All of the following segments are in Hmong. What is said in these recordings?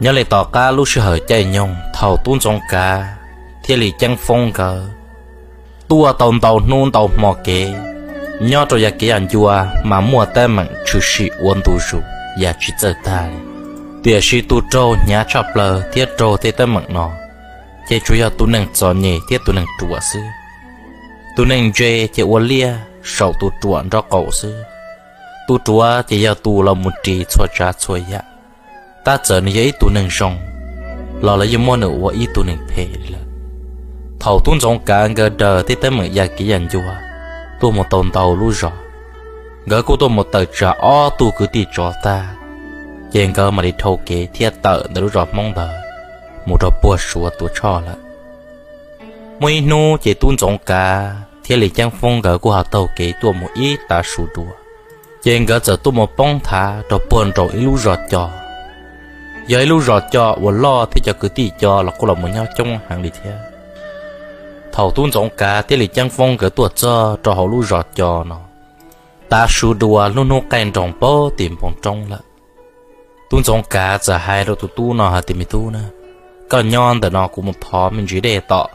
Nyob li tom qab lub sij hawm caij nyoog thaum Tub Ntxoov Kav thiab Lis Ceeb Foob nkawd tuaj tau ntau hnub ntau hmo kev, nyob rau yav kev yam ncua mas muaj teeb meem tshwm sim ua ntu zus yam tsis txawj tag li. Tiam sis tus raug hnyav tshaj plaws thiab raug tej teeb meem no ces tsuas yog tus neeg txom nyem thiab tus neeg ruam xwb. Tus neeg ntse ces ua liaj saum tus ruam nraub qaum xwb. Tus ruam ces yog tus los mus ris txhua tsav txhua yam, tab txawm nws yog ib tug neeg zoo los lawv yeej muab nws ua ib tug neeg phem li lawm. Thaum Tub Ntxoov Kav nkawd raws tej teeb meem yav kev yam ncua tuaj mus tau ntau lub zos, nkawd kuj tuaj mus tawm tsam ob tug kwv tij tsov tag, ces nkawd mam li dhau kev thiab tawm ntawm lub zos Hmoob ntawd mus rau puag Suav Tuam Tshoj lawm. Muaj ib hnub ces Tub Ntxoov Kav thiab Lis Ceeb Foob nkawd kuj ho taug kev tuaj mus ib tav su dua, ces nkawd txawm tuaj mus poob thav rau puag nraum ib lub zos co. Yog ib lub zos co uas loj thiab cov kwv tij co los kuj los mus nyob coob heev li thiab. Thaum Tub Ntxoov Kav thiab Lis Ceeb Foob nkawd tuaj txog rau hauv lub zos co no, tav su dua lub hnub qaij nroos pag tim npoo roob lawm. Tub Ntxoov Kav txawm hais rau tus tub no hais tias, Me tub na, koj nyob ntawm no kuv mus thov me ntsis dej tom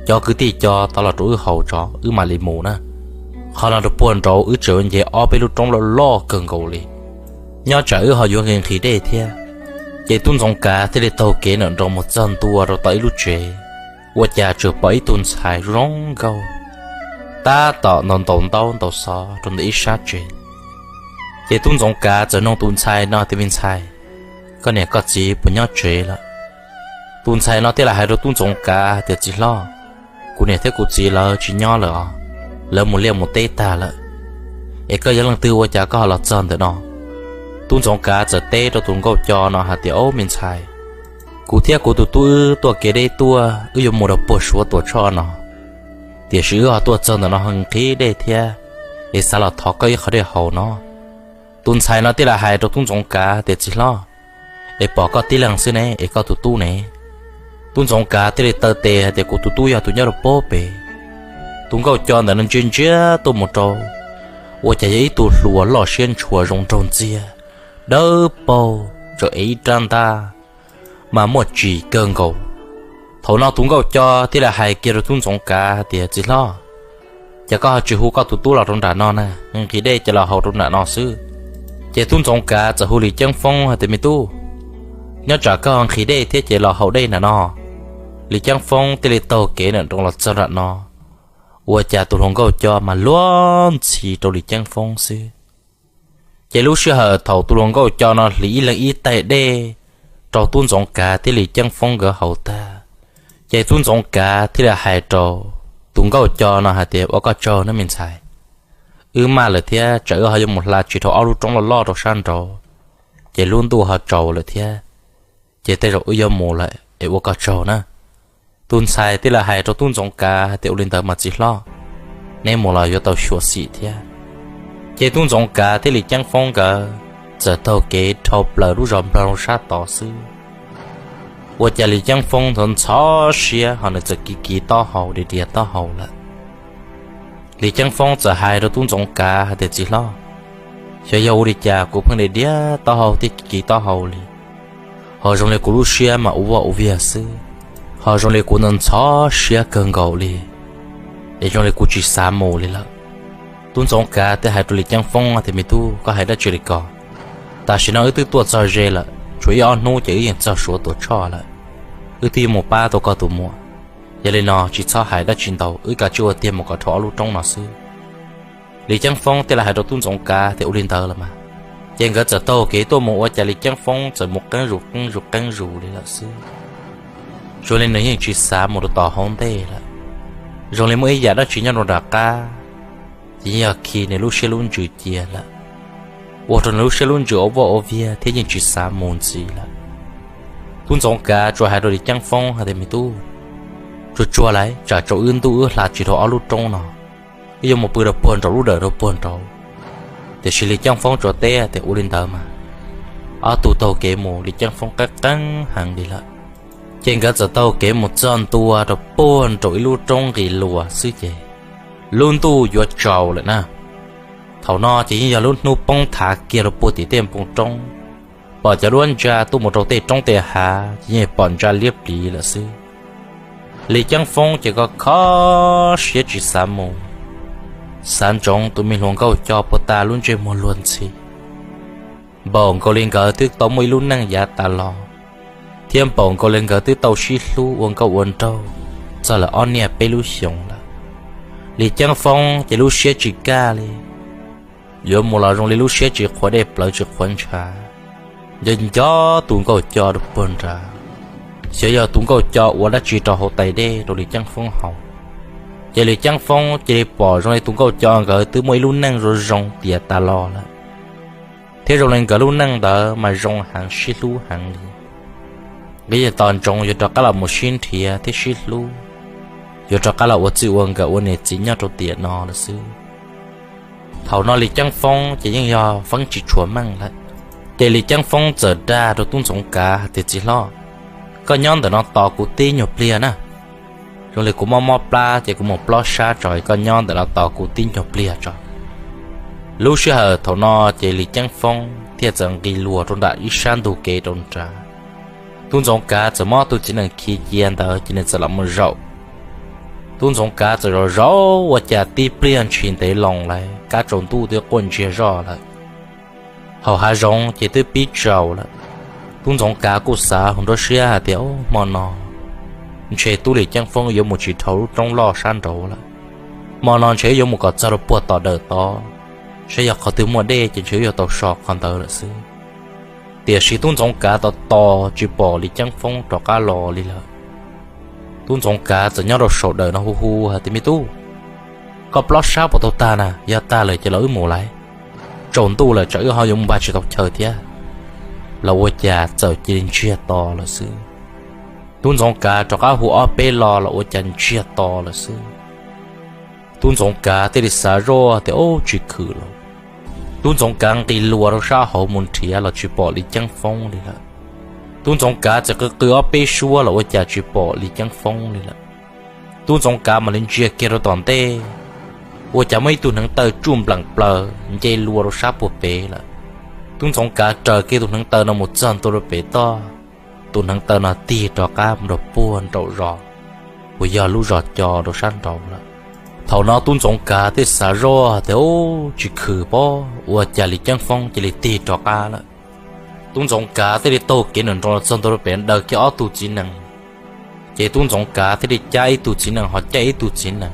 cov kwv tij co tod los rau wb haus tso wb mam li mus na. Qhov no rau puag nraud wb tseem nce ob peb lub roob loj loj kawg nkaus li, nyob tsam wb ho yuav nqhis nqhis dej thiab. Ces Tub Ntxoov Kav thiaj li taug kev nram nroos mus txog ntua rau tom ib lub tsev, ua cas tsuas pom ib tug ntxhais zoo nkauj tab tom ntaus ntaus ntaub ntaus xov rau ntawm ib sab tsev. Ces Tub Ntxoov Kav txawm nug tus ntxhais no tias, Me ntxhais, koj niam koj txiv puas nyob tsev lawm? Tus ntxhais no thiaj li hais rau Tub Ntxoov Kav tias, Txiv hlob, kuv niam thiab kuv txiv lawv tsis nyob lawm os, lawv mus liaj mus teb tag lawm. Es koj yog leej twg ua cas koj ho los txog ntawm no? Tub Ntxoov Kav txawm teb rau tus nkauj co no hais tias, Au me ntxhais, kuv thiab kuv tus tub wb tuaj kev deb tuaj, wb yuav mus rau puag Suav Tuam Tshoj no, tiam sis wb ho tuaj txog ntawm no nqhis dej thiab, es xav los thov koj ib qho dej haus no. Tus ntxhais no thiaj li hais rau Tub Ntxoov Kav tias, Txiv hlob, es pom koj tib leeg xwb ne, es koj tus tub ne? Tub Ntxoov Kav thiaj li taw tes hais tias, Kuv tus tub yog tus nyob rau puag pem. Tus nkauj co ntawm no ntsia ntsia tuaj mus rau, ua cas yog ib tug hluas loj siab ntshua zoo nraug ntxiag, dawb paug, tseem ev ib rab ntaj mas muaj tsim kawg nkaus. Thaum no tus nkauj co thiaj li hais kiag rau Tub Ntxoov Kav hais tias, Txiv hlob, ces koj ho tsis hu koj tus tub los rau nram no na, nqhis dej ces los haus rau nram no xwb. Ces Tub Ntxoov Kav txawm hu Lis Ceeb Foob hais tias, Me tub, nyob tsam koj nqhis dej thiab ces los haus dej nram no. Lis Ceeb Foob thiaj li taug kev nram nroos los txog nram no, ua cas tus hluas nkauj co mas luag ntxhi rau Lis Ceeb Foob xwb. Ces lub sij hawm thaum tus hluas nkauj co no hliv ib leeg ib tais dej rau Tub Ntxoov Kav thiab Lis Ceeb Foob nkawd haus tag, ces Tub Ntxoov Kav thiaj li hais rau tus nkauj co no hais tias, Ua koj tsaug nawb me ntxhais, wb maj lawm thiab tsam wb ho yuav mus hla tsis dhau ob lub roob loj loj rau sab nraud, ces lub ntuj ho tsaus lawm thiab, ces tej zaum wb yuav mus lawm es ua koj tsaug na. Tus ntxhais thiaj li hais rau Tub Ntxoov Kav hais tias, Ua li ntawd mas txiv hlob, neb mus los yuav tau xyuam xim thiab. Ces Tub Ntxoov Kav thiab Lis Ceeb Foob nkawd txawm taug kev dhau plaws lub zos Nplog rau sab tod xwb. Ua cas Lis Ceeb Foob ntxhov ntxhov siab ho nws txawm kiv kiv taub hau, dias dias taub hau lawm. Lis Ceeb Foob txawm hais rau Tub Ntxoov Kav hais tias, Txiv hlob, xyov yog ua li cas kuv pheej dias dias taub hau thiab kiv kiv taub hau li, ho zoo li kuv lub siab mas ua vaj ua viag xwb, ho zoo li kuv ntxhov ntxhov siab kawg nkaus li, es zoo li kuv tsis xav mus li lawm. Tub Ntxoov Kav thiaj hais rau Lis Ceeb Foob tias, Me tub, koj hais dab tsi li ko? Tam sim no wb twb tuaj txog ze lawm, tshuav ib ob hnub ces wb yeej txog Suav Tuam Tshoj lawm. Wb twb yuav mus pab tau koj tus muam. Yog li no tsis txhob hais dab tsi ntau, wb kav tsij ua tiag mus kom dhau ob lub roob no xwb. Lis Ceeb Foob thiaj li hais rau Tub Ntxoov Kav tias, Ua li ntawd los mas. Ces nkawd txawm taug kev tuaj mus ua cas Lis Ceeb Foob txawm mus qeeb zus qeeb zus qeeb zus li lawm xwb. Zoo li nws yeej tsis xav mus rau tom hauv ntej lawm, zoo li muaj ib yam dab tsi nyob rau nram qab, ces yeej yog khi nws lub siab lub ntsws cia lawm, ua rau nws lub siab lub ntsws ua vaj ua viag thiab yeej tsis xav mus ntxiv lawm. Tub Ntxoov Kav tsuas hais rau Lis Ceeb Foob hais tias, Me tub, tsuag tsuag lawm, tsam tsaus wb ntuj wb hla tsis dhau ob lub roob no, wb yuav mus pw rau puag nraum lub dawm rau puag nraud. Tiam sis Lis Ceeb Foob tsuas teb tias, Ua li ntawd mas. Ob tug taug kev mus, Lis Ceeb Foob qeeb qeeb heev li lawm. Ces nkawd txawm taug kev mus txog ntua rau puag nraum ib lub roob nqis luas xwb ces lub ntuj yuav tsaus lawm na. Thaum no ces yeej yog lub hnub poob thav kiag rau puag tim tej npoo roob. Pom cov duab ntsa tuaj mus rau tej roob tej hav ces yeej pom ntsa liab pliv lawm xwb. Lis Ceeb Foob ces kho kho siab tsis xav mus, xav ntsoov tus me hluas nkauj Co puag ta lub ntsej muag luag ntxhi. Npaum nkaus li nkawd twb tau muaj ib lub neej yav tas los, thiab npaum nkaus li nkawd twb tau sib hlub ua nkauj ua nraug txog lawm ob niaj peb lub xyoos lawm. Lis Ceeb Foob ces lub siab tsis kaj li, yuav mus los zoo li lub siab tsis qhuav dej plawv tsis qhuav ntshav, nco nco tus nkauj Co rau puag nrad, xyov yog tus nkauj Co ua dab tsi rau hauv tais dej rau Lis Ceeb Foob haus. Ces Lis Ceeb Foob cia li pom zoo li tus nkauj Co nkawd twb muaj ib lub neej zoo zoo tiav tas los lawm, thiab zoo li nkawd lub neej ntawd mas zoo heev sib hlub heev li. Nqi tos ntsoov yuav rov qab los mus sib nrhiav thiab sib hlub, yuav rov qab los ua txij ua nkawm ua niam txiv nyob rau tiam no lawm xwb. Thaum no Lis Ceeb Foob ces yeej yog feeb tsis tshua meej lawm. Ces Lis Ceeb Foob txawm dag rau Tub Ntxoov Kav hais tias, Txiv hlob, koj nyob ntawm no tos kuv tib nyuag pliag na. Zoo li kuv mob mob plab ces kuv mus plob sab tso, koj nyob ntawm no tos kuv tib nyuag pliag tso. Lub sij hawm thaum no ces Lis Ceeb Foob thiaj txawm nqis luas rau nram ib sab ntug kev rau nrad. Tub Ntxoov Kav txawm muab tus txiv nees khi cia ntawd ces nws txawm los mus zaum. Tub Ntxoov Kav txawm zaum zaum ua cas tib pliag ntshis ntev loo lawm, kab tsaus ntuj twb quaj ntsiag zoj lawm. Hauv hav zoov ces twb pib tsaus lawm. Tub Ntxoov Kav kuj xav hauv nruab siab hais tias, Hmo no ntshe tub Lis Ceeb Foob yuav mus tsis dhau lub roob loj sab nraud lawm. Hmo no ntshe yuav mus kom txog rau puag tom dawm tod, saib yog qhov twg muaj dej ces ntshe yuav tau so qhov ntawd lawm xwb. Tiam sis Tub Ntxoov Kav tos tos tsis pom Lis Ceeb Foob rov qab los li lawm. Tub Ntxoov Kav txawm nyob rau saum dawm no hu hu hais tias, Me tub, koj plob sab puas tau tag na? Yog tag lawm ces los wb mus lawm. Tsaus ntuj lawm tsam wb ho yuav mus npaj tsis tau chaw thiab. Los ua cas txawm cia li ntsiag to lawm xwb. Tub Ntxoov Kav rov qab hu ob peb lo los ua cas ntsiag to lawm xwb. Tub Ntxoov Kav thiaj li xav zoj tias, Ub, tsis khwm lawm. Tub Ntxoov Kav nqis luas rau sab hauv mus nrhiav los tsis pom Lis Ceeb Foob li lawm. Tub Ntxoov Kav txawm qw qw ob peb suab los ua cas tsis pom Lis Ceeb Foob li lawm. Tub Ntxoov Kav mam li ntsia kiag rau tom ntej, ua cas muaj ib tug hneev taw tsuj npleem plaws nce luas rau sab puag pem lawm. Tub Ntxoov Kav raws kiag tus hneev taw no mus txog ntua rau pem toj, tus hneev taw no tig rov qab mus rau puag nraum zos uas yog lub zos Co rau sab nraud lawm. Thaum no Tub Ntxoov Kav thiaj xav zoj tias, Ub, tsis khwm pob, ua cas Lis Ceeb Foob cia li tig rov qab lawm. Tub Ntxoov Kav thiaj li taug kev nram nroos los txog ntua rau pem daws kiag ob tug txiv nees. Ces Tub Ntxoov Kav thiaj li cab ib tug txiv nees ho caij ib tug txiv nees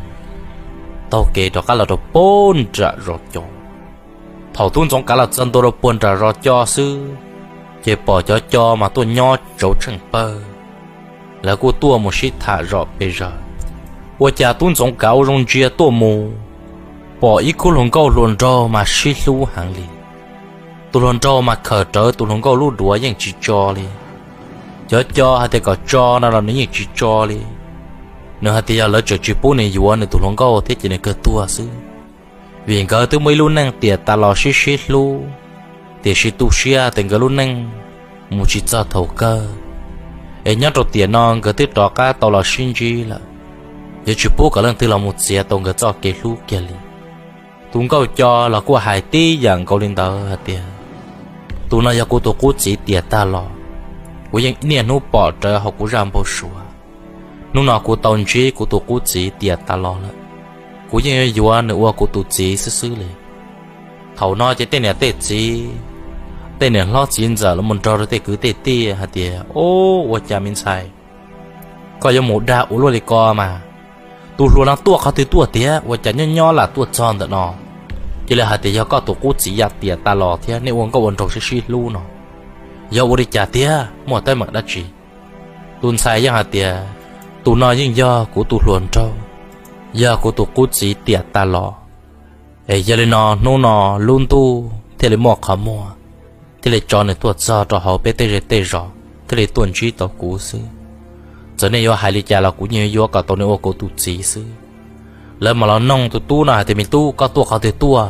taug kev rov qab los rau puag nram zos Co. Thaum Tub Ntxoov Kav los txog ntua rau puag nram zos Co xwb, ces pom cov Co mas tuaj nyob tsauv tsheej pawg, lawv kuj tuaj mus sib tham zom pes zaws. Ua cas Tub Ntxoov Kav ua zoo ntsia tuaj mus, pom ib khub hluas nkauj hluas nraug mas sib hlub heev li. Tus hluas nraug mas khawm rawv tus hluas nkauj lub duav yeej tsis tso li. Cov Co hais tias kom tso no los nws yeej tsis tso li. Nws hais tias yog lawv tseem tsis pub nws yuav nws tus hluas nkauj thiab ces nws kawg tuag xwb, vim nkawd twb muaj ib lub neej tiam tas los sib sib hlub, tiam sis tu siab tias nkawd lub neej mus tsis txog thaum kawg, es nyob rau tiam no nkawd twb rov qab tau los sib ntsib lawm, yuav tsis pub kom leej twg los mus txiav tau nkawd txoj kev hlub kiag li. Tus nkauj Co los kuj hais tib yam nkaus li ntawd hais tias, Tus no yog kuv tus qub txiv tiam tas los, kuv yeej niaj hnub pom rawv hauv kuv zaj npau suav. Hnub no kuv tau ntsib kuv tus qub txiv tiam tas los lawm, kuv yeej yuav yuav nws ua kuv tus txiv xwb xwb li. Thaum no ces tej niam tej txiv, tej niam hlob txiv ntxawm los mus nrog rau tej kwv tej tij hais tias, Ub, ua cas me ntxhais, koj yuav mus dag ua luaj li ko mas? Tus hluas no tuaj qhov twg tuaj tiag, ua cas nyob nyob lam tuaj txog ntawm no? Cia li hais tias yog koj tus qub txiv yam tiam tas los thiab nej ua nkauj ua nraug sib sib hlub no, yog ua li cas tiag, muaj teeb meem dab tsi? Tus ntxhais yeej hais tias, Tus no yeej yog kuv tus hluas nraug, yog kuv tus qub txiv tiam tas los. Es yog li no hnub no lub ntuj thiaj li muaj qhov muag, thiaj li tso nws tuaj txog rau hauv peb tej zej tej zos thiaj li tuaj ntsib tau kuv xwb. Txawm nej yuav hais li cas los kuv yeej yuav yuav kom tau nws ua kuv tus txiv xwb. Lawv mam los noog tus tub no hais tias, Me tub, koj tuaj qhov twg tuaj?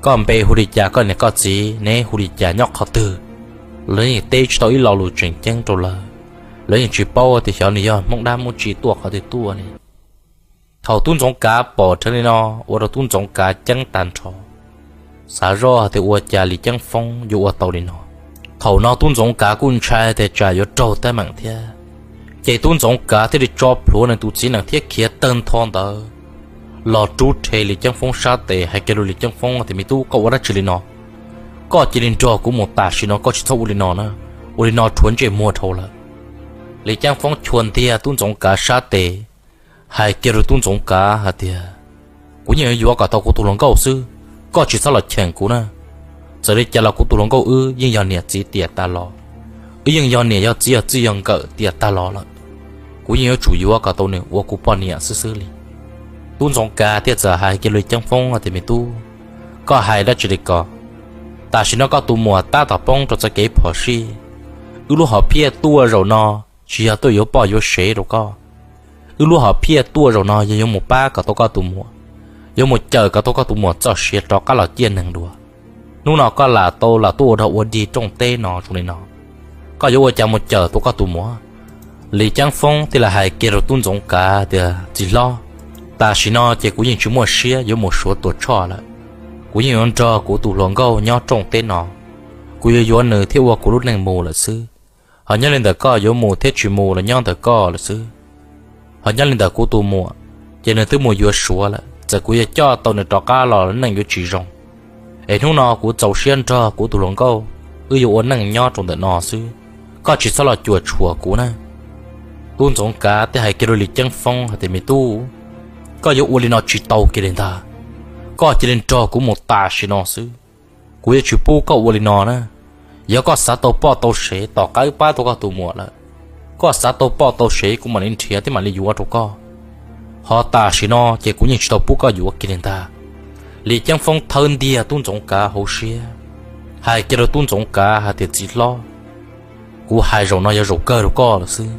Koj npe hu li cas, koj niam koj txiv neb hu li cas, nyob qhov twg? Lawv yeej teb tsis tau ib lo lus tseem ceeb rau lawv. Lawv yeej tsis paub tias xyov nws yog Hmoob dab Hmoob tsi tuaj qhov twg tuaj li. Thaum Tub Ntxoov Kav pom dheev li no, ua rau Tub Ntxoov Kav ceeb tag nrho, xav zoj hais tias ua cas Lis Ceeb Foob yuav ua tau li no. Thaum no tub Ntxoov Kav kuj ntshai tias tsam yuav raug teeb meem thiab, ces tub Ntxoov Kav thiaj li tso plhuav nws tus txiv nees thiab khiav tawg ntho ntawd los rub rhe Lis Ceeb Foob sab tes hais kiag rau Lis Ceeb Foob tias, Me tub, koj ua dab tsi li no? Koj cia li nrog kuv mus tam sim no, koj tsis txhob ua li no na, ua li no rhuav ntsej muag dhau lawm. Lis Ceeb Foob chua ntiag tub Ntxoov Kav sab tes, hais kiag rau tub Ntxoov Kav hais tias, Kuv yeej yuav yuav kom tau kuv tus hluas nkauj xwb, koj tsis txhob los cheem kuv na. Txawm li cas los kuv tus hluas nkauj wb yeej yog niam txiv tiam tas los, wb yeej yog niam yog txiv yog txij yog nkawm tiam tas los lawm. Kuv yeej yuav tsum yuav kom tau nws ua kuv poj niam xwb xwb li. Tub Ntxoov Kav thiaj txawm hais kiag Lis Ceeb Foob tias, Me tub, koj hais dab tsi li ko? Tam sim no koj tus muam tab tom poob rau txoj kev phom sij. Wb lub hom phiaj tuaj zaum no tsis yog tuaj yuav poj yuav sev rau koj. Wb lub hom phiaj tuaj zaum no yog yuav mus pab kom tau koj tus muam, yuav mus cawm kom tau koj tus muam txoj sia rov qab los ciaj neeg dua. Hnub no koj lam tau lam tuaj ua dog ua dig rooj teb no zoo li no, koj yuav ua cas mus cawm tau koj tus muam? Lis Ceeb Foob thiaj li hais kiag rau tub Ntxoov Kav tias, Txiv hlob, tam sim no ces kuv yeej tsis muaj siab yuav mus suav Tuam Tshoj lawm. Kuv yeej yuav nrog kuv tus hluas nkauj nyob rooj teb no, kuv yuav yuav nws thiab ua kuv lub neej mus lawm xwb. Ho nyob li ntawm koj yuav mus thiab tsis mus los nyob ntawm koj lawm xwb. Ho nyob li ntawm kuv tus muam, ces nws twb mus yuav suav lawm, txawm kuv yuav coj tau nws rov qab los los neej yuav tsis zoo. Es hnub no kuv txaus siab nrog kuv tus hluas nkauj, wb yuav ua neej nyob rau ntawm no xwb, koj tsis txhob los cuam tshuam kuv na. Tub Ntxoov Kav thiaj hais kiag rau Lis Ceeb Foob hais tias, Me tub, koj yuav ua li no tsis tau kiag li ntag. Koj cia li nrog kuv mus tam sim no xwb, kuv yuav tsis pub koj ua li no na. Yog koj xav tau poj tau sev, tom qab wb pab tau koj tus muam lawm, koj xav tau poj tau sev kuv mam li nrhiav thiab mam li yuav rau koj. Ho tam sim no ces kuv yeej tsis tau pub koj yuav kiag li ntag. Lis Ceeb Foob thawb ntiag tub Ntxoov Kav hauv siab, hais kiag rau tub Ntxoov Kav hais tias, Txiv hlob, kuv hais zaum no yog zaum kawg rau koj lawm xwb.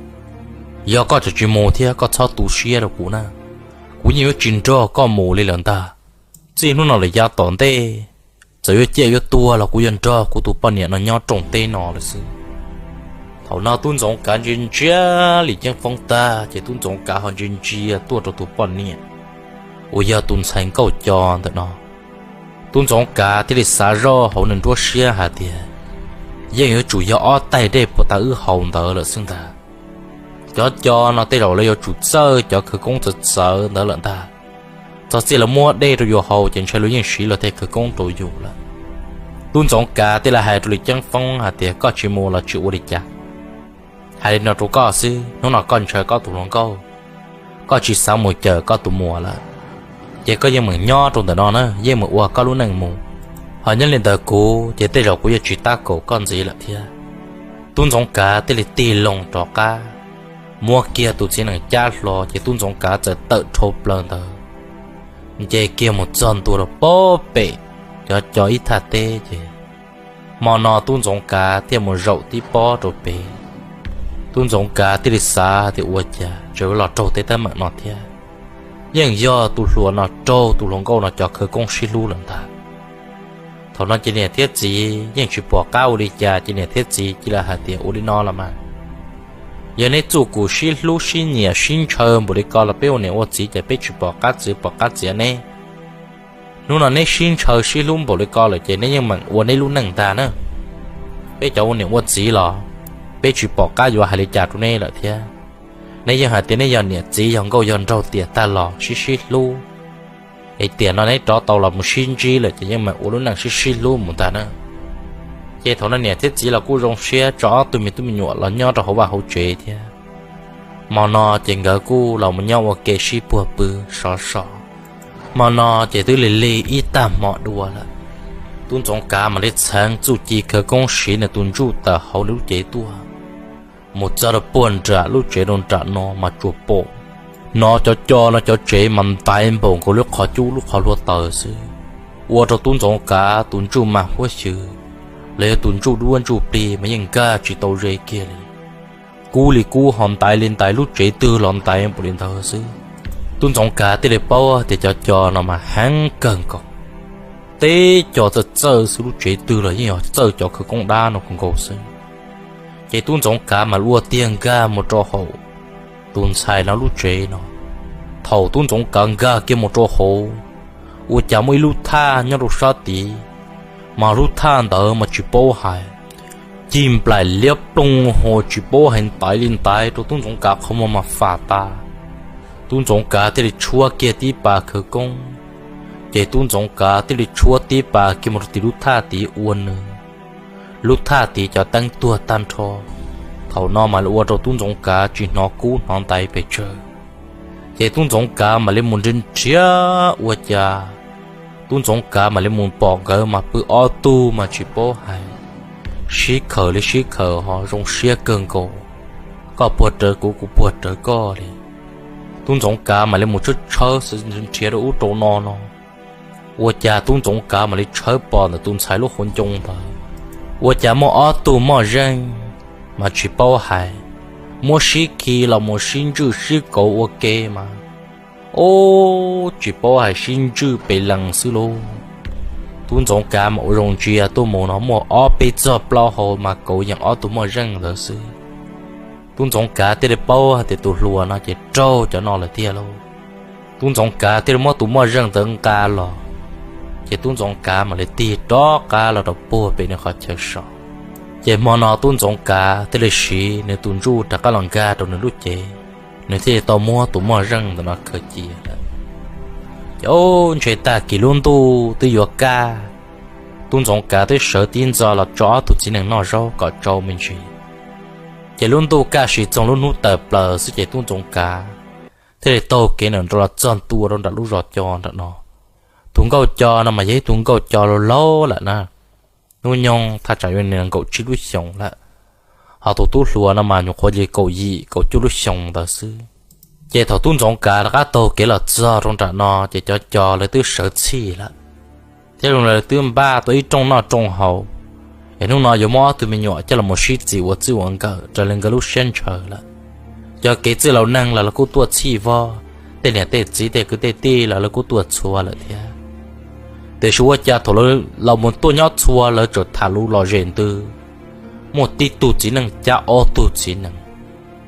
Yog koj tseem tsis mus thiab koj txhob tu siab rau kuv na, kuv yeej yuav tsis nrog koj mus li lawm ntag. Txij hnub no lawm yav tom ntej, txawm yuav ciaj yuav tuag los kuv yuav nrog kuv tus poj niam no nyob rooj teb no lawm xwb. Thaum no tub Ntxoov Kav ntsia ntsia Lis Ceeb Foob tag ces tub Ntxoov Kav ho ntsia ntsia tuaj rau tus poj niam uas yog tus ntxhais nkauj co ntawm no. Tub Ntxoov Kav thiaj li xav zoj hauv nws nruab siab hais tias, Yeej yuav tsum yog ob tais dej puas tas wb haus ntawd lawm xwb ntag. Cov co no tej zaum lawv yuav tsum txawj cov khawv koob txawv txawv ntawd lawm ntag. Txog txij lawv muab dej rau yus haus ces ntshai luag yeej siv luag tej khawv koob rau yus lawm. Tub Ntxoov Kav thiaj li hais rau Lis Ceeb Foob hais tias, Koj tsis mus los tsis ua li cas. Hais li no rau koj xwb, hnub no koj ntshaw koj tus hluas nkauj, koj tsis xav mus cawm koj tus muam lawm, ces koj yeej meem nyob rau ntawm no na, yeej meem ua koj lub neej mus. Ho nyob li ntawm kuv ces tej zaum kuv yuav tsis tab kaum koj ntxiv lawm thiab. Tub Ntxoov Kav thiaj li tig loo rov qab, muab kiag tus txiv nees cab hlo ces tub Ntxoov Kav txawm tawm dhau plaws ntawd, nce kiag mus txog ntua rau pob pem cov co ib thaj teb ces hmo no tub Ntxoov Kav thiaj mus zaum tib pob rau pem. Tub Ntxoov Kav thiaj li xav tias ua cas tseem los raug tej teeb meem no thiab. Yeej yog tus hluas no raug tus hluas nkauj no cov khawv koob sib hlub lawm ntag. Thaum no ces niam thiab txiv yeej tsis pom qab ua li cas ces niam thiab txiv cia li hais tias, Ua li no los mas, yog neb txuj kum sib hlub sib nyiam sib ntshaw npaum li ko los peb ua niam ua txiv ces peb tsis pom qab txwv pom qab txiav neb. Hnub no neb sib ntshaw sib hlub npaum li ko lawm ces neb yeej meem ua neb lub neej ntag na. Peb cov ua niam ua txiv los peb tsis pom qab yuav hais li cas rau neb lawm thiab. Neb yeej hais tias neb yog niam txiv yog nkauj yog nraug tiam tag los sib sib hlub, es tiam no neb rov tau los mus sib ntsib lawm ces yeej meem ua lub neej sib sib hlub mus ntag na. Ces thaum no niam thiab txiv los kuj zoo siab tso ob tug me tub me nyuam los nyob rau hauv vaj hauv tsev thiab. Hmo no ces nkawd kuj los mus nyob ua ke sib puag pw sov so. Hmo no ces twb lig lig ib tag hmo dua lawm. Tub Ntxoov Kav mam li txheev txuj ci khawv koob siv nws tus ntsuj tawm hauv nws lub cev tuaj, mus txog rau puag nram lub tsev rau nram no mas tsuas pom hnov cov co no cov tsev mas ntaiv npaum nkaus lub qhov cub lub qhov hlua taws xwb, ua rau tub Ntxoov Kav tus ntsuj mas huab xyw, los yog tus ntsuj duab ntsuj plig mas yeej nkag tsis tau ze kiag li. Kub li kub ho ntaiv li ntaiv, lub tsev twg los ntaiv npaum li ntawd xwb. Tub Ntxoov Kav thiaj li paub tias cov co no mas heev kawg nkaus, teb co txawj txawj xwb, lub tsev twg los yeej yog txawj cov khawv koob dab no kawg nkaus xwb. Ces tub Ntxoov Kav mas ua tiag nkag mus rau hauv tus ntxhais no lub tsev no. Thaum tub Ntxoov Kav nkag kiag mus rau hauv, ua cas muaj ib lub thaj nyob rau sab tid, mas lub thaj ntawd mas tsis paub hais, cig nplaim liab ploog ho tsis paub hais ntaiv li ntaiv rau tub Ntxoov Kav qhov muag mas fam tas. Tub Ntxoov Kav thiaj li tshuab kiag tib pas khawv koob, ces tub Ntxoov Kav thiaj li tshuab tib pas kiag mus rau tim lub thaj tid ua nws. Lub thaj tid cov teeb tuag tag nrho. Thaum no mas ua rau tub Ntxoov Kav tsis hnov kub hnov ntaiv pes tsawg. Ces tub Ntxoov Kav mam li mus nrhiav nrhiav ua cas tub Ntxoov Kav mam li mus pom nkawd mas pw ob tug mas tsis paub hais, sib khawm li sib khawm ho zoo siab kawg nkaus, koj puag rawv kuv, kuv puag rawv koj li. Tub Ntxoov Kav mam li mus tshawb tshawb nrhiav rau ub rau no no, ua cas tub Ntxoov Kav mam li tshawb pom ntawm tus ntxhais lub hauv ncoo ntawd, ua cas muaj ob tug moj zeej mas tsis paub hais, muab sib khi los mus sib ntswj sib kauv ua ke mas, ub, tsis paub hais sib ntswj pes lees xwb lauj. Tub Ntxoov Kav mas ua zoo ntsia tuaj mus no muaj ob peb txog plaub hau mas kauv yeej ob tug moj zeej ntawd xwb. Tub Ntxoov Kav thiaj li paub hais tias tus hluas no ces raug cov no lawm tiag lauj. Tub Ntxoov Kav thiaj li muab tus moj zeej ntawd nqa los, ces tub Ntxoov Kav mam li tig rov qab los rau puag pem nws qhov chaw so. Ces hmo no tub Ntxoov Kav thiaj li siv nws tus ntsuj rov qab los nkag rau nws lub cev, nws thiaj li tau muab tus moj zeej ntawm no khaws cia lawm. Ces ub, ntshe tag kis lub ntuj twb yuav kaj, tub Ntxoov Kav twb sawv tib ntxov los tso ob tug txiv nees noj zaub kom tsau me ntsis. Ces lub ntuj kaj siv txoog lub hnub tawm plaws xwb ces tub Ntxoov Kav thiaj li taug kev ntawm nrad los txog ntua rau nram lub zos Co nram no. Tus nkauj Co no mas yog ib tug nkauj Co laus laus lawm na, hnub nyoog thaj tsam yuav nees nkaum tsib lub xyoos lawm, ho tus tub hluas no mas nyuam qhuav li kaum yim kaum cuaj lub xyoos ntawd xwb. Ces thaum tub Ntxoov Kav rov qab taug kev los txog rau nram no ces cov Co lawv twb sawv txhij lawm, thiab zoo li lawv twb npaj tau ib rooj noj rooj haus, es hnub no yuav muab ob tug me nyuam coj los sib txim ua txij ua nkawm raws li nkawd lub siab ntshaw lawm. Cov kev txwj laus neeg los lawv kuj tuaj txhij vog, tej niam tej txiv tej kwv tej tij los lawv kuj tuaj txhua lawm thiab. Tiam sis ua cas thaum lawv los mus tuaj nyob txhua lawv txawm tham lus lom zem ntws, muaj tib tug txiv neej cab ob tug txiv nees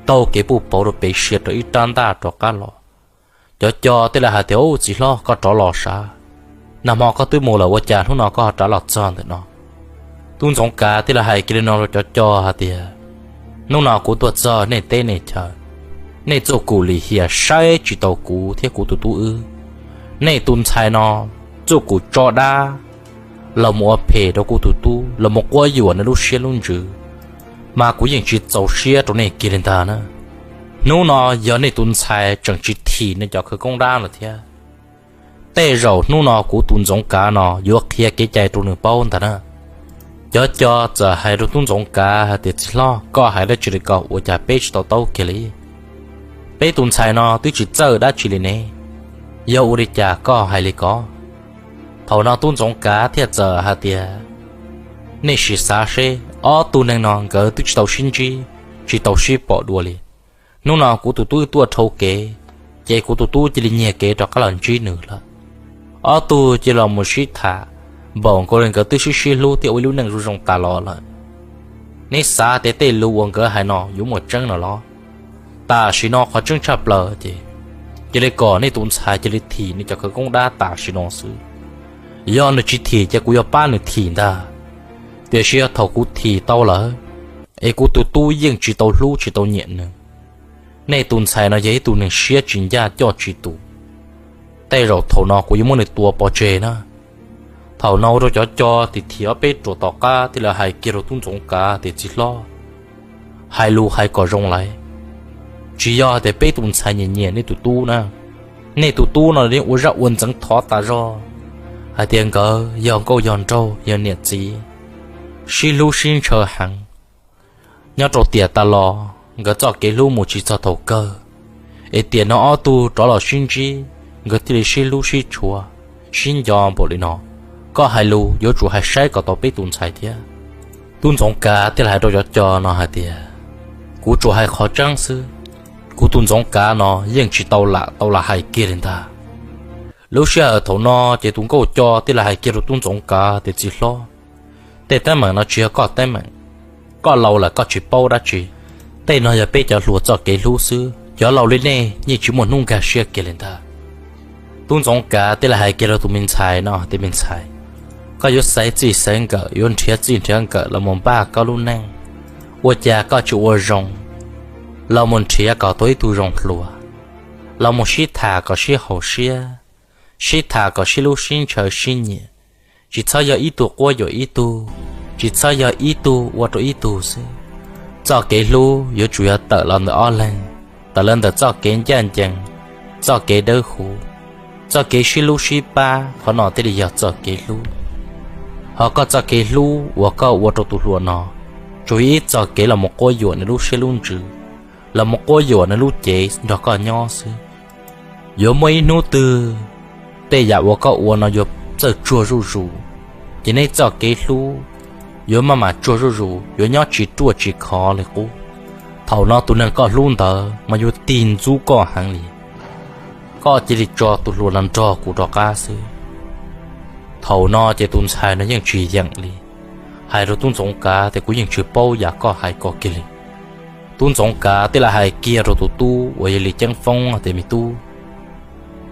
taug kev puj pauv rau pem sia rau ib rab ntaj rov qab los. Cov Co thiaj li hais tias, Ub, txiv hlob, koj rov los sav? Nag hmo koj twb mus lawm ua cas hnub no koj ho rov los txog ntawm no? Tub Ntxoov Kav thiaj li hais kiag li no rau cov Co hais tias, Hnub no kuv tuaj txog nej teb nej chaw, nej txuj kum lim hiam saib tsis taus kuv thiab kuv tus tub wb. Nej tus ntxhais no txuj kum tso dab los mus ua phem rau kuv tus tub, los mus quab yuam nws lub siab lub ntsws, mas kuv yeej tsis txaus siab rau nej kiag li ntag na. Hnub no yog nej tus ntxhais tseem tsis thim nws cov khawv koob dab lawm thiab, tej zaum hnub no kuv tus Ntxoov Kav no yuav qhia kev cai rau nws paub ntag na. Cov Co txawm hais rau tub Ntxoov Kav hais tias, Txiv hlob, koj hais dab tsi li ko ua cas peb tsis to taub kiag li? Peb tus ntxhais no twb tsis txawj dab tsi li ne, yog ua li cas koj hais li ko? Thaum no tub Ntxoov Kav thiaj txawm hais tias, Nej sim xav seb, ob tug neeg no nkawd twb tsis tau sib ntsib, tsis tau sib pom dua li. Hnub no kuv tus tub tuaj dhau kev, ces kuv tus tub cia li nyiag kev rov qab los ntsib nws lawm. Ob tug cia li los mus sib tham, npaum nkaus li nkawd twb sib sib hlub thiab ua ib lub neej zoo zoo tas los lawm. Nej xav tias tej lus uas nkawd hais no yuav muaj tseeb no los? Tam sim no qhov tseeb tshaj plaws ces cia li kom nej tus ntxhais cia li thim nws cov khawv koob dab tam sim no xwb. Yog nws tsis thim ces kuv yuav pab nws thim ntag. Tiam sis yog thaum kuv thim tau lawm, es kuv tus tub yeej tsis tau hlub tsis tau nyiam nws. Nej tus ntxhais no yog ib tug neeg siab tsis ncaj coj tsis tus, tej zaum thaum no kuv yuav muab nws tua pov tseg na. Thaum no ua rau cov Co thim thim ob peb ruam tom qab thiaj li hais kiag rau tub Ntxoov Kav tias, Txiv hlob, hais lus hais kom zoo lawm, tsis yog hais tias peb tus ntxhais nyiam nyiam nej tus tub na. Nej tus tub no yeej ua zaj ua ntxeev thov tas zog hais tias nkawd yog nkauj yog nraug yog niam txiv, sib hlub sib ntshaw heev. Nyob rau tiam tas los nkawd txoj kev hlub mus tsis txog thaum kawg, es tiam no ob tug rov los sib ntsib, nkawd thiaj li sib hlub sib tshua, sib nco npaum li no. Koj hais lus yuav tsum hais saib kom tau peb tus ntxhais thiab. Tub Ntxoov Kav thiaj li hais rau cov Co no hais tias, Kuv tsuas hais qhov tseeb xwb, kuv tus Ntxoov Kav no yeej tsis tau lam tau lam hais kiag li ntag. Lub sij hawm thaum no ces tus nkauj Co thiaj li hais kiag rau tub Ntxoov Kav tias, Txiv hlob, tej teeb meem no tsis yog koj teeb meem. Koj laus lawm koj tsis paub dab tsi. Tej no yog peb cov hluas txoj kev hlub xwb, cov laus li nej yeej tsis muaj hnub nkag siab kiag li ntag. Tub Ntxoov Kav thiaj li hais kiag rau tus me ntxhais no tias, Me ntxhais, koj yuav xaiv txij xaiv nkawm, yuav nrhiav txij nrhiav nkawm los mus npaj koj lub neej, Ua cas koj tsis ua zoo los mus nrhiav kom tau ib tug zoo hluas, los mus sib tham kom sib haum siab, sib tham kom sib hlub sib ntshaw sib nyiam, tsis txhob yog ib tug quab yuam ib tug, tsis txhob yog ib tug ua rau ib tug xwb. Txoj kev hlub yuav tsum yog tawm los ntawm ob leeg, tawm los ntawm txoj kev ncaj ncees, txoj kev dawb huv, txoj kev sib hlub sib pab, qhov no thiaj li yog txoj kev hlub. Ho koj txoj kev hlub uas koj ua rau tus hluas no, tsuas yog ib txoj kev los mus quab yuam nws lub siab lub ntsws, los mus quab yuam nws lub cev nrog koj nyob xwb. Yuav muaj ib hnub twg tej yam uas koj ua no yuav txawj tsuag zuj zus, ces nej txoj kev hlub yuav maj mam tsuag zuj zus, yuav nyob tsis ruaj tsis khov li qub. Thaum no tus neeg koj hlub ntawd mas yuav tig ntxub koj heev li. Koj cia li tso tus hluas los nrog kuv rov qab xwb. Thaum no ces tus ntxhais no yeej tsis yeem li, hais rau tub Ntxoov Kav tias, kuv yeej tsis paub yam koj hais ko kiag li. Tub Ntxoov Kav thiaj li hais kiag rau tus tub uas yog Lis Ceeb Foob tias, me tub,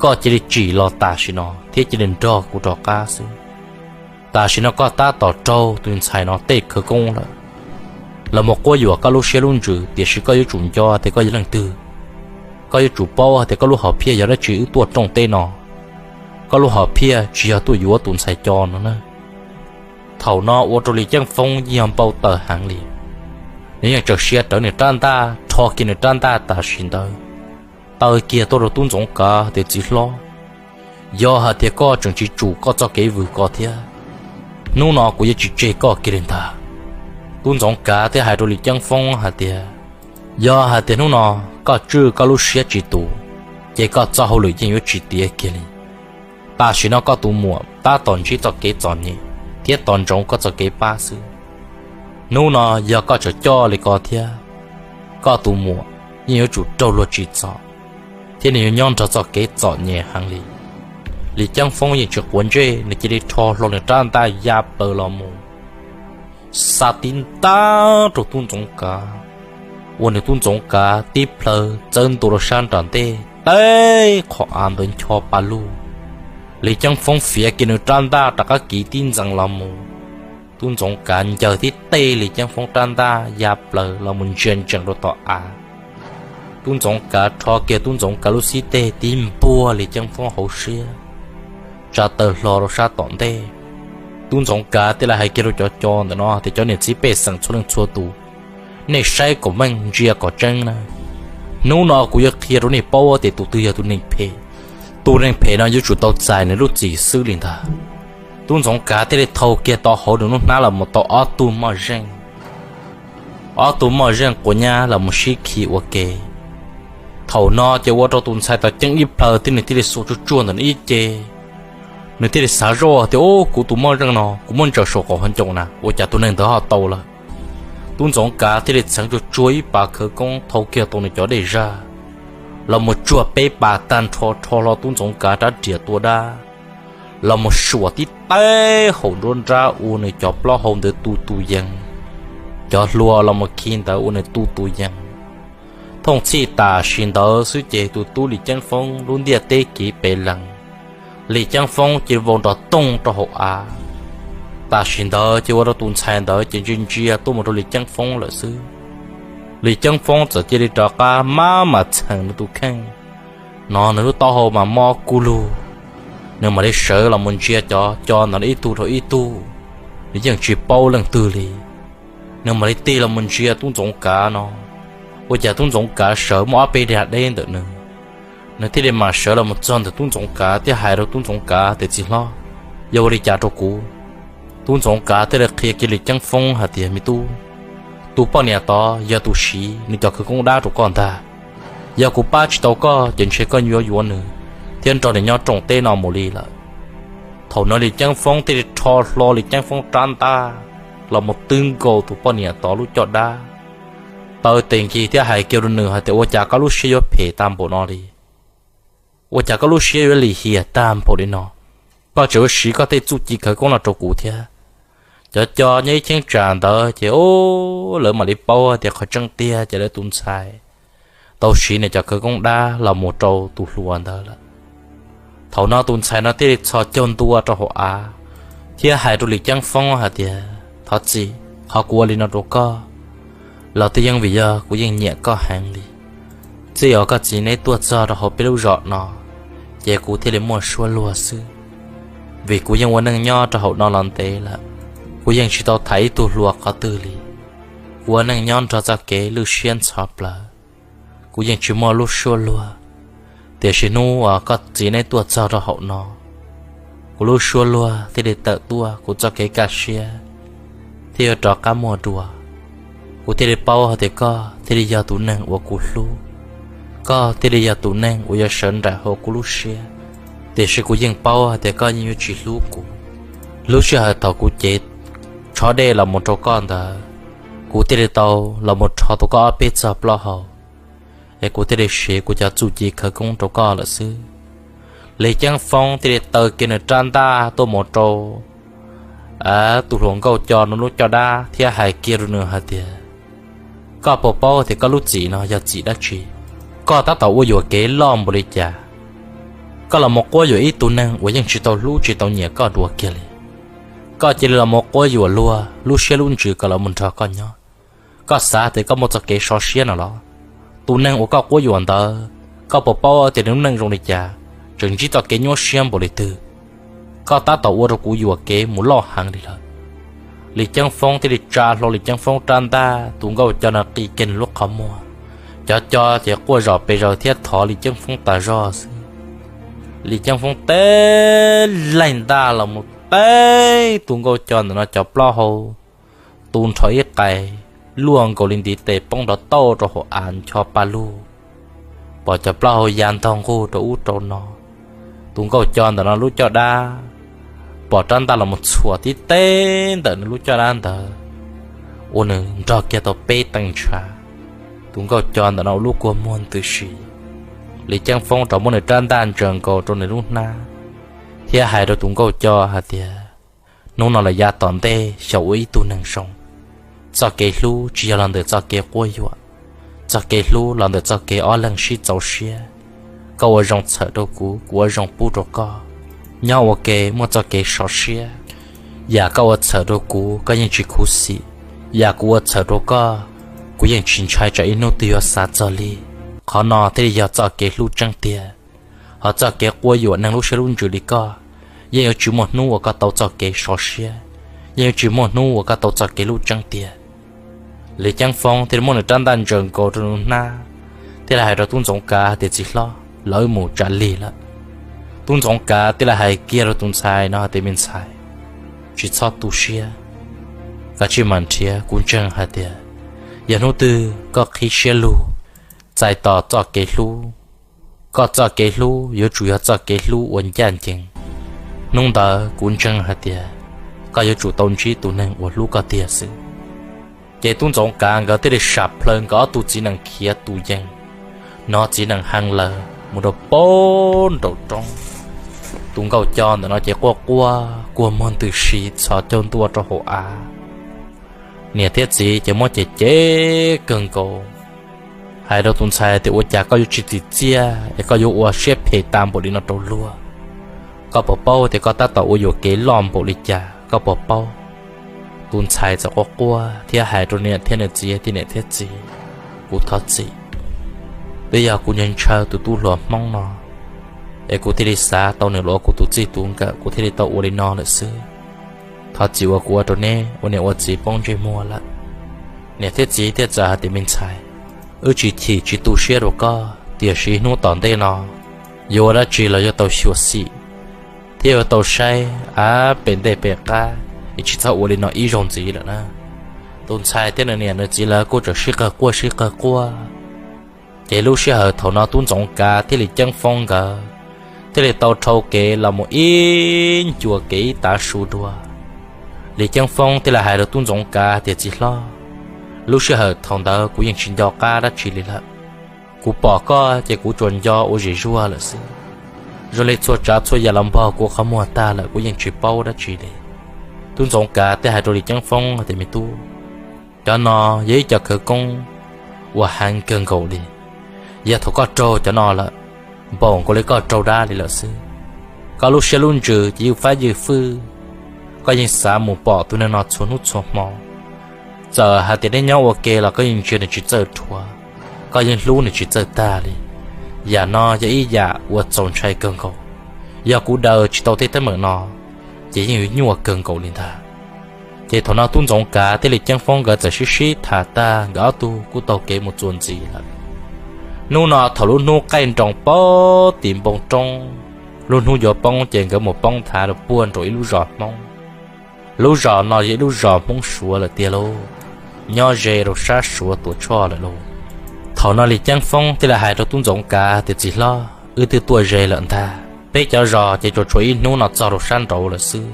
koj cia li tsim los tam sim no thiab cia li nrog kuv rov qab xwb. Tam sim no koj tab tom raug tus ntxhais no tej khawv koob lawm, los mus quab yuam koj lub siab lub ntsws, tiam sis koj yuav tsum nco tias koj yog leej twg, koj yuav tsum paub tias koj lub hom phiaj yog dab tsi wb tuaj rooj teb no. Koj lub hom phiaj tsis yog tuaj yuav tus ntxhais co no na. Thaum no ua rau Lis Ceeb Foob yeej yog npau taws heev li, nws yeej tsaws sia rawv nws rab ntaj, rho kiag nws rab ntaj tam sim ntawd taw kiag tuaj rau tub Ntxoov Kav tias, txiv hlob, yog hais tias koj tseem tsis tsum koj txoj kev vwm ko thiab, hnub no kuv yuav tsis tseg koj kiag li ntag. Tub Ntxoov Kav thiaj hais rau Lis Ceeb Foob hais tias, yog hais tias hnub no koj tswj koj lub siab tsis tus, ces koj txoj hauj lwm yeej yuav tsis tiav kiag li. Tam sim no koj tus muam tab tom ntsib txoj kev txom nyem thiab tos ntsoov koj txoj kev pab xwb. Hnub no yog koj tseem coj li ko thiab, koj tus muam yeej yuav tsum raug luag tsim txom, thiab nws yuav nyob nrog txoj kev txom nyem heev li. Lis Ceeb Foob yeej tsis quav ntsej, nws cia li rho hlo nws rab ntaj ya plaws los mus, xa tib ntab rau tub Ntxoov Kav, ua nws tub Ntxoov Kav tib plhaw txawb ntua rau sab nram ntej teb qhov av ntawd ncho pa lug. Lis Ceeb Foob fiav kiag nws rab ntaj rov qab kiv tib ntxees los mus, tub Ntxoov Kav ncaws tib teg Lis Ceeb Foob rab ntaj ya plaws los mus ntsia ntsees rau tom av. Tub Ntxoov Kav rho kiag tub Ntxoov Kav lub xib teg tib npuag Lis Ceeb Foob hauv siab, tsa taw hlo rau sab tom ntej. Tub Ntxoov Kav thiaj li hais kiag rau cov co ntawm no tias, cov niam txiv pej xeem txhua leej txhua tus, nej saib kom meej ntsia kom tseeb na. Hnub no kuv yuav qhia rau nej paub tias tus twg yog tus neeg phem. Tus neeg phem no yuav tsum tau txais nws lub txim xwb li ntag. Tub Ntxoov Kav thiaj li thau kiag tau hauv nws lub hnab los mus tau ob tug moj zeej. Ob tug moj zeej quav nyab los mus sib khi ua ke. Thaum no ces ua rau tus ntxhais tau ceeb ib plhaw thiab nws thiaj li xuas tsuag tsuag ntawm nws ib ce. Nws thiaj li xav zoj tias, ub, kuv tus moj zeej no kuv muab ntsaws saum qaum hauv ncoo na, ua cas tus neeg ntawd ho tau lawm. Tub Ntxoov Kav thiaj li txheev tsuag tsuag ib pas khawv koob thau kiag tau nws cov dej zaj los mus tsuag peb pas tag nrho, rho hlo tub Ntxoov Kav rab riam tua dab los mus suam tib teg hauv nruab nrab ua nws cov plaub hau ntawd tu tus yees, cov hlua los mus khi ntawd ua nws tu tus yees. Thooj txhij tam sim ntawd xwb ces tus tub Lis Ceeb Foob lub ntiaj teb kiv pes lees, Lis Ceeb Foob cia li vau nrov toog rau hauv av. Tam sim ntawd ces ua rau tus ntxhais ntawd ces ntsia ntsia tuaj mus rau Lis Ceeb Foob lawm xwb. Lis Ceeb Foob txawm cia li rov qab maj mam txheem nws tus kheej, hnov nws lub taub hau mas mob kub lug. Nws mam li sawv los mus ntsia cov co ntawd ib tug rau ib tug, nws yeej tsis paub leej twg li. Nws mam li tig los mus ntsia tub Ntxoov Kav no, ua cas tub Ntxoov Kav sawv muaj ob peb dag deb ntawm nws. Nws thiaj li mam sawv los mus txog ntawm tub Ntxoov Kav thiab hais rau tub Ntxoov Kav tias, txiv hlob, yog ua li cas rau kuv? Tub Ntxoov Kav thiaj li qhia kiag Lis Ceeb Foob hais tias, me tub, tus poj niam tod yog tus siv nws cov khawv koob dab rau koj ntag. Yog kuv pab tsis tau koj ces ntshe koj yuav yuav nws thiab nrog nws nyob rooj teb no mus li lawm. Thaum no Lis Ceeb Foob thiaj li rho hlo Lis Ceeb Foob rab ntaj los mus twb nkaus tus poj niam tod lub caj dab, taw tes nkig thiab hais kiag rau nws hais tias, ua cas koj lub siab yuav phem tag npaum no li? Ua cas koj lub siab yuav lim hiam tag npaum li no? Koj tseem yuav siv koj tej txuj ci khawv koob no rau kuv thiab. Cov co nyob ib cheeb tsam ntawd ces, o, lawv mam li paub tias qhov tseeb tiag ces lawv tus ntxhais tau siv nws cov khawv koob dab los mus rau tus hluas ntawd lawm. Thaum no tus ntxhais no thiaj li txhos caug ntua rau hauv av thiab hais rau Lis Ceeb Foob hais tias, thov txim, qhov kuv ua li no rau koj, Los twb yeej vim yog kuv yeej nyiam koj heev li. Txij uas koj txiv neb tuaj txog rau hauv peb lub zos no, ces kuv thiaj li muaj suab luag xwb. Vim kuv yeej ua neej nyob rau hauv no los ntev lawm, kuv yeej tsis tau tham ib tug hluas qhov twg li. Kuv ua neej nyob nrog txoj kev lwj siab ntxhov plawv, kuv yeej tsis muaj lub suab luag. Tiam sis hnub uas koj txiv neb tuaj txog rau hauv no, kuv lub suab luag thiaj li tawm tuaj, kuv txoj kev kaj siab thiaj yuav rov qab muaj dua. Kuv thiaj li paub hais tias koj thiaj li yog tus neeg uas kuv hlub, koj thiaj li yog tus neeg uas yuav sawv nraim hauv kuv lub siab. Tiam sis kuv yeej paub hais tias koj yeej yuav tsis hlub kuv. Lub sij hawm thaum kuv cev tshob dej los mus rau koj ntawd, kuv thiaj li tau los mus rho tau koj ob peb txog plaub hau, es kuv thiaj li siv kuv cov txuj ci khawv koob rau koj lawm xwb. Lis Ceeb Foob thiaj li taw kiag nws rab ntaj tuaj mus rau tus hluas nkauj co no lub caj dab thiab hais kiag rau nws hais tias, koj puas paub tias koj lub txim no yog txim dab tsi? Koj tab tom ua yuam kev loj npaum li cas, koj los mus quab yuam ib tug neeg uas yeej tsis tau hlub tsis tau nyiam koj dua kiag li. Koj cia li los mus quab yuam luag lub siab lub ntsws kom los mus nrog koj nyob. Koj xav tias koj muaj txoj kev sov siab no los? Tus neeg uas koj quab yuam ntawd, koj puas paub tias nws lub neej zoo li cas, tseem ntsib txoj kev nyuaj siab npaum li twg? Koj tab tom ua rau kuv yuam kev mus loj heev li lawm. Lis Ceeb Foob thiaj li tsa hlo Lis Ceeb Foob rab ntaj, tus nkauj co no qi kiag nws lub qhov muag, cov co ces quaj zom pes zaws thiab thov Lis Ceeb Foob tas zog xwb. Lis Ceeb Foob teb laig ntaj los mus teb tus nkauj co ntawm no cov plaub hau tu nrho ib qais, luaj nkaus li ntiv tes poob nrov tauj rau hauv av ncho pa lug, pom cov plaub hau ya ntog nquj rau ub rau no. Tus nkauj co ntawm no lub caj dab, pom rab ntaj los mus txhuam tib teb ntawm nws lub caj dab ntawd, ua nws nrog kiag tau peb teev ntshav. Tus nkauj co ntawm no ua lub kua muag ntws si. Lis Ceeb Foob rov muab nws rab ntaj ntsaws nkaus rau nws lub hnab thiab hais rau tus nkauj co hais tias, hnub no lawm yav tom ntej xyaum ua ib tug neeg zoo. Txoj kev hlub tsis yog los ntawm txoj kev quab yuam, txoj kev hlub los ntawm txoj kev ob leeg sib txaus siab. Koj ua zoo txhawm rau kuv, kuv ua zoo pub rau koj. Nyob ua ke muaj txoj kev sov siab. Yam koj ua txhawm rau kuv koj yeej tsis khuv xim, yam kuv ua txhawm rau koj kuv yeej tsis ntshai tsam ib hnub twg yuav xav txog li. Qhov no thiaj li yog txoj kev hlub tseeb tiag. Ho txoj kev quab yuam neeg lub siab lub ntsws li koj, yeej yuav tsis muaj hnub uas koj tau txoj kev sov siab, yeej yuav tsis muaj hnub uas koj tau txoj kev hlub tseeb tiag. Lis Ceeb Foob thiaj li muab nws rab ntaj ntsaws nkaus rau nws hnab thiab li hais rau Tub Ntxoov Kav tias, txiv hlob, lawv mus tsam lig lawm. Tub Ntxoov Kav thiaj li hais kiag rau tus ntxhais no hais tias, me ntxhais, tsis txhob tu siab, koj cia li mam nrhiav. Kuv ntseeg hais tias yog hnub twg koj qhib siab lug txais tos txoj kev hlub, koj txoj kev hlub yuav tsum yog txoj kev hlub uas ncaj ncees. Hnub ntawd kuv ntseeg hais tias koj yuav tsum tau ntsib tus neeg uas hlub koj tiag xwb. Ces Tub Ntxoov Kav nkawd thiaj li sam plaws nkawd ob tug txiv nees khiav tus yees, hnov txiv nees hee lawm mus rau pem nraum roob. Tus nkauj co ntawm no ces quaj quaj kua muag ntws si txhos caug ntua rau hauv av. Niam thiab txiv ces muab cem cem kawg nkaus, hais rau tus ntxhais tias, ua cas koj yuav tsis txim txiaj es koj yuav ua siab phem tas npaum li no rau luag? Koj puas paub tias koj tab tom ua yuam kev loj npaum li cas, koj puas paub? Tus ntxhais txawm quaj quaj thiab hais rau niam thiab nws txiv tias, niam thiab txiv, kuv thov txim. Twb yog kuv ntshaw ntshaw tus tub hluas Hmoob no, es kuv thiaj li xav tau nws los ua kuv tus txij tus nkawm, kuv thiaj li tau ua li no lawm xwb. Thov txim uas kuv ua rau neb ua niam ua txiv poob ntsej muag lawm. Niam thiab txiv thiaj txawm hais tias, me ntxhais, wb tsis chim tsis tu siab rau koj, tiam sis hnub tom ntej no yuav ua dab tsi los yuav tau xyuam xim thiab yuav tau saib av pem ntej pem qab, es tsis txhob ua li no ib zaug ntxiv lawm na. Tus ntxhais thiab nws niam nws txiv lawv kuj txawm sib qawg quaj sib qawg quaj. Ces lub sij hawm thaum no Tub Ntxoov Kav thiab Lis Ceeb Foob nkawd thiaj li tau dhau kev los mus ib ncua kev ib tav su dua. Lis Ceeb Foob thiaj li hais rau Tub Ntxoov Kav tias, txiv hlob, lub sij hawm thaum ntawd kuv yeej tsis nco qab dab tsi li lawm. Kuv pom koj ces kuv tsuas nco ua zim zuag lawm xwb. Zoo li txhua tsav txhua yam los npog kuv qhov muag tag lawm, kuv yeej tsis paub dab tsi li. Tub Ntxoov Kav thiaj hais rau Lis Ceeb Foob hais tias, me tub, cov no yog ib co khawv koob uas heev kawg nkaus li. Yog thaum koj raug cov no lawm, npaum nkaus li koj raug dab li lawm xwb. Koj lub siab lub ntsws ces ywj fab ywj fwj, koj yeej xav mus pom tus neeg no txhua hnub txhua hmo. Txawm hais tias nej nyob ua ke los koj yeej ntsia nws tsis txawj dhuav, koj yeej hlub nws tsis txawj tag li. Yam no yog ib yam uas txaus ntshai kawg nkaus. Yog kuv daws tsis tau tej teeb meem no, ces yeej yuav nyuaj kawg nkaus li ntag. Ces thaum no tub Ntxoov Kav thiab Lis Ceeb Foob nkawd txawm sib sib tham tag, nkawd ob tug kuj taug kev mus txuas ntxiv lawm. Hnub no thaum lub hnub qaij nroos poob tim npoo roob, lub hnub yuav poob ces nkawd mus poob thav rau puag nraum ib lub zos Hmoob. Lub zos no yog ib lub zos Hmoob Suav lawm tiag lauj, nyob ze rau sab Suav Tuam Tshoj lawm lauj. Thaum no Lis Ceeb Foob thiaj li hais rau tub Ntxoov Kav tias, Txiv hlob, wb twb tuaj ze lawm ntag, peb cov zos ces tsuas tshuav ib hnub no txog rau sab nraud lawm xwb.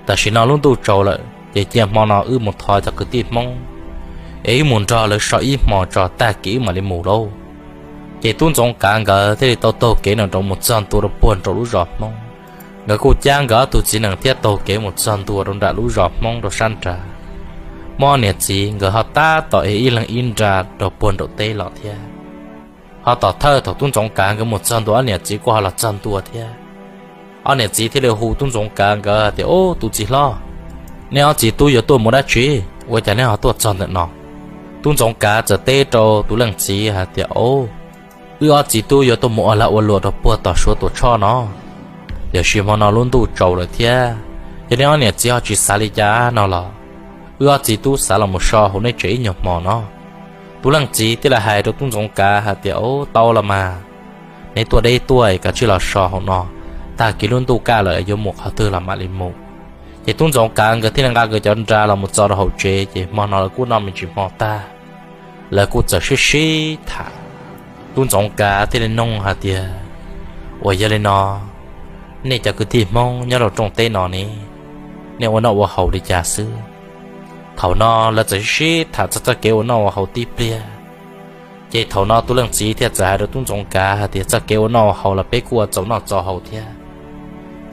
Tam sim no lub ntuj tsaus lawm ces cia hmo no wb mus thov cov kwv tij Hmoob es wb mus nrog lawv so ib hmos tso tag kis wb mam li mus lauj. Ces tub Ntxoov Kav nkawd thiaj li tau taug kev no rau mus txog ntua rau puag nraum lub zos Hmoob. Nkawd kuj cab nkawd ob tug txiv nees thiab taug kev mus txog ntua rau nram lub zos Hmoob rau sab nrad. Muab ob niam txiv nkawd ho tab tom ev ib leeg ib nra rau puag nraum teb los thiab. Ho tom thawj thaum tub Ntxoov Kav nkawd mus txog ntua ob niam txiv kuj ho los txog ntua thiab. Ob niam txiv thiaj li hu tub Ntxoov Kav nkawd tias, Ub, tus txiv hlob, nej ob txiv tub yuav tuaj mus dab tsi? Ua cas nej ho tuaj txog ntawm no? Tub Ntxoov Kav txawm teb rau tus leej txiv hais tias, Ob, wb ob txiv tub yuav tuaj mus ua lag ua luam rau puag tom Suav Tuam Tshoj no, tiam sis hmo no lub ntuj tsaus lawm thiab, yog nej ob niam txiv ho tsis xav li cas no los wb ob txiv tub xav los mus so hauv nej tsev ib nyuag hmo no. Tus leej txiv thiaj li hais rau tub Ntxoov Kav hais tias, Ub, tau los mas, neb tuaj deb tuaj es kav tsij los so hauv no, tag kis lub ntuj kaj lawm yuav mus qhov twg los mam li mus. Ces tub Ntxoov Kav nkawd thiaj li nqa nkawd cov nra los mus txo rau hauv tsev, ces hmo no lawv kuj noj me ntsis hmo tag, lawv kuj txawm sib sib tham. Tub Ntxoov Kav thiaj li nug hais tias, Uas yog li no, nej cov kwv tij Hmoob nyob rau rooj teb no ne, nej ua noj ua haus li cas xwb? Thaum no lawv txawm sib sib tham txog txoj kev ua noj ua haus tib pliag. Ces thaum no tus leej txiv thiaj txawm hais rau tub Ntxoov Kav hais tias, Txoj kev ua noj ua haus los peb kuj ua txaus noj txaus haus thiab.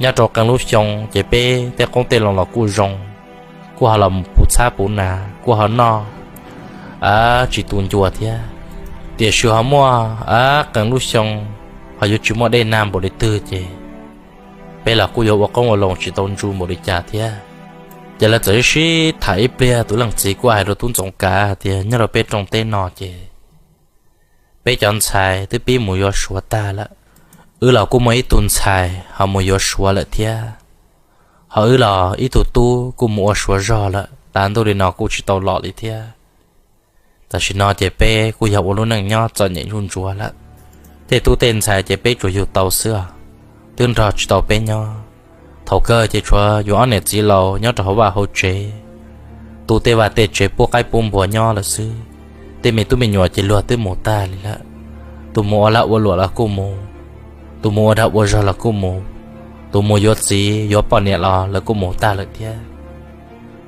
Nyob rau qee lub xyoo ces peb tej qoob tej loo los kuj zoo, kuj ho los puv txhab puv nas, kuj ho noj tsis tu ncua thiab. Tiam sis ho muaj qee lub xyoo ho yuav tsis muaj dej nag npaum li twg ces peb los kuj yuav ua qoob ua loo tsis tau ntsu npaum li cas thiab. Ces lawv txawm sib sib tham ib pliag, tus leej txiv kuj hais rau tub Ntxoov Kav hais tias, Nyob rau peb rooj teb no ces peb cov ntxhais twb pib mus yuav Suav tag lawm. Wb los kuj muaj ib tug ntxhais ho mus yuav Suav lawm thiab. Ho wb los ib tug tub kuj mus ua Suav zog lawm, tas ntuj li no kuj tsis tau los li thiab. Tam sim no ces peb kuj yog ua lub neej nyob txom nyem zuj ntsuav lawm. Tej tub tej ntxhais ces peb tsuas yug tau xwb os, twb nrog tsis tau peb nyob. Thaum kawg ces tshuav yus ob niam txiv laus nyob rau hauv vaj hauv tsev, tu tej vaj tej tsev pub qaib pub npua nyob lawm xwb. Tej me tub me nyuam ces luag twb mus tag li lawm. Tus mus ua lag ua luam los kuj mus, tus mus ua dag ua zog los kuj mus, tus mus yuav txiv yuav poj niam los lawv kuj mus tag lawm thiab.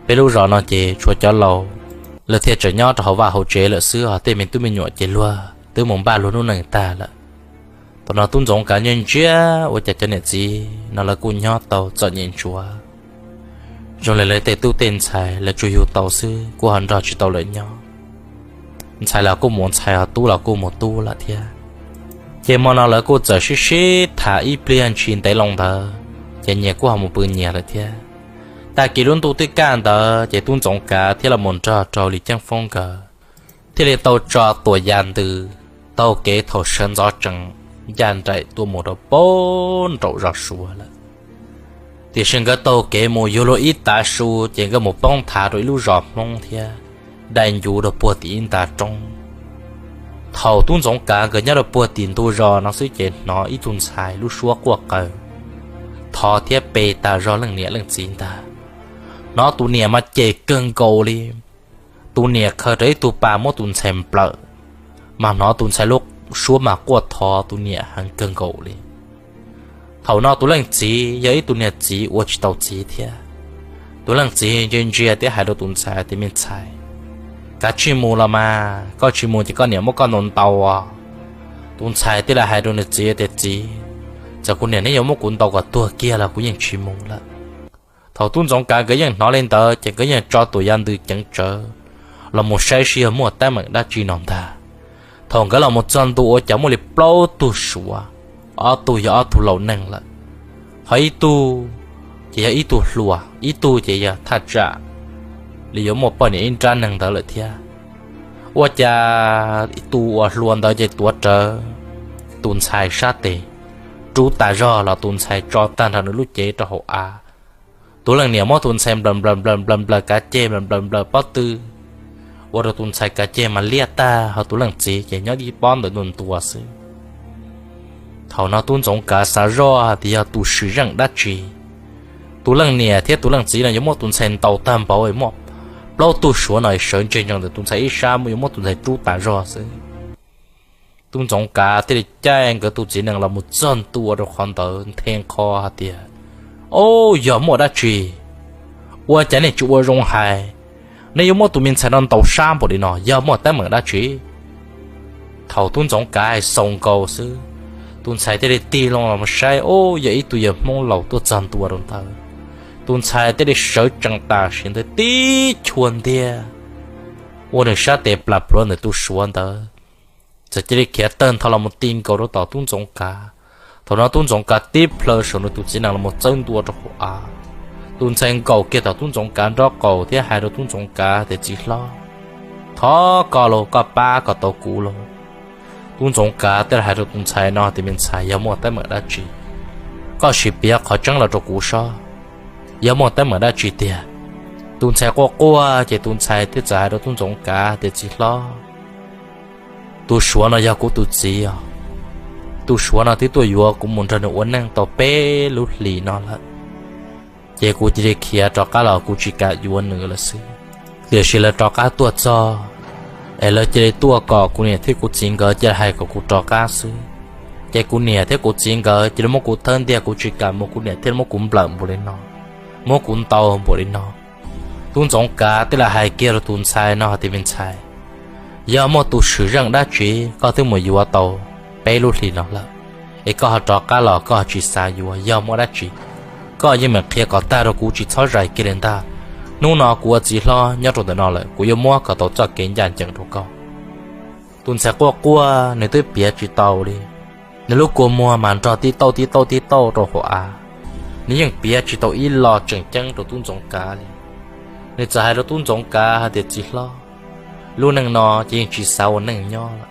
Peb lub zos no ces tshuav cov laus, lawv thiaj tseem nyob rau hauv vaj hauv tsev lawm xwb, ho tej me tub me nyuam ces luag twb mus npaj luag lub neej tag lawm. Thaum no tub Ntxoov Kav ntsia ntsia ua cas cov niam txiv no lawv kuj nyob tau txom nyem ntsuav. Zoo li lawv tej tub tej ntxhais lawv tsuas yug tau xwb, kuj ho nrog tsis tau lawv nyob. Ntxhais los kuj mus ntxhais, ho tub los kuj mus tub lawm thiab. Ces hmo no lawv kuj txawm sib sib tham ib pliag ntshis ntev loo ntawd, ces nyias kuj ho mus pw nyias lawm thiab. Tag kis lub ntuj twb kaj ntawd ces tub Ntxoov Kav thiaj los mus nrog rau Lis Ceeb Foob nkawd thiaj li tau tso tuam yas ntws taug kev thaum sawv ntxov tsees ncaj nraim tuaj mus rau pem nraum zos Suav lawm. Tiam sis nkawd taug kev mus yuav luag ib tav su ces nkawd mus poob thav rau ib lub zos Hmoob thiab, dai ncuv rau puag tim ib nta roob. Thaum tub Ntxoov Kav nkawd nyob rau puag tim ntug zos no xwb ces hnov ib tug ntxhais lub suab quaj qw, thov thiab pe tas zog leej niam leej txiv ntag. Hnov tus niam mas cem kawg nkaus li. Tus niam khaws rau ib tug pas muab tus ntxhais nplawm, mas hnov tus ntxhais lub suab mas quaj thov tus niam heev kawg nkaus li. Thaum no tus leej txiv yog ib tug niag txiv ua tsis tau txiv thiab. Tus leej txiv ntsia ntsia thiab hais rau tus ntxhais tias, Me ntxhais, kav tsij mus los mas, koj tsis mus ces koj niam muab koj ntaus ntaus. Tus ntxhais thiaj li hais rau nws txiv tias, Txiv, txawm kuv niam neb yuav muab kuv ntaus kom tuag kiag los kuv yeej tsis mus lawm. Thaum tub Ntxoov Kav nkawd yeej hnov li ntawd ces nkawd yeej tso tuam yas ntws ceev tsawv los mus saib seb yog muaj teeb meem dab tsi no ntag. Thaum nkawd los mus txog ntua ua cas muaj li plaub tug Suav, ob tug yog ob tug laus neeg lawm, ho ib tug ces yog ib tug hluas, ib tug ces yog thaj tsam li yuav muaj poj niam ib nrab neeg ntawd lawm thiab. Ua cas tus uas hluas ntawd ces tuav rawv tus ntxhais sab tes, rub tas zog los tus ntxhais tso tag nrho nws lub cev rau hauv av. Tus leej niam muab tus ntxhais nplawm nplawm nplawm nplawm nplawm kav ceg, nplawm nplawm nplawm pob tw, ua rau tus ntxhais kav ceg mas liab tag, ho tus leej txiv ces nyob ib pob ntawd ntuas ntuas xwb. Thaum no tub ntxoov kav xav zoj tias yog tus swm zeej dab tsi, tus leej niam thiab tus leej txiv no yuav muab tus ntxhais ntaus tag npaum, muaj plaub tug suav no sawv ntseg ntsees ntawm tus ntxhais ib sab, yuav muab tus ntxhais rub tas zog xwb. Tub ntxoov kav thiaj li caij nkawd tus txiv nees los mus txog ntua rau qhov ntawd nthe nqho hais tias, Au, yog muaj dab tsi? Ua cas nej tsis ua zoo hais? Nej yuav muab tus me ntxhais no ntaus sab npaum li no yog muaj teeb meem dab tsi? Thaum tub ntxoov kav hais xaus nkaus xwb, tus ntxhais thiaj li tig loo los saib, ub, yog ib tug yawg Hmoob laus tuaj txog ntua rau ntawd. Tus ntxhais thiaj li sawv tsees tam sim ntawd tib chua ntiag, ua nws sab tes plam pluav ntawm tus suav ntawd, txawm cia li khiav tawg ntho los mus ti nkaus rau tom tub ntxoov kav. Thaum no tub ntxoov kav tib plhaw saum nws tus txiv nees los mus txawb ntua rau hauv av. Tus ntxhais nkaum kiag tom tub ntxoov kav nraub qaum thiab hais rau tub ntxoov kav tias, Txiv hlob, thov koj los, koj pab kom tau kuv los. Tub ntxoov kav thiaj li hais rau tus ntxhais no tias, Me ntxhais, yog muaj teeb meem dab tsi, koj sim piav qhov tseeb los rau kuv sob. Yog muaj teeb meem dab tsi tiag? Tus ntxhais quaj quaj ces tus ntxhais thiaj txawm hais rau tub ntxoov kav tias, Txiv hlob, tus suav no yog kuv tus txiv os. Tus suav no twb tuaj yuav kuv mus nrog nws ua neej tau peb lub hlis no lawm, ces kuv cia li khiav rov qab los, kuv tsis kam yuav nws lawm xwb. Tiam sis lawv rov qab tuaj txog, es lawv cia li tuaj kom kuv niam thiab kuv txiv nkawd cia li hais kom kuv rov qab xwb. Ces kuv niam thiab kuv txiv nkawd cia li muab kuv thawb ntiag, kuv tsis kam mus, kuv niam thiaj muab kuv nplawm npaum li no, muab kuv ntaus npaum li no. Tub ntxoov kav thiaj li hais kiag rau tus ntxhais no tias, Me ntxhais, yog muaj tus swm zeej dab tsi koj twb mus yuav tau peb lub hlis no lawm, es koj ho rov qab los koj ho tsis xav yuav yog muaj dab tsi? Koj yeej meem qhia kom tag rau kuv, tsis txhob zais kiag li ntag. Hnub no kuv ua txiv hlob nyob rau ntawm no lawm, kuv yuav muab kom tau txoj kev ncaj ncees rau koj. Tus ntxhais quaj quaj, nws twb piav tsis tau li. Nws lub kua muag mas nrog tib tauj tib tauj tib tauj rau hauv av, nws yeej piav tsis tau ib lo tseem ceeb rau tub ntxoov kav li. Nws txawm hais rau tub ntxoov kav hais tias, Txiv hlob, lub neej no ces yeej tsis xav ua neej nyob lawm,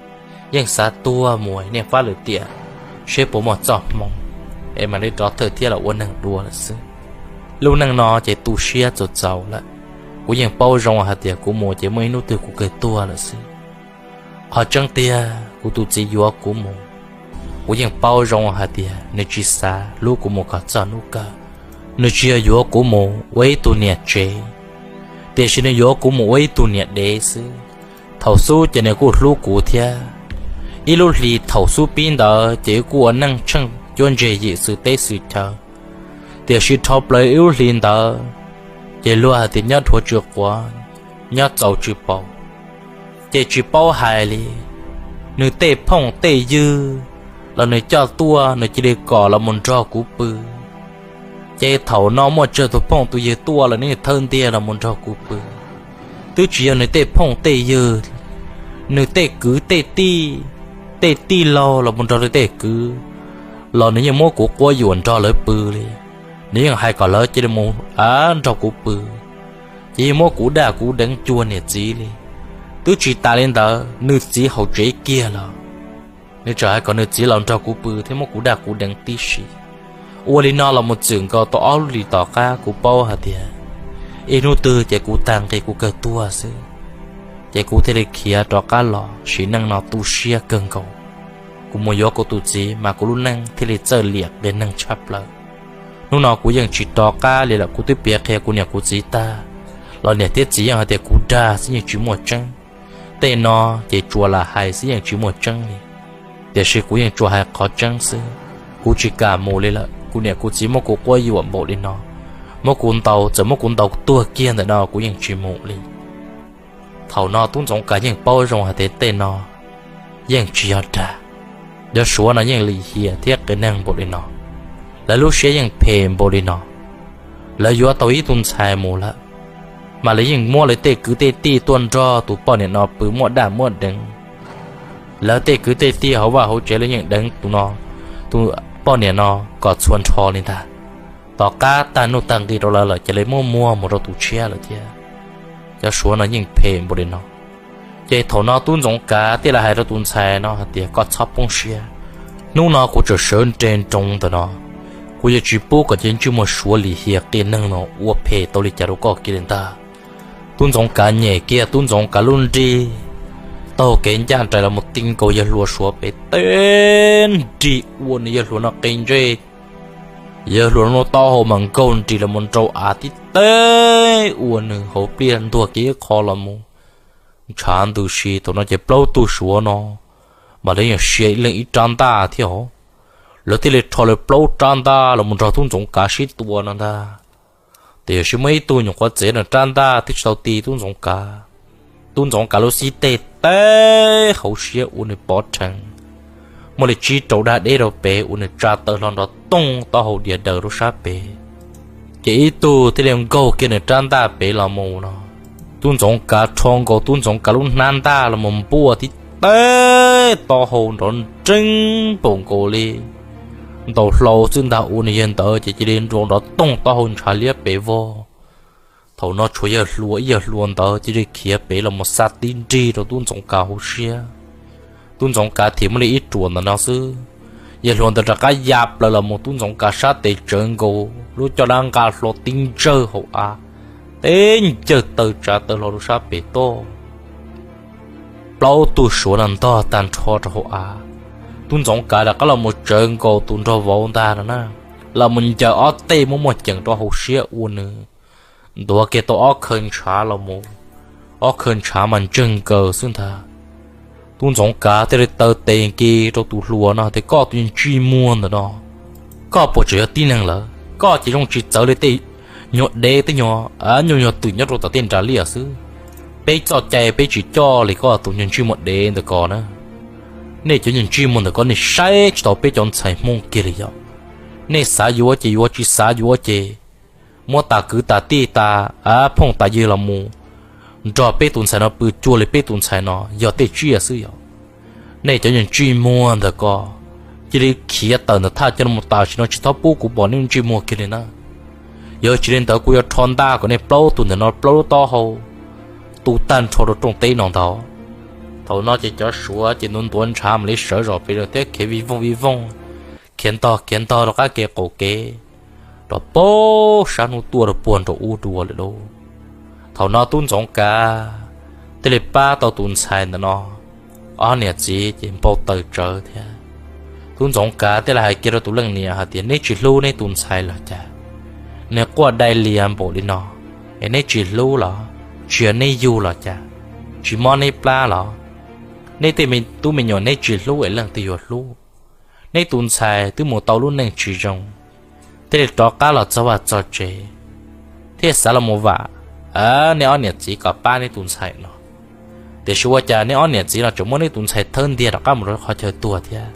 yeej xav tuag mus, nej fab lwm tiam seb puas muaj txoj hmoo, es mam li rov thawj thiab los ua neeg dua lawm xwb. Lub neej no ces tu siab txaus txaus lawm. Kuv yeej paub zoo hais tias kuv mus ces muaj ib hnub twg kuv kawg tuag lawm xwb. Qhov tseeb tiag, kuv tus txiv yuav kuv mus, kuv yeej paub zoo hais tias nws tsis xav hlub kuv mus kom txog hnub kawg. Nws tsis yog yuav kuv mus ua ib tug niam tsev, tiam sis nws yuav kuv mus ua ib tug niam dev xwb. Thaum xub ces nws kuj hlub kuv thiab. Ib lub hlis thaum xub pib ntawd ces wb kuj ua neej tsheej cuab ntse yim xwm teb xwm chaw. Tiam sis dhau plaws ib lub hlis ntawd, ces luag hais tias nyob dhuav tsw quav, nyob txaus tsw paus, ces tsis paub hais li. Nws tej phooj tej ywg los nws coj tuaj, nws cia li kom los mus nrog kuv pw. Ces thaum no muaj tsawg tus phooj tus ywg tuaj los nws thawb ntiag los mus nrog kuv pw. Twb tsis yog nws tej phooj tej ywg, nws tej kwv tej tij, tej tij laug los mus nrog lawv tej kwv, los nws yeej muab kuv quab yuam nrog lawv pw li. Nws yeej hais kom lawv cia li mus nrog kuv pw, ces yeej muab kuv daj kuv deev cuag niam txiv li. Twb tsis tas li ntawd, nws txiv hauv tsev kiag los nws tseem hais kom nws txiv los nrog kuv pw thiab muab kuv daj kuv deev tib si. Ua li no los mus txwm nkaus tau ob lub hlis tom qab, kuv paub hais tias ib hnub twg ces kuv tag nqi kuv kawg tuag xwb. Ces kuv thiaj li khiav rov qab los sim neej no tu siab kawg nkaus. Kuv mus yuav kuv tus txiv mas kuv lub neej thiaj li txawj liam qias neeg tshaj plaws. Hnub no kuv yeej tsis rov qab li lawm, kuv twb piav qhia kuv niam kuv txiv tag los niam thiab txiv yeej hais tias kuv dag xwb yeej tsis muaj tseeb. Tej no ces tsuas lam hais xwb yeej tsis muaj tseeb li. Tiam sis kuv yeej tsuas hais qhov tseeb xwb, kuv tsis kam mus li lawm. Kuv niam kuv txiv muab kuv quab yuam npaum li no, muab kuv ntaus, txawm muab kuv ntaus tuag kiag ntawm no kuv yeej tsis mus li. Thaum no tub Ntxoov Kav yeej paub zoo hais tias tej no yeej tsis yog dag. Cov Suav no yeej lim hiam thiab qias neeg npaum li no, lawv lub siab yeej phem npaum li no. Lawv yuav tau ib tug ntxhais mus lawm, mas lawv yeej muab lawv tej kwv tej tij tuaj nrog tus poj niam no pw muaj daj muaj deev. Lawv tej kwv tej tij hauv vaj hauv tsev lawv yeej deev tus no, tus poj niam no kom txhua nrho li ntag. Tom qab tag nuj tag nqi rau lawv lawm ces lawv muab muag mus rau tus tshiab lawm thiab. Cov suav no yeej phem npaum li no. Ces thaum no tub Ntxoov Kav thiaj li hais rau tus ntxhais no hais tias, koj txhob poob siab, hnub no kuv tseem sawv nres nroos ntawm no, kuv yuav tsis pub kom cov ntsej muag suav lim hiam qias neeg no ua phem tau li cas rau koj kiag li ntag. Tub Ntxoov Kav nyem kiag tub Ntxoov Kav lub nrig, taug kev ncaj nraim los mus ti nkaus yawg hluas suav pem teb nrig ua nws yawg hluas no qe ntsej. Yawg hluas no taub hau mas nkaug nris los mus nraum av tib teb ua nws hauv pliaj ntuag kiag ib qho los mus ntshav ntws si. Thaum no ces plaub tug suav no mas lawv yeej sia ib leeg ib rab ntaj thiab hos, lawv thiaj li rho lawv plaub rab ntaj los mus nrog tub Ntxoov Kav sib tua no ntag. Tiam sis muaj ib tug nyuam qhuav txiav nws rab ntaj twb tsis tau ti tub Ntxoov Kav, tub Ntxoov Kav lub xib teg teb hauv siab ua nws pov rhees, muaj li tsib rau dag deb rau pem ua nws tsa taw hlo nrov toog taub hau dias daws rau sab pem. Ces ib tug thiaj li nkaug kiag nws rab ntaj pem los mus no, tub Ntxoov Kav rho nkaus tub Ntxoov Kav lub hnab ntaj los mus npuaj tib teb taub hau nrov nreeb npaum nkaus li ntaus hlau xwb ntag ua nws yawg ntawd ces cia li nrov toog taub hau ntshav liab pem vog. Thaum no tshuav yawg hluas ib yawg hluas ntawd cia li khiav pem los mus xa tib nrig rau tub Ntxoov Kav hauv siab. Tub Ntxoov Kav thiaj muaj li ib ruam ntawm no xwb, yawg hluas ntawd rov qab ya plaws los mus tub Ntxoov Kav sab tes tsawv nkaus lub caj dab nqa hlo tib ntsawj hauv av, teb ncawg taw tsa taw hlo rau sab pem toj. Plaub tug suav no ntog tag nrho rau hauv av. Tub Ntxoov Kav rov qab los mus tsawv nkaus tus nraug vauv ntag no na, los mus ncaws ob teg muaj muaj ceem rau hauv siab ua nws ntuav kiag tau ob khawv ntshav los mus, ob khawv ntshav mas ntseg nkaws xwb ntag. Tub Ntxoov Kav thiaj li taw tes kiag rau tus hluas no tias, koj tus ntsej muag ntawm no, koj puas tseem yog tib neeg lawm? Koj ces zoo tsis txawv li tej nyuag dev tej nyuag nyuag nyuag twm nyob rau tom tej nras liaj xwb. Peb txoj cai peb tsis coj li koj tus nyuag ntsej muag dev ntawm ko na. Nej cov nyuag ntsej muag ntawm ko nej saib tsis taus peb cov ntxhais Hmoob kiag li yom. Nej xav yuav ces yuav, tsis xav yuav ces muab tas kwv tas tij tas phooj tas ywg los mus nrog peb tus ntxhais no pw cuag li peb tus ntxhais no yog tej tsiaj xwb yom. Nej cov nyuag ntsej muag ntawm ko, cia li khiav tawm ntawm thaj chaw no mus tam sim no tsis txhob pub kuv pom nej ntsej muag kiag li na. Yog tsis li ntawd kuv yuav rho ntaj kom nej plaub tug ntawm no plaub lub taub hau tu tag nrho rau rooj teb no ntag. Thaum no ces cov suav ces ntuav ntuav ntshav mam li sawv zom pes zog thiab khiav vij vooj vij vooj, khiav ntog khiav ntog rov qab kev qaum kev rau puag sab hnub tuaj rau puag nraum ub dua lawm lauj. Thaum no tub Ntxoov Kav thiaj li pab tau tus ntxhais ntawm no ob niam txiv ces npau taws tsawv thiab. Tub Ntxoov Kav thiaj li hais kiag rau tus leej niam hais tias, neb tsis hlub neb tus ntxhais los cas? Nws quaj dai lias npaum li no es neb tsis hlub los? Tsis yog neb yug los cas? Tsis mob neb plab los? Neb tej me tub me nyuam neb tsis hlub es leej twg yuav hlub? Neb tus ntxhais twb mus tau lub neej tsis zoo, thiaj li rov qab los txog vaj txog tsev, thiaj xav los mus vam neb ob niam txiv kom pab neb tus ntxhais no. Tiam sis ua cas neb ob niam txiv no tseem muab neb tus ntxhais thawb ntiag rov qab mus rau qhov chaw tuag thiab?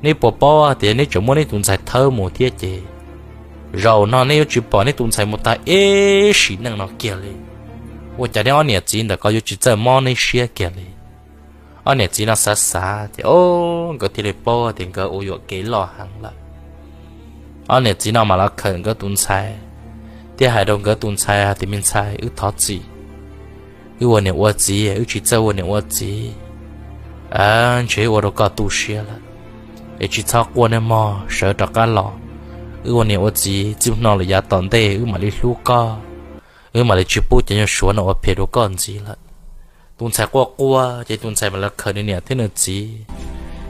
Neb puas paub tias neb tseem muab neb tus ntxhais thawb mus thiab ces zaum no neb yuav tsis pom neb tus ntxhais mus tag ib sim neej no kiag li. Ua cas neb ob niam txiv ntawm ko yuav tsis txawj mob neb siab kiag li? Ob niam txiv no xav xav ces o, nkawd thiaj li paub tias nkawd ua yuam kev loj heev lawm. Ob niam txiv no mam los khawm nkawd tus ntxhais, thiaj hais rau nkawd tus ntxhais hais tias, me ntxhais, wb thov txim. Wb ua niam ua txiv wb tsis txawj ua niam ua txiv, ntshe wb ua rau koj tu siab lawm. Es tsis txhob quaj nawb mog, sawv rov qab los. Wb ua niam ua txiv txij no lawm yav tom ntej wb mam li hlub koj, wb mam li tsis pub cov nyuag suav no ua phem rau koj ntxiv lawm. Tus ntxhais quaj quaj ces tus ntxhais mam li khawm nws niam thiab nws txiv,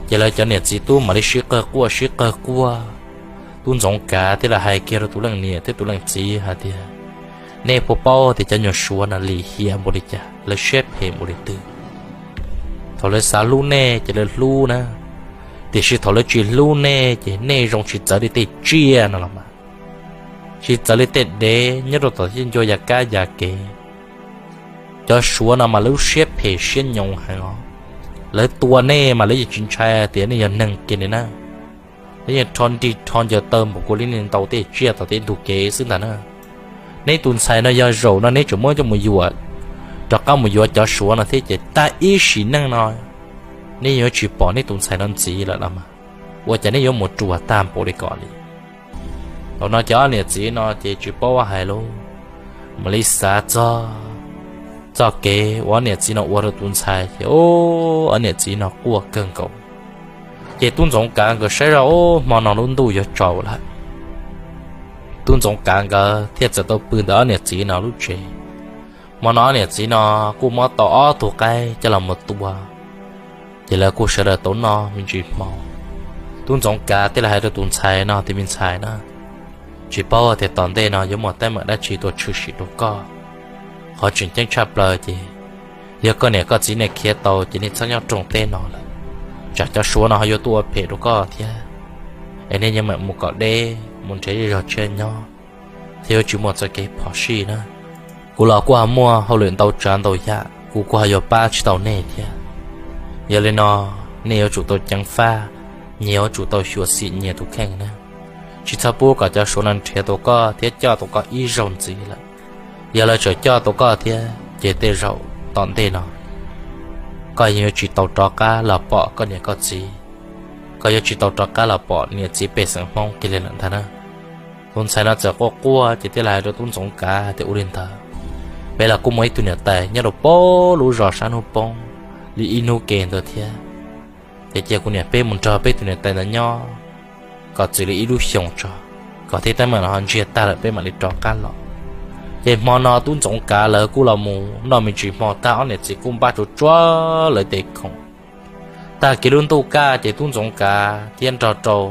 ces lawv cov niam txiv tub mam li sib qawg quaj sib qawg quaj. Tub Ntxoov Kav thiaj li hais kiag rau tus leej niam thiab tus leej txiv hais tias, nej puas paub tias cov nyuag suav no lim hiam npaum li cas, lawv siab phem npaum li twg? Thaum lawv xav hlub nej ces lawv hlub na, tiam sis thaum lawv tsis hlub nej ces nej zoo tsis txawv li tej tsiaj no los mas, tsis txawv li tej dev nyob rau tom tej ncua yas kab yas kev. Cov suav no mas lawv lub siab phem siab nyoos heev os. Lawv tua nej mas lawv yeej tsis ntshai tias nej yog neeg kiag li na. Lawv yeej rho nrig rho ncaws taw npaum nkaus li nej ntaus tej tsiaj tom tej ntug kev xwb ntag na. Neb tus ntxhais no yog zaum no neb tseem muab coj mus yuam, rov qab mus yuav cov suav no thiab ces tag ib sim neej no neb yuav tsis pom neb tus ntxhais no ntxiv lawm los mas, ua cas neb yuav mus ruam tag npaum li ko li? Thaum no ces ob niam txiv no ces tsis paub hais lauj, mam li xav txog txoj kev uas ob niam txiv no ua rau tus ntxhais ces ob niam txiv no quaj kawg nkaus. Ces tub Ntxoov Kav nkawd saib zoj, hmo no lub ntuj yuav tsaus lawm, tub Ntxoov Kav nkawd thiaj txawm tau pw ntawm ob niam txiv no lub tsev. Hmo no ob niam txiv no kuj muab tau ob tug qaib coj los mus tua, ces lawv kuj sawv daws tau noj me ntsis hmo. Tub Ntxoov Kav thiaj li hais rau tus ntxhais no tias, me ntxhais na, tsis paub tias tom ntej no yuav muaj teeb meem dab tsi tuaj tshwm sim rau koj. Qhov tseem ceeb tshaj plaws ces yog koj niam koj txiv nej khiav tau ces nej txhob nyob rooj teb no lawm, tsam cov Suav no ho yuav tuaj ua phem rau koj thiab, es nej yeej meem mus kom deb mus nrhiav zej zog tshiab nyob, thiab yuav tsis muaj txoj kev phom sij na. Kuv los kuj ho muaj hauj lwm ntau tsav ntau yam, kuv kuj ho yuav pab tsis tau nej thiab. Yog li no, nej yuav tsum tau ceev faj, nyias yuav tsum tau xyuam xim nyias tus kheej na. Tsis txhob pub kom cov Suav no nrhiav tau koj thiab coj tau koj ib zaug ntxiv lawm. Yog lawv tseem coj tau koj thiab ces tej zaum tom ntej no koj yeej yuav tsis tau rov qab los pom koj niam koj txiv, koj yuav tsis tau rov qab los pom niam txiv pej xeem Hmoob kiag li lawm ntag na. Tus ntxhais no txawm quaj quaj ces thiaj li hais rau tub Ntxoov Kav tias, ua li ntawd, peb los kuj muaj ib tug niam tais nyob rau pem lub zos sab hnub poob li ib hnub ke ntawd thiab, ces cia kuv niam peb mus nrog peb tus niam tais ntawd nyob kom txwm li ib lub xyoos tso, kom tej teeb meem no ho ntsiag tag lawm peb mam li rov qab los. Ces hmo no tub Ntxoov Kav lawv kuj los mus noj me ntsis hmo tag, ob niam txiv kuj npaj tsuav tsuav lawv tej khoom. Tag kis lub ntuj kaj ces tub Ntxoov Kav thiab nrog rau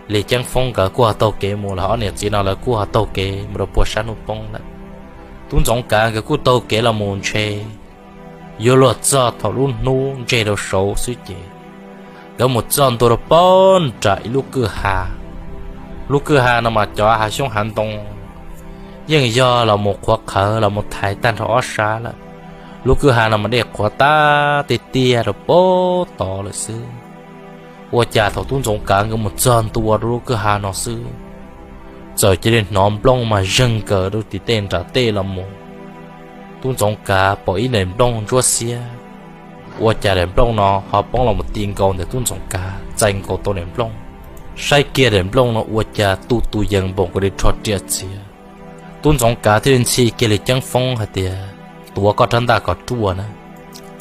Lis Ceeb Foob nkawd kuj ho taug kev mus lawm, ob niam txiv no lawv kuj ho taug kev mus rau puag sab hnub poob lawm. Tub Ntxoov Kav nkawd kuj taug kev los mus ntshe yuav luag txog thaum lub hnub ntseg rau saud xwb ces nkawd mus txog ntua rau pem nram ib lub kwj ha. Lub kwj ha no mas cov hav xyoob hav ntoo yeej yog los mus qhuav qhawv los mus thaiv tag nrho ob sab lawm. Lub kwj ha no mas dej qhuav tag tiag tiag rau pem tod lawm xwb. Ua cas thaum tub Ntxoov Kav nkawd mus txog ntua rau lub kwj ha no xwb, txawm cia li hnov nplooj mas zeeg nkaws rau tim tej nram tej los mus. Tub Ntxoov Kav pom ib daim nplooj ntsuab xiab, ua cas daim nplooj no ho poob los mus ti nkaus ntawm tub Ntxoov Kav, txais nkaus tau daim nplooj. Saib kiag daim nplooj no ua cas tu tus yees npaum nkaus li rho riam txiav. Tub Ntxoov Kav thiaj li ntxhi kiag Lis Ceeb Foob hais tias, tuav koj rab ntaj kom ruaj na,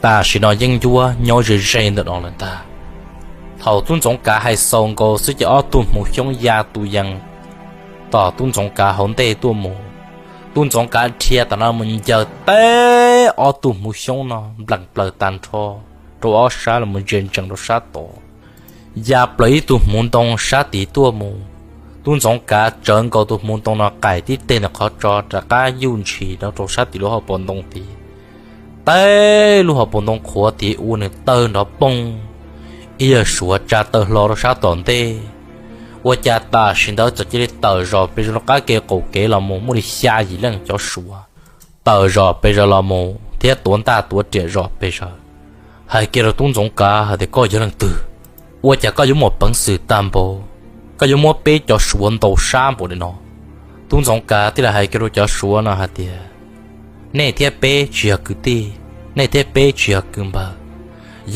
tam sim no yeeb ncuab nyob ze ze ntawm no lawm ntag. Thaum tub Ntxoov Kav hais xaus nkaus xwb ces ob tug hmuv xyoob ya tus yees tom tub Ntxoov Kav hauv ntej tuaj mus. Tub Ntxoov Kav dhia tam no mus ncaws teb ob tug hmuv xyoob no nplees plaws tag nrho rau ob sab los mus ntsia ntsees rau sab tod. Ya plaws ib tug hmuv ntoo sab tid tuaj mus. Tub Ntxoov Kav tsawv nkaus tus hmuv ntoo no qaim tib teg ntawm qhov tso rov qab yuj ntshis rau sab tim lub hauv paus ntoo tid. Teb lub hauv paus ntoo qhuav tid ua nws tawg nrov poog, ib yawg Suav tsa taw hlo rau sab tom ntej. Ua cas tam sim ntawd txawm cia li tawm zom pes zaws rau qab ke qaum kev los mus muaj li xya yim leej cov Suav tawm zom pes zaws los mus thiab tuav ntaj tuav riam zom pes zaws, hais kiag rau tub Ntxoov Kav hais tias, koj yog leej twg? Ua cas koj yuav muaj peev xwm tag npaum, koj yuav muab peb cov Suav ntaus sab npaum li no? Tub Ntxoov Kav thiaj li hais kiag rau cov Suav no hais tias, nej thiab peb tsis yog kwv tij, nej thiab peb tsis yog kwv npawg.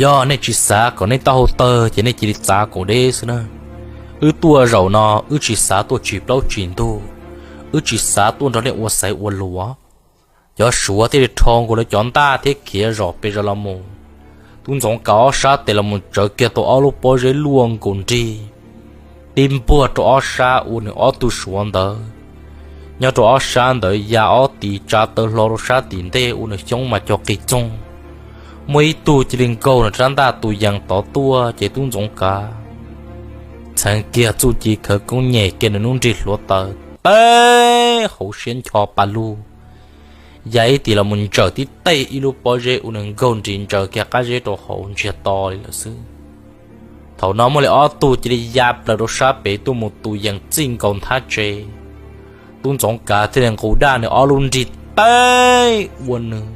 Yog nej tsis xav kom nej taub hau tawg ces nej cia li txav kaum deb xwb na. Wb tuaj zaum no wb tsis xav tuaj tsis plaub tsis ntug, wb tsis xav tuaj nrog nej ua xaiv ua lus. Cov Suav thiaj li rho nkaus lawv cov ntaj thiab khiav zom pes zaws los mus. Tub Ntxoov Kav ob sab tes los mus tsawv kiag tau ob lub pob zeb luaj nkaus nrig, tib npuaj rau ob sab ua nws ob tug Suav ntawd nyob rau ob sab ntawd ya ob tis tsa taw hlo rau sab tim ntej ua nws xyoob mas cog qis txoog. Muaj ib tug cia li nkaug nws rab ntaj tus yees tod tuaj ces tub Ntxoov Kav txheev kiag txuj ci khawv koob nyem kiag nws lub nrig hluav taws teb hauv siab ncho pa lug, ya ib tis los mus ntsaws tib teg ib lub pob zeb ua nws nkaug nris ntsaws kiag qab zeb rau hauv ntsiag to li lawm xwb. Thaum no muaj li ob tug cia li ya plaws rau sab pem tuaj mus tus yees txij nkaus nthab tsev. Tub Ntxoov Kav thiaj li nqus daj nws ob lub nrig teb ua nws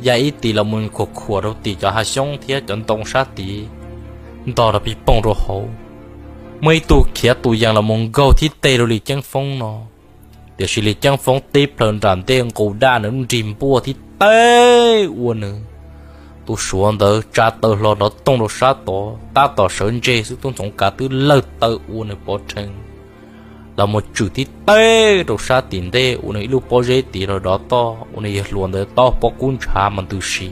ya ib tis los mus khuam khuam rau tim cov hav xyoob thiab cov ntoo sab tid, ntog rau pig pooj rau hauv. Muaj ib tug khiav tus yees los mus nkaug thib teg rau Lis Ceeb Foob no, tiam sis Lis Ceeb Foob tib plaws nram ntej nqus daj nws lub nrig npuaj thib teb ua nws tus Suav ntawd tsa taw hlo nrov toog rau sab tod, tab tom sawv ntseg xwb tub Ntxoov Kav twb lawg taw ua nws pov rhees. los mus tswm tib teg rau sab tim ntej uas nws ib lub pob zeb tid rau dov toj uas nws yawg hluas ntawd tob pob kub ntshav mas ntws si.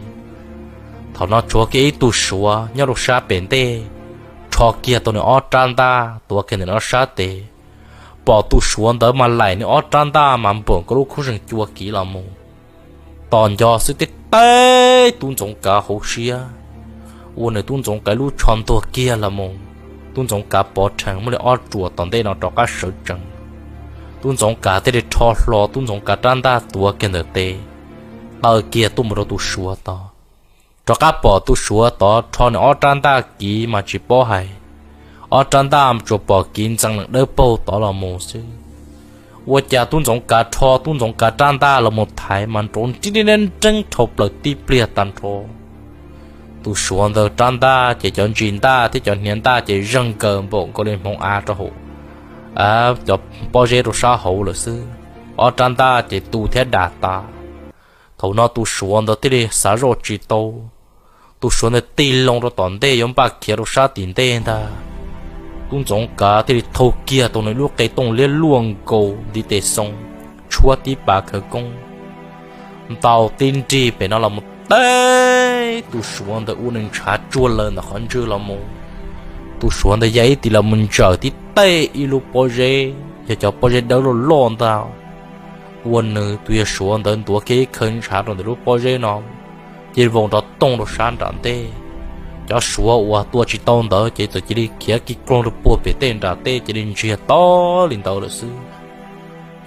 Thaum no tshuav kiag ib tug suav nyob rau sab pem ntej, rho kiag tau nws ob rab ntaj tuav kiag ntawm nws ob sab tes, pom tus suav ntawd mas laim nws ob rab ntaj mas npaum nkaus lub khaub zeeg cua kiv los mus. Tos nco xwb tib teg tub ntxoov kav hauv siab, ua nws tub ntxoov kav lub tsho ntuag kiag los mus. Tub ntxoov kav pov rhees muaj li ob ruam tom ntej no rov qab sawv tsees. Tub ntxoov kav thiaj li rho hlo tub ntxoov kav rab ntaj tuav kiag ntawm tes, taw kiag tuaj mus rau tus suav tod. Rov qab pom tus suav tod rho nws ob rab ntaj kiv mas tsis paub hais, ob rab ntaj tsuas pom kiv ntxees lees dawb paug tod los mus xwb. Ua cas tub ntxoov kav rho tub ntxoov kav rab ntaj los mus thaiv mas nrov nrib nreeb dhau plaws tib pliag tag nrho. Tus suav ntawd rab ntaj ces cov ntsis ntaj thiab cov hniav ntaj ces zeeg nkaws npaum nkaus li hmoov av rau hauv cov pob zeb rau sab hauv lawm xwb. Ob rab ntaj ces tu thiab dam tas. Thaum no tus suav ntawd thiaj li xav zoj tsis tau, tus suav ntawd tig loo rau tom ntej yuav npaj khiav rau sab tim ntej ntag. Tub ntxoov kav thiaj li thau kiag tau nws lub qe tooj liab luaj nkaus ntiv tes xoo, tshuab tib pas khawv koob ntaus tib nrig pem no los mus teb tus suav ntawd ua nws ntshav tsuag lawm ntawm qhov ntswg los mus. Tus suav ntawd ya ib tis los mus ntsawm tib teg ib lub pob zeb, yog cov pob zeb dawb loj loj ntag. Ua nws tus yawg suav ntawd ntuav kiag ib khawv ntshav rau ntawm lub pob zeb no, ces vau nrov toog rau sab nram ntej. Cov suav uas tua tsis tau ntawd ces txawm cia li khiav kig kloog rau puag pem tej nram tej cia li ntsiag to li ntawd lawm xwb.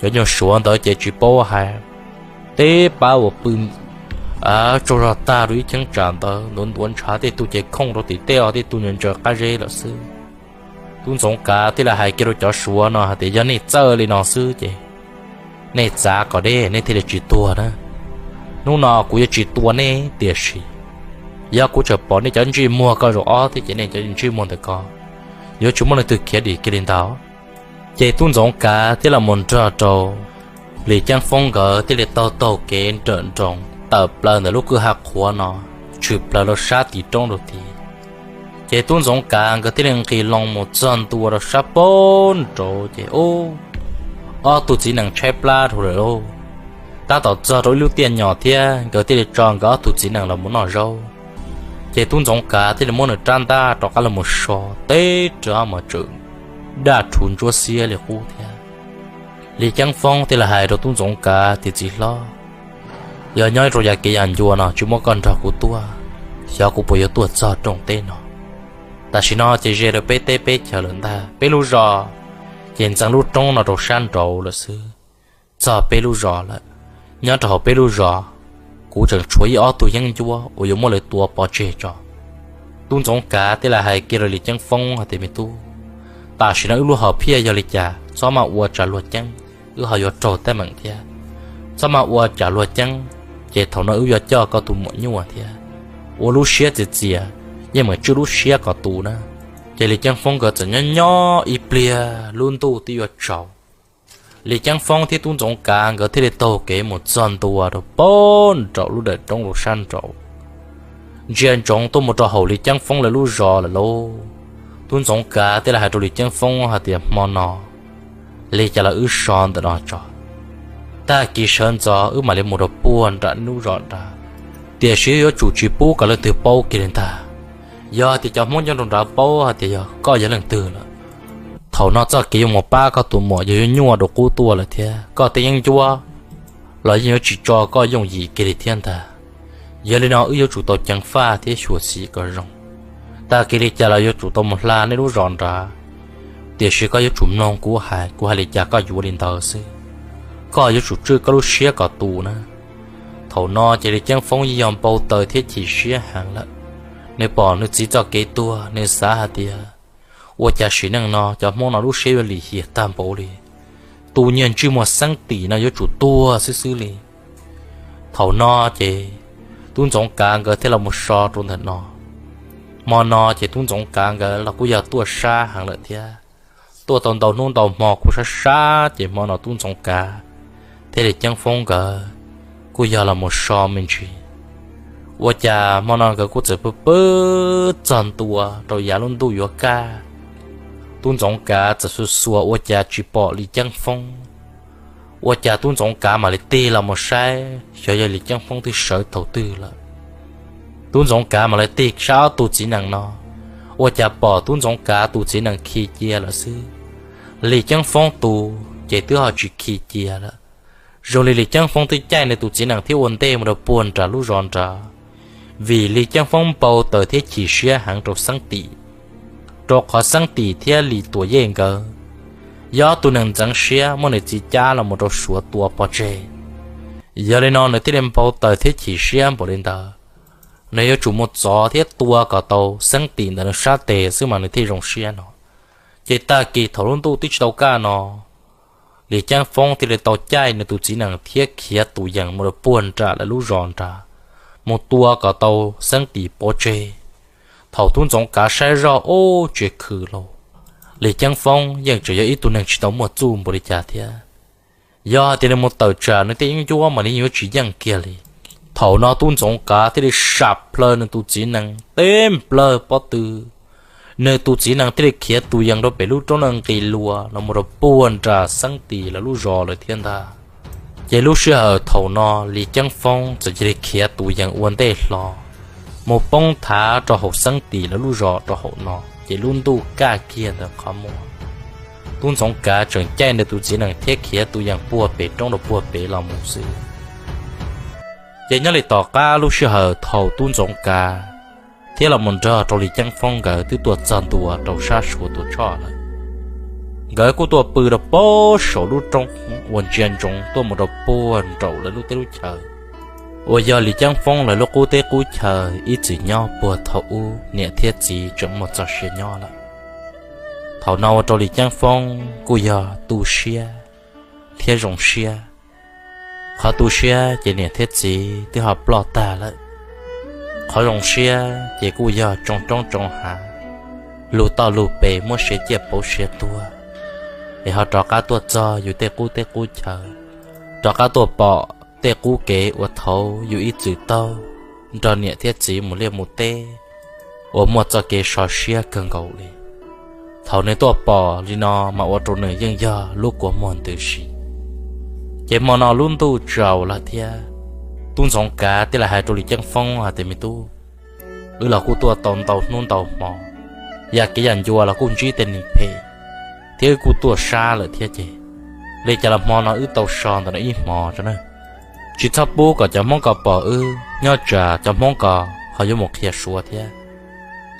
Cov nyuag suav ntawd ces tsis paub hais, teb pab uas pw tsaug zog tag rau ib cheeb tsam ntawd ntuav ntuav ntshav, tej tug ces khooj rau tim tej, tej tug ntsaws qab zeb lawm xwb. Tub ntxoov kav thiaj li hais kiag rau cov suav no hais tias yog nej txawj li no xwb ces nej txav kom deb nej thiaj li tsis tuag na. Hnub no kuv yuav tsis tua nej, tiam sis yog kuv tseem pom nej cov ntsej muag ko zaum ob thiab ces nej cov ntsej muag ntawm ko yuav tsis muaj leej twg khiav dim kiag li ntag. Ces tub ntxoov kav thiab los mus nrog rau Lis Ceeb Foob nkawd thiaj li taug taug kev nrawm nroos tawm plaws ntawm lub kwj ha qhuav no, tshwm plaws rau sab tim roob rau tid. Ces tub ntxoov kav nkawd thiaj li nqis loo mus txog ntua rau sab pab nraud ces ub, ob tug txiv nees tshaib plab dhau lawm lauj. Tab tom txog rau ib lub tiaj nyom thiab nkawd thiaj li tso nkawd ob tug txiv nees los mus noj zaub. Ces tub ntxoov kav thiaj li muab nws rab ntaj rov qab los mus so teb rau ob mos tseem daj rhuv ntsuab xiab li qub thiab. Lis Ceeb Foob thiaj li hais rau tub ntxoov kav tias txiv hlob, yog nyob rau yav kev yam ncua no tsis muab koj nrog kuv tuaj, xyov kuv puas yuav tuaj txog rooj teb no. Tam sim no ces ze rau peb teb peb chaws lawm ntag, peb lub zos ces ntxeev lub roob no rau sab nraud lawm xwb. Txog peb lub zos lawm, nyob rau hauv peb lub zos kuv tseem tshuav ib ob tug yeeb ncuab uas yuav muab lawv tua pov tseg tso. Tub ntxoov kav thiaj li hais kiag rau Lis Ceeb Foob hais tias me tub, tam sim no wb lub hom phiaj yog li cas txhob maj ua tsam luag ceeb, wb ho yuav raug teeb meem thiab. Txhob maj ua tsam luag ceeb, ces thaum no wb yuav coj koj tus muam nyuaj thiab. Ua lub siab txias txias, yeej meem tswj lub siab kom tu na. Ces Lis Ceeb Foob nkawd txawm nyob nyob ib pliag lub ntuj twb yuav tsaus. Lis Ceeb Foob thiab tub ntxoov kav nkawd thiaj li taug kev mus txog ntua rau pab nraum lub dawm roob rau sab nraud. Ntsia ntsoov tuaj mus rau hauv Lis Ceeb Foob lawv lub zos lawm lauj. Tub ntxoov kav thiaj li hais rau Lis Ceeb Foob hais tias hmo no li cas los wb so ntawm no tso, tag kis sawv ntxov wb mam li mus rau puag nram lub zos nrad. Tiam sis yuav tsum tsis pub kom leej twg paub kiag li ntag. Yog tias cov Hmoob nyob rau nrad paub hais tias yog koj yog leej twg lawm, thaum no txoj kev yuav mus pab koj tus muam yog yuav nyuaj dua qub tuaj lawm thiab koj tej yeeb ncuab los yeej yuav tsis tso koj yooj yim kiag li thiab ntag. Yog li no wb yuav tsum tau ceev faj thiab xyuam xim kom zoo. Tag kis li cas los yuav tsum tau mus hla nej lub zos nrad, tiam sis koj yuav tsum mloog kuv hais, kuv hais li cas koj yuav li ntawd xwb. Koj yuav tsum tswj koj lub siab kom tu na. Thaum no ces Lis Ceeb Foob yeej yog npau taws thiab chim siab heev lawm. Nws pom nws txiv txoj kev tuag nws xav hais tias, ua cas sim neej no cov Hmoob no lub siab yuav lim hiam tag npaum li. Tus niag ntsej muag xeeb tim no yuav tsum tuag xwb xwb li. Thaum no ces tub ntxoov kav nkawd thiaj los mus so rau ntawm no. Hmo no ces tub ntxoov kav nkawd los kuj yog tuaj sab heev lawm thiab. Tuaj tau ntau hnub ntau hmo kuj sab sab ces hmo no tub ntxoov kav thiab Lis Ceeb Foob nkawd kuj yog los mus so me ntsis. Ua cas hmo no nkawd kuj txawm pw pw txog ntua rau yav lub ntuj yuav kaj. Tub Ntxoov Kav txawm xuas xuas ua cas tsis pom Lis Ceeb Foob. Ua cas Tub Ntxoov Kav mam li tig los mus saib xyov yog Lis Ceeb Foob twb sawv thaum twg lawm. Tub Ntxoov Kav mam li tig saib ob tug txiv nees no, ua cas pom Tub Ntxoov Kav tus txiv nees khi cia lawm xwb. Lis Ceeb Foob tus ces twb ho tsis khi cia lawm. Zoo li Lis Ceeb Foob twb caij nws tus txiv nees thiab ua ntej mus rau puag nram lub zos nrad, vim Lis Ceeb Foob npau taws thiab chim siab heev rau Xeeb Tim, rau qhov Xeeb Tim thiab Lis Tuam Yej nkawd yog ob tug neeg ntxeev siab muab nws txiv cab los mus rau Suav tua pov tseg. Yog li no nws thiaj li npau taws thiab chim siab npaum li ntawd. Nws yuav tsum mus txov thiab tua kom tau Xeeb Tim ntawm nws sab tes xwb mas nws thiaj zoo siab no. Ces tag kis thaum lub ntuj twb tsis tau kaj no, Lis Ceeb Foob thiaj li tau caij nws tus txiv nees thiab khiav tus yees mus rau puag nram lawv lub zos nrad, mus tua kom tau Xeeb Tim pov tseg. Thaum Tub Ntxoov Kav saib zoj ub tsis khwm los, Lis Ceeb Foob yeej tseem yog ib tug neeg tsis tau muaj txuj npaum li cas thiab. Yog hais tias nws mus tawm tsam nws tej yeeb ncuab mas nws yuav tsis yeej kiag li. Thaum no Tub Ntxoov Kav thiaj li sam plaws nws tus txiv nees teb nplawg pob tw, nws tus txiv nees thiaj li khiav tus yees rau pem lub roob nqis luas los mus rau puag nram Xeeb Tim lawv lub zos lawm thiab ntag. Ces lub sij hawm thaum no Lis Ceeb Foob txawm cia li khiav tus yees ua ntej hlo mus poob thav rau hauv Xeeb Tim lawv lub zos rau hauv no, ces lub ntuj kaj kiag ntawm qhov muag. Tub Ntxoov Kav tseem caij nws tus txiv nees thiab khiav tus yees puag pem roob rau puag pem los mus xwb. Ces nyob li tom qab lub sij hawm thaum Tub Ntxoov Kav thiab los mus nrog rau Lis Ceeb Foob nkawd twb tuaj txog ntua rau sab Suav Tuam Tshoj lawm, nkawd kuj tuaj pw rau pem saum lub roob uas ntsia ntsoov tuaj mus rau puag nraum lawv lub teb lub chaw, uas yog Lis Ceeb Foob lawv lub qub teb qub chaw ib txwm nyob puag thaum ub niam thiab txiv tseem muaj txoj sia nyob lawm. Thaum no ua rau Lis Ceeb Foob kuj yog tu siab thiab zoo siab. Qhov tu siab ces niam thiab txiv twb ho ploj tag lawm. Qhov zoo siab ces kuj yog tsoo roob tsoo hav, lug toj lug pes muab siav ciaj pauv siav tuag, es ho rov qab tuaj txog yus tej qub teb qub chaw, rov qab tuaj pom tej qub kev uas thaud yus ib txwm taug nrog niam thiab txiv mus liaj mus teb uas muaj txoj kev sov siab kawg nkaus li. Thaum nws tuaj pom li no mas ua rau nws yeej yog lub kua muag ntws si. Ces hmo no lub ntuj tsaus lawm thiab, Tub Ntxoov Kav thiaj li hais rau Lis Ceeb Foob hais tias, Me tub, wb los kuj tuaj tau ntau hnub ntau hmo, yam kev yam ncua los kuj ntsib tej neeg phem, thiab wb kuj tuaj sab lawm thiab ces, li cas los hmo no wb tau so ntawm no ib hmo tso na. Tsis txhob pub kom cov Hmoob ko pom wb, nyob tsam cov Hmoob ko ho yuav mus qhia Suav thiab,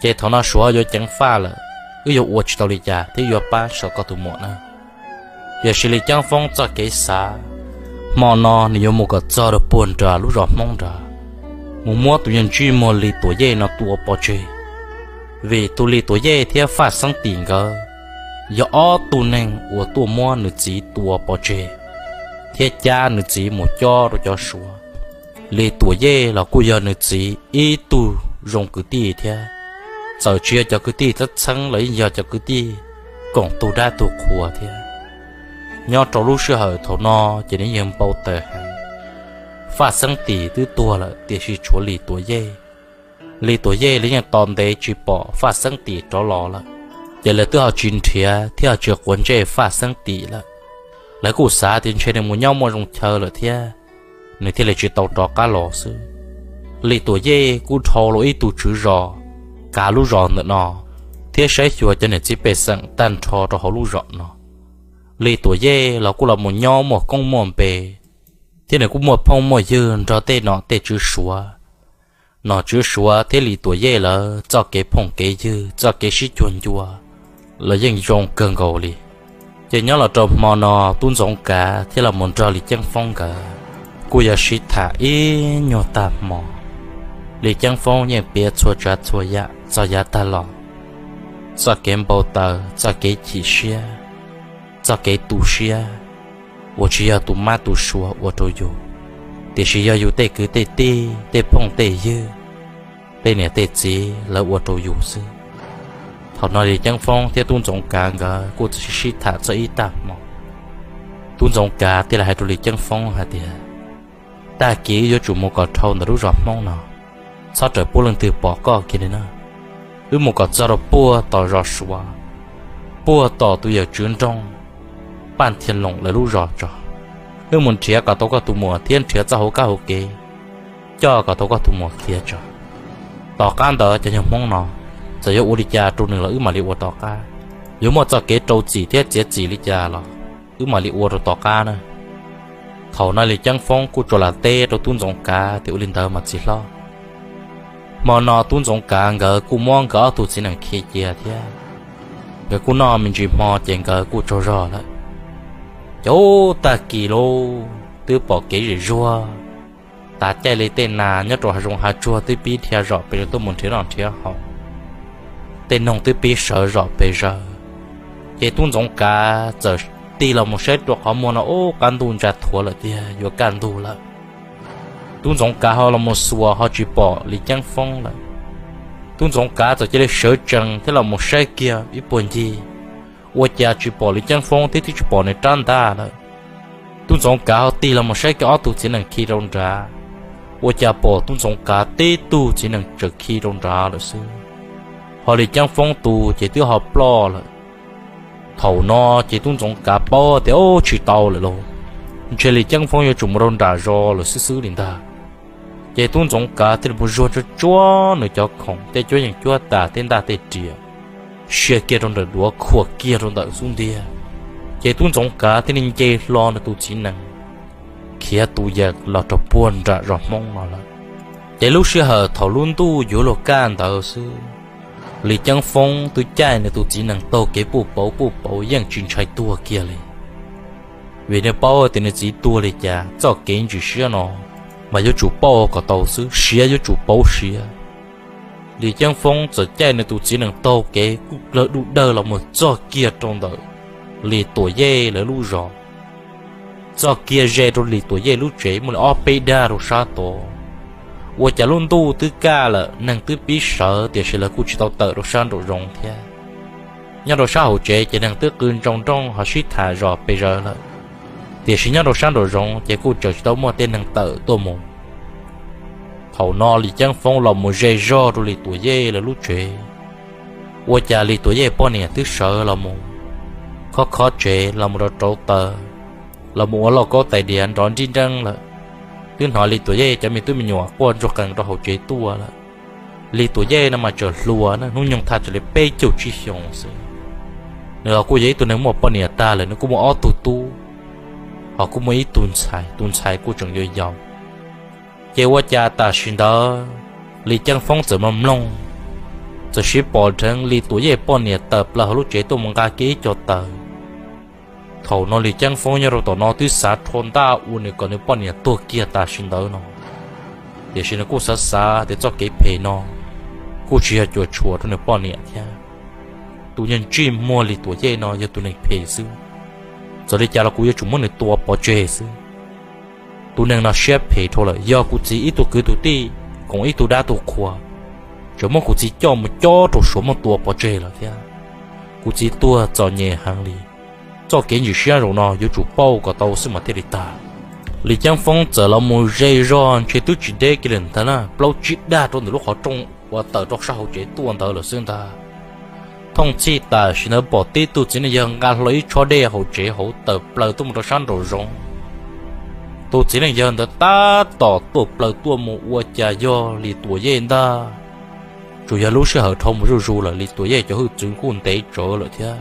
ces thaum no Suav yuav ceev faj lawm, wb yuav ua tsis tau li cas thiab yuav pab saum koj tus muam na. Tiam sis Lis Ceeb Foob txoj kev xav, hmo no nws yuav mus kom txog rau puag nram lub zos Hmoob nrad, mus muab tus yawg ntsej muag Lis Tuam Yej no tua pov tseg, vim tus Lis Tuam Yej thiab Faj Xeeb Tim nkawd yog ob tug neeg uas tuaj muab nws txiv tua pov tseg thiab cab nws txiv mus cob rau cov Suav. Lis Tuam Yej los kuj yog nws txiv ib tug zoo kwv tij thiab, txawm tsis yog cov kwv tij txheeb txheeb los yeej yog cov kwv tij koom tu dab tu qhua thiab. Nyob rau lub sij hawm thaum no ces nws yeej npau taws heev. Faj Xeeb Tim twb tuag lawm tiam sis tshuav Lis Tuam Yej. Lis Tuam Yej lawv yeej tos ntev tsis pom Faj Xeeb Tim rov los lawm, ces lawv twb ho tsis nrhiav thiab ho tsis quav ntsej Faj Xeeb Tim lawm. Lawv kuj xav tias ntshe nws mus nyob muaj zoo chaw lawm thiab, nws thiaj li tsis tau rov qab los xwb. Lis Tuam Yej kuj dhau los ib tug tswv zos kav lub zos ntawm no thiab saib xyuas cov niam txiv pej xeem tag nrho rau hauv lub zos no. Lis Tuam Yej los kuj los mus nyob muaj koob muaj npe, thiab nws kuj muaj phooj muaj ywg nrog tej nom tej tswv Suav. Nom tswv Suav thiab Lis Tuam Yej lawv txoj kev phooj kev ywg, txoj kev sib cuag ncua los yeej zoo kawg nkaus li. Ces nyob los rau hmo no, Tub Ntxoov Kav thiab los mus nrog Lis Ceeb Foob nkawd kuj yog sib tham ib nyuag tag hmo. Lis Ceeb Foob yeej piav txhua tsav txhua yam txog yav tag los, txoj kev npau taws, txoj kev chim siab, txoj kev tu siab, uas tsis yog tus mab tus suav ua rau yus, tiam sis yog yus tej kwv tej tij, tej phooj tej ywg, tej niam tej txiv lawv ua rau yus xwb. Thaum no Lis Ceeb Foob thiab Tub Ntxoov Kav nkawd kuj txawm sib sib tham txog ib tag hmo. Tub Ntxoov Kav thiaj li hais rau Lis Ceeb Foob hais tias, tag kis wb yuav tsum mus kom dhau ntawm lub zos Hmoob no, txhob rawm pub leej twg pom koj kiag li na. Wb mus kom txog rau puag tom zos Suav, puag tom tus yawm tswv nroog Paj Thia Loos lawv lub zos tso. Wb mus nrhiav kom tau koj tus muam thiab nrhiav txoj hauv kab hauv kev coj kom tau koj tus muam khiav tso. Tom qab ntawd cov yawg Hmoob no txawm yuav ua li cas rau nws los wb mam li ua tom qab. Yuav muaj txoj kev rau txim thiab txiav txim li cas los wb mam li ua rau tom qab na. Thaum no Lis Ceeb Foob kuj tsuas lam teb rau tub Ntxoov Kav tias ua li ntawd mas txiv hlob. Hmo no tub Ntxoov Kav nkawd kuj muab nkawd ob tug txiv nees khi cia thiab nkawd kuj noj me ntsis hmo ces nkawd kuj tsaug zog lawm. Ces tag kis lauj, twb pom kev zem zuag, tav caij li tej nas nyob rau hav zoov hav tsuag twb pib dhia zom pes zaws tuaj mus nrhiav noj nrhiav haus, tej noog twb pib sawv zom pes zaws. Ces tub Ntxoov Kav txawm tig los mus saib rau qhov muag no, ub, qab ntuj ntsa thuav lawm tiag, yuav kaj ntug lawm. Tub Ntxoov Kav ho los mus xuas ho tsis pom Lis Ceeb Foob lawm. Tub Ntxoov Kav txawm cia li sawv tsees thiab los mus saib kiag ib puag ncig, ua cas tsis pom Lis Ceeb Foob thiab twb tsis pom nws rab ntaj lawm. Tub Ntxoov Kav ho tig los mus saib kiag ob tug txiv nees khi rau nrad, ua cas pom tub Ntxoov Kav tib tug txiv nees tseem khi rau nrad lawm xwb, ho Lis Ceeb Foob tus ces twb ho ploj lawm. Thaum no ces tub Ntxoov Kav paub tias, ub, tsis tau lawm lauj, ntshe Lis Ceeb Foob yuav tsum mus rau nram zos lawm xwb xwb li ntag. Ces tub Ntxoov Kav thiaj li mus zuag tsuag tsuag nws cov khoom, tej cuab yeej cuab tas, tej ntaj tej riam, sia kiag rau nram duav, khuam kiag rau ntawm xub ntiag. Ces tub Ntxoov Kav thiaj li nce hlo nws tus txiv nees khiav tus yam los rau puag nram zos Hmoob no lawm. Ces lub sij hawm thaum lub ntuj yuav luag kaj ntawd xwb, Lis Ceeb Foob twb caij nws tus txiv nees taug kev puj pauv puj pauv yeej tsis ntshai tuag kiag li. Vim nws paub tias nws txiv tuag li cas, txoj kev ntsis siab no mas yuav tsum pauj kom tau xwb, siav yuav tsum pauv siav. Lis Ceeb Foob txawm caij nws tus txiv nees taug kev kuj plawg dub dawg los mus txog kiag rau ntawm Lis Tuam Yej lawv lub zos, txog kiag ze rau Lis Tuam Yej lub tsev muaj li ob peb dag rau sab tod. Ua cas lub ntuj twb kaj lawm, neeg twb pib sawv, tiam sis lawv kuj tsis tau tawm rau sab nraum zoov thiab. Nyob rau sab hauv tsev ces neeg twb qw ntsoo nrooj ho sib tham zom pes zaws lawm, tiam sis nyob rau sab nraum zoov ces kuj tseem tsis tau muaj tej neeg tawm tuaj mus. Thaum no Lis Ceeb Foob los mus ze zog rau Lis Tuam Yej lawv lub tsev, ua cas Lis Tuam Yej poj niam twb sawv los mus khob khob tsev los mus rau rauv taws, los mus ua lauj kaub tais diav nrov nrib nreeb lawm. Twb hnov Lis Tuam Yej cov me tub me nyuam quaj ntsuag qees rau hauv tsev tuaj lawm. Lis Tuam Yej no mas tseem hluas na, hnub nyoog thaj tsam li peb caug tsib xyoos xwb. Nws los kuj yog ib tug neeg muaj poj niam tag lawm, nws kuj muaj ob tug tub, ho kuj muaj ib tug ntxhais, tus ntxhais kuj tseem yau yau. Ces ua cas tam sim ntawd Lis Ceeb Foob txawm mloog mloog, txawm siv pom dheev Lis Tuam Yej poj niam tawm plaws hauv lub tsev tuaj mus nqa kiag ib co taws. Thaum no Lis Ceeb Foob nyob rau tom no twb xav rho ntaj ua nws kom nws poj niam tuag kiag tam sim ntawd no, tiam sis nws kuj xav xav tias txoj kev phem no kuj tsis yog cuam tshuam rau nws poj niam thiab. Tus neeg ntsij muag Lis Tuam Yej no yog tus neeg phem xwb, txawm li cas los kuv yuav tsum muab nws tua pov tseg xwb. Tus neeg no siab phem dhau lawm, yog kuv txiv ib tug kwv tus tij koom ib tug dab tug qhua, tseem muab kuv txiv coj mus cob rau Suav muab tua pov tseg lawm thiab. Kuv txiv tuag txom nyem heev li. Txoj kev ntsis siab zaum no yuav tsum pauj kom tau xwb mas thiaj li tag. Lis Ceeb Foob txawm los mus ze zog ntshe twb tsis deb kiag li ntag na, plaub tsib dag rau ntawm lub qhov rooj uas tawm rau sab hauv tsev tuaj ntawd lawm xwb ntag. Thooj txhij tam sim ntawd pom tib tug txiv neej yawg nqa hlo ib tshob dej hauv tsev hauv tawm plaws tuaj mus rau sab nraum zoov. Tus txiv neej yawg ntawd tab tom tuaj plaws tuaj mus ua cas yog Lis Tuam Yej ntag. Tsuas yog lub sij hawm dhau mus zuj zus lawm, Lis Tuam Yej cov hwj txwv kuj ntev tsawv lawm thiab.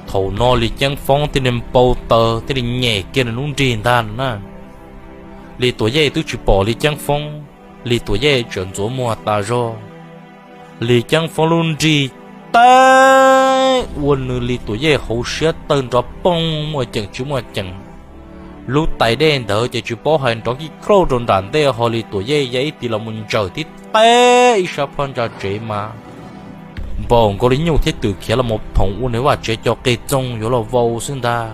Thaum no Lis Ceeb Foob thiaj li npau taws thiaj li nyem kiag nws lub nrig ntag na. Lis Tuam Yej twb tsis pom Lis Ceeb Foob, Lis Tuam Yej tseem ntxuav muag tas zog. Lis Ceeb Foob lub nrig teb ua nws Lis Tuam Yej hauv siab tawg nrov poog muaj ceem tsis muaj ceem. Lub tais dej ntawd ces tsis paub hais nrov kib kauj rau nram ntej ho Lis Tuam Yej ya ib tis los mus ntsawm tib teb ib sab phab ntsa tsev mas npaum nkaus li nyuj thiab twm khiav los mus phoom ua nws vaj tsev cov qe txoog yuav los vau xwb ntag.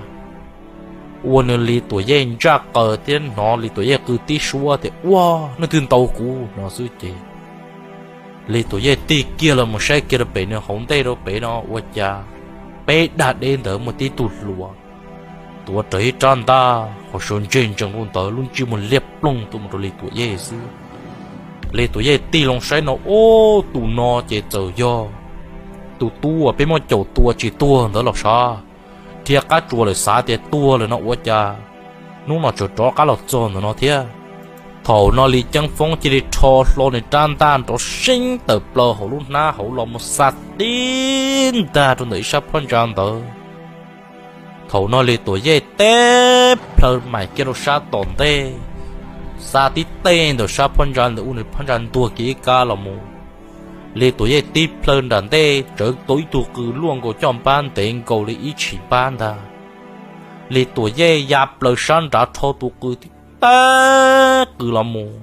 Ua nws Lis Tuam Yej ntsaj qaws thiab hnov Lis Tuam Yej qw tib suab tias, ua, nej twb ntaus kuv no xwb ces Lis Tuam Yej tig kiag los mus saib kiag rau pem nws hauv ntej rau pem no ua cas peb dag deb ntawd muaj tib tug hluas tuav rawv ib rab ntaj ho sawv ntseg ntsees rau ntawd, lub ntsej muag liab ploog tuaj mus rau Lis Tuam Yej xwb. Lis Tuam Yej tig loo saib no, ub, tus no ces txawm yog tus tub uas peb muab caum tua tsis tuag ntawd los sav, dhia qab tsuas lawm xav tias tuag lawm no ua cas hnub no tseem rov qab los txog ntawm no thiab. Thaum no Lis Ceeb Foob cia li rho hlo nws rab ntaj nrov seeb tawm plaws hauv lub hnab hauv los mus xa tib ntag rau ntawm ib sab phab ntsa ntawd. Thaum no Lis Tuam Yej tib plhaw maim kiag rau sab tom ntej, xa tib teg ntawm sab phab ntsa ntawd ua nws phab ntsa ntuag kiag ib kab los mus. Lis Tuam Yej tib plhaw nram ntej tsawv tau ib tug qws luaj nkaus coj npab ntev nkaus li ib tshim npab ntag. Lis Tuam Yej ya plaws sab nrad rho tus qws tib teg qws los mus.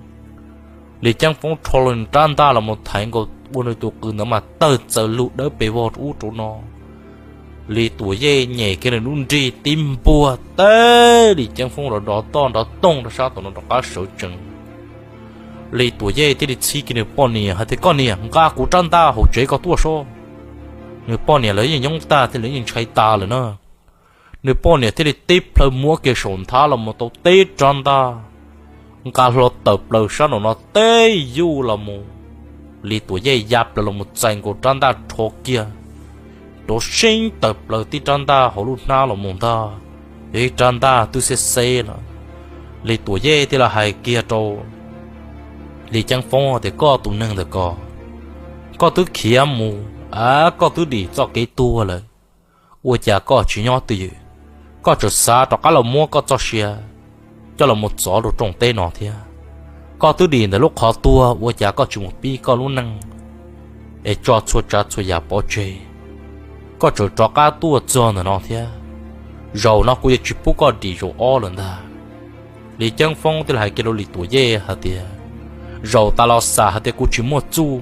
Lis Ceeb Foob rho los nws rab ntaj los mus thaiv nkaus ua nws tus qws ntawd mas tawg txaws lug dawb pes vog rau ub rau no. Lis Tuam Yej nyem kiag nws lub nrig tib npuaj teb Lis Ceeb Foob los dov toj nrov tooj rau sab tom no rov qab sawv tsees. Lis Tuam Yej thiaj li txhib kiag nws poj niam hais tias, Koj niam, nqa kuv rab ntaj hauv tsev koj tuaj sob. Nws poj niam lawv yeej nyoob tag thiab lawv yeej ntshai tas lawm na. Nws poj niam thiaj li tib plhaw muab kiag saum nthab los mus tau teb rab ntaj, nqa hlo tawm plaws sab nraum no teb yuj los mus. Lis Tuam Yej ya plaws los mus txais nkaus rab ntaj rho kiag, rov seeb tawm plaws tib rab ntaj hauv lub hnab los mus ntag. Yog ib rab ntaj twb xeb xeb lawm. Lis Tuam Yej thiaj li hais kiag rau Lis Ceeb Foob tias, Koj tus neeg ntawm ko, koj twb khiav mus, koj twb dim txoj kev tuag lawm, ua cas koj tsis nyob twj ywm, koj tseem xav rov qab los muab koj txoj sia coj los mus txov rau rooj teb no thiab? Koj twb dim ntawm lub qhov tuag, ua cas koj tsis mus pib koj lub neej es tso txhua tsav txhua yam pov tseg, koj tseem rov qab tuaj txog ntawm no thiab? Zaum no kuv yuav tsis pub koj dim zaum ob lawm ntag. Lis Ceeb Foob thiaj li hais kiag rau Lis Tuam Yej hais tias, Zaum tas los xam hais tias kuv tsis muaj txuj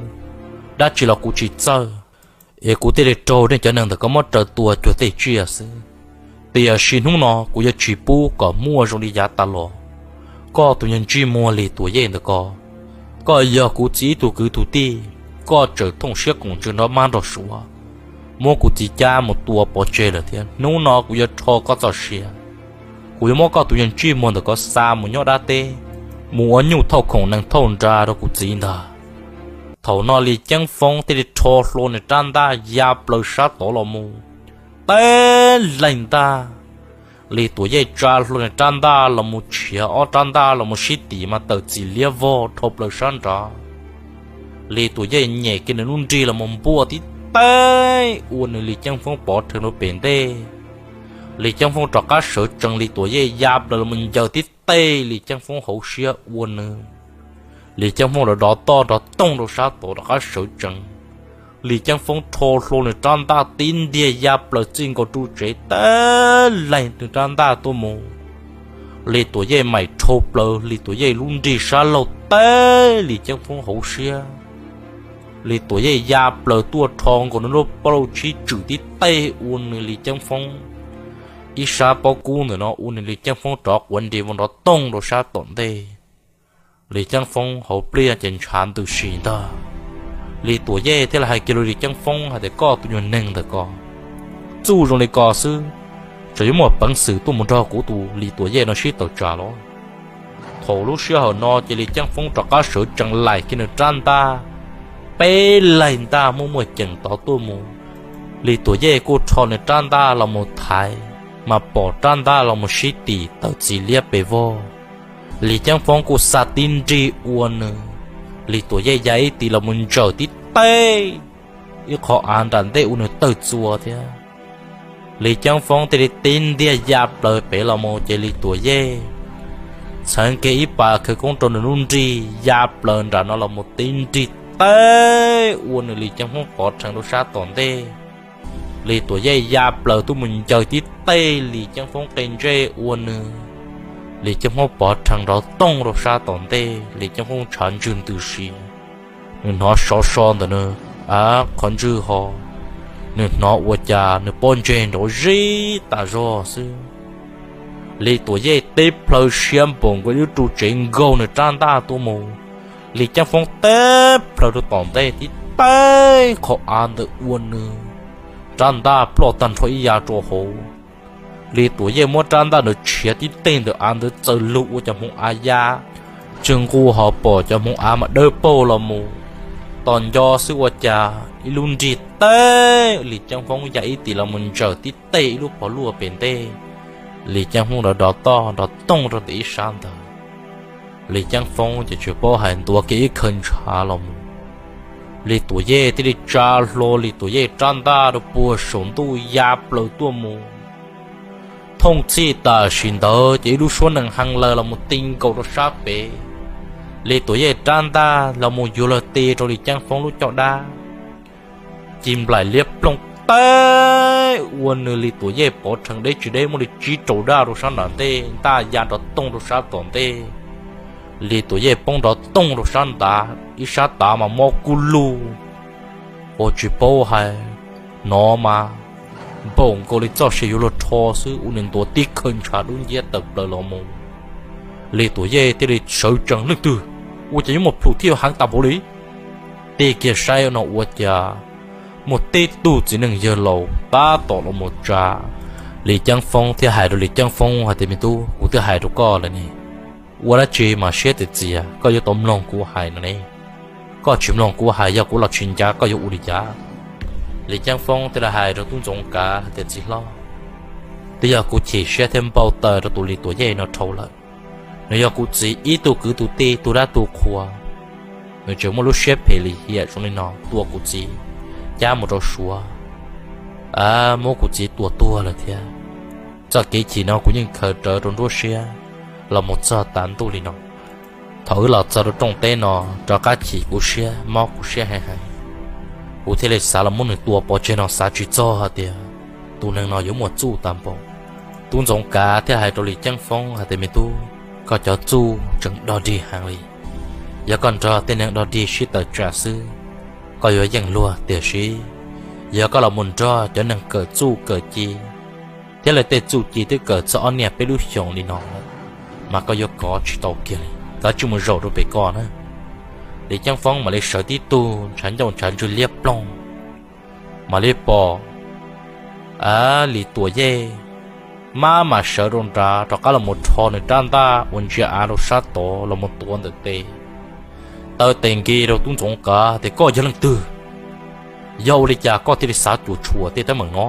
dab tsi los kuv tsis txawj, es kuv thiaj li raug nej cov neeg ntawm ko muab raws tua cuag tej tsiaj xwb. Tiam sis hnub no kuv yuav tsis pub kom muaj zoo li yav tas los. Koj tus niag ntsej muag Lis Tuam Yej ntawm ko, koj yog kuv txiv ib tug kwv tug tij, koj tseem thooj siab koom ntsws nrog mab nrog suav, muab kuv txiv cab mus tua pov tseg lawm thiab. Hnub no kuv yuav rho koj txoj sia, kuv yuav muab koj tus niag ntsej muag ntawm ko xa mus nyob dab teb, mus ua nyuj thauj khoom nees thauj nra rau kuv txiv ntag. Thaum no Lis Ceeb Foob thiaj li rho hlo nws rab ntaj ya plaws sab tod los mus, teb laig ntaj. Lis Tuam Yej tsa hlo nws rab ntaj los mus tshiav ob rab ntaj los mus sib tim mas tawm txim liab vog dhau plaws sab nrad. Lis Tuam Yej nyem kiag nws lub nrig los mus npuaj tib teg ua nws Lis Ceeb Foob pov rhees rau pem ntej. Lis Ceeb Foob rov qab sawv tsees, Lis Tuam Yej ya plaws los mus ncaws tib teg Lis Ceeb Foob hauv siab ua nws, Lis Ceeb Foob los dov toj nrov tooj rau sab tod rov qab sawv tsees. Lis Ceeb Foob rho hlo nws rab ntaj tib ntiag ya plaws txij nkaus ru tsev teb laig nws rab ntaj tuaj mus. Lis Tuam Yej maim rhau plaws Lis Tuam Yej lub nrig sab laug teb Lis Ceeb Foob hauv siab. Lis Tuam Yej ya plaws tuaj rho nkaus nws lub plaub tsib tswm tib teg ua nws Lis Ceeb Foob ib sab pob kub ntawm no ua nws Lis Ceeb Foob rov quav nres vau nrov tooj rau sab tom ntej. Lis Ceeb Foob hauv pliaj ces ntshav ntws si ntag. Lis Tuam Yej thiaj li hais kiag rau Lis Ceeb Foob hais tias, Koj tus nyuag neeg ntawm ko, txuj zoo li ko xwb, tseem yuav muaj peev xwm tuaj mus nrog kuv tus Lis Tuam Yej no sib tawm tsam los? Thaum lub sij hawm no ces Lis Ceeb Foob rov qab sawv tsees laim kiag nws rab ntaj, peb laig ntaj muaj muaj ceem tod tuaj mus. Lis Tuam Yej kuj rho nws rab ntaj los mus thaiv, mas pom rab ntaj los mus sib tim tawm txim liab pes vog. Lis Ceeb Foob kuj xa tib nrig ua nws, Lis Tuam Yej ya ib tis los mus ntsaws tib teg ib qho av nram ntej ua nws tawg txua thiab. Lis Ceeb Foob thiaj li tib ntiag ya plaws pem los mus ces Lis Tuam Yej txhawv kiag ib pas khawv koob rau nws lub nrig ya plaws nram no los mus tib nrig teg ua nws Lis Ceeb Foob pov rhees rau sab tom ntej. Lis Tuam Yej ya plaws tuaj mus ncaws tib teg Lis Ceeb Foob qe ntsej ua nws, Lis Ceeb Foob pov rhees nrov tooj rau sab tom ntej, Lis Ceeb Foob ntshav ntswg ntws si. Nws hnov sov so ntawm nws qhov ntswg ho, nws hnov ua cas nws pob ntseg nrov zib tas zog xwb. Lis Tuam Yej tib plhaw siab npaum nkaus ib lub ru tsev nkaug nws rab ntaj tuaj mus. Lis Ceeb Foob tib plhaw rau tom ntej tib teg qhov av ntawd ua nws rab ntaj ploj tag nrho ib yav rau hauv. Lis Tuam Yej muab rab ntaj ntawd tshiav tib teg ntawm av ntawd txawm lug ua cov hmoov av ya tsw nqus ho pom cov hmoov av mas dawb paug los mus. tos nco xwb ua cas ib lub nrig teb Lis Ceeb Foob ya ib tis los mus ntsaws tib teg ib lub pov luaj pem ntej. Lis Ceeb Foob rov dov toj nrov tooj rau ntawm ib sab ntawd. Lis Ceeb Foob ces tsis paub hais ntuav kiag ib khaw ntshav los mus, Lis Tuam Yej thiaj li tsa hlo Lis Tuam Yej rab ntaj rau puag saum ntuj ya plaws tuaj mus. Thooj txhij tam sim ntawd ces ib lub suab nees hee lawg los mus ti nkaus rau sab pem. Lis Tuam Yej rab ntaj los mus yuav luag ti rau Lis Ceeb Foob lub caj dab, ci nplaim liab ploog teb ua nws Lis Tuam Yej pov rhees deb tsis deb muaj li tsib rau daj rau sab nram ntej, ntaj ya nrov tooj rau sab tom ntej. Lis Tuam Yej poob nrov tooj rau sab ntav, ib sab tav mas mob kub lug, ua tsis paub hais, hnov mas npaum nkaus li txoj sia yuav luag rho xwb, ua nws ntuav tib khaw ntshav dub nciab tawm plaws los mus. Lis Tuam Yej thiaj li sawv tsees, leej twg ua cas yuav muaj plhus thiab yuav heev tas npaum li? Tig kiag saib no ua cas muaj tib tug txiv neej yawg laus tab tom los mus tsa Lis Ceeb Foob thiab hais rau Lis Ceeb Foob hais tias, me tub, kuv twb hais rau koj lawm ne, ua dab tsi mas siab txias txias, koj yuav tau mloog kuv hais no ne. Koj tsis mloog kuv hais, yog kuv los tsis ncav koj yuav ua li cas? Lis Ceeb Foob thiaj li hais rau tub Ntxoov Kav hais tias, txiv hlob, twb yog kuv chim siab thiab npau taws rau tus Lis Tuam Yej no dhau lawm. Nws yog kuv txiv ib tug kwv tus tij, tus dab tus qhua, nws tseem muaj lub siab phem lim hiam zoo li no tua kuv txiv, cab mus rau Suav, muab kuv txiv tua tuag lawm thiab. Txoj kev chim no kuv yeej khaws rawv rau nruab siab los mus txog tav ntuj li no. Thaum wb los txog rau rooj teb no, rov qab chim kuv siab mob kuv siab heev heev, kuv thiaj li xav los muab nws tua pov tseg no, xav tsis txog hais tias tus neeg no yuav muaj txuj tas npaum. Tub Ntxoov Kav thiaj hais rau Lis Ceeb Foob hais tias, me tub, koj cov txuj tseem dog dig heev li. Yog koj nrog tej neeg dog dig sib tawm tsam xwb, koj yuav yeej luag, tiam sis yog koj los mus nrog cov neeg kawm txuj kawm ci thiab lawv tej txuj ci twb kawm txog ob niaj peb lub xyoos li no lawm, mas koj yuav kov tsis tau kiag li. Kav tsij mus zaum rau pem koj na. Lis Ceeb Foob mam li sawv tib tug ntshav ncauj ntshav ntswg liab ploog, mam li pom Lis Tuam Yej maj mam sawv rau nrad rov qab los mus rho nws rab ntaj uas ntsia av rau sab tod los mus tuav ntawm tes, taw tes nkis rau tub Ntxoov Kav tias, koj yog leej twg? Yog ua li cas koj thiaj li xav cuam tshuam tej teeb meem no?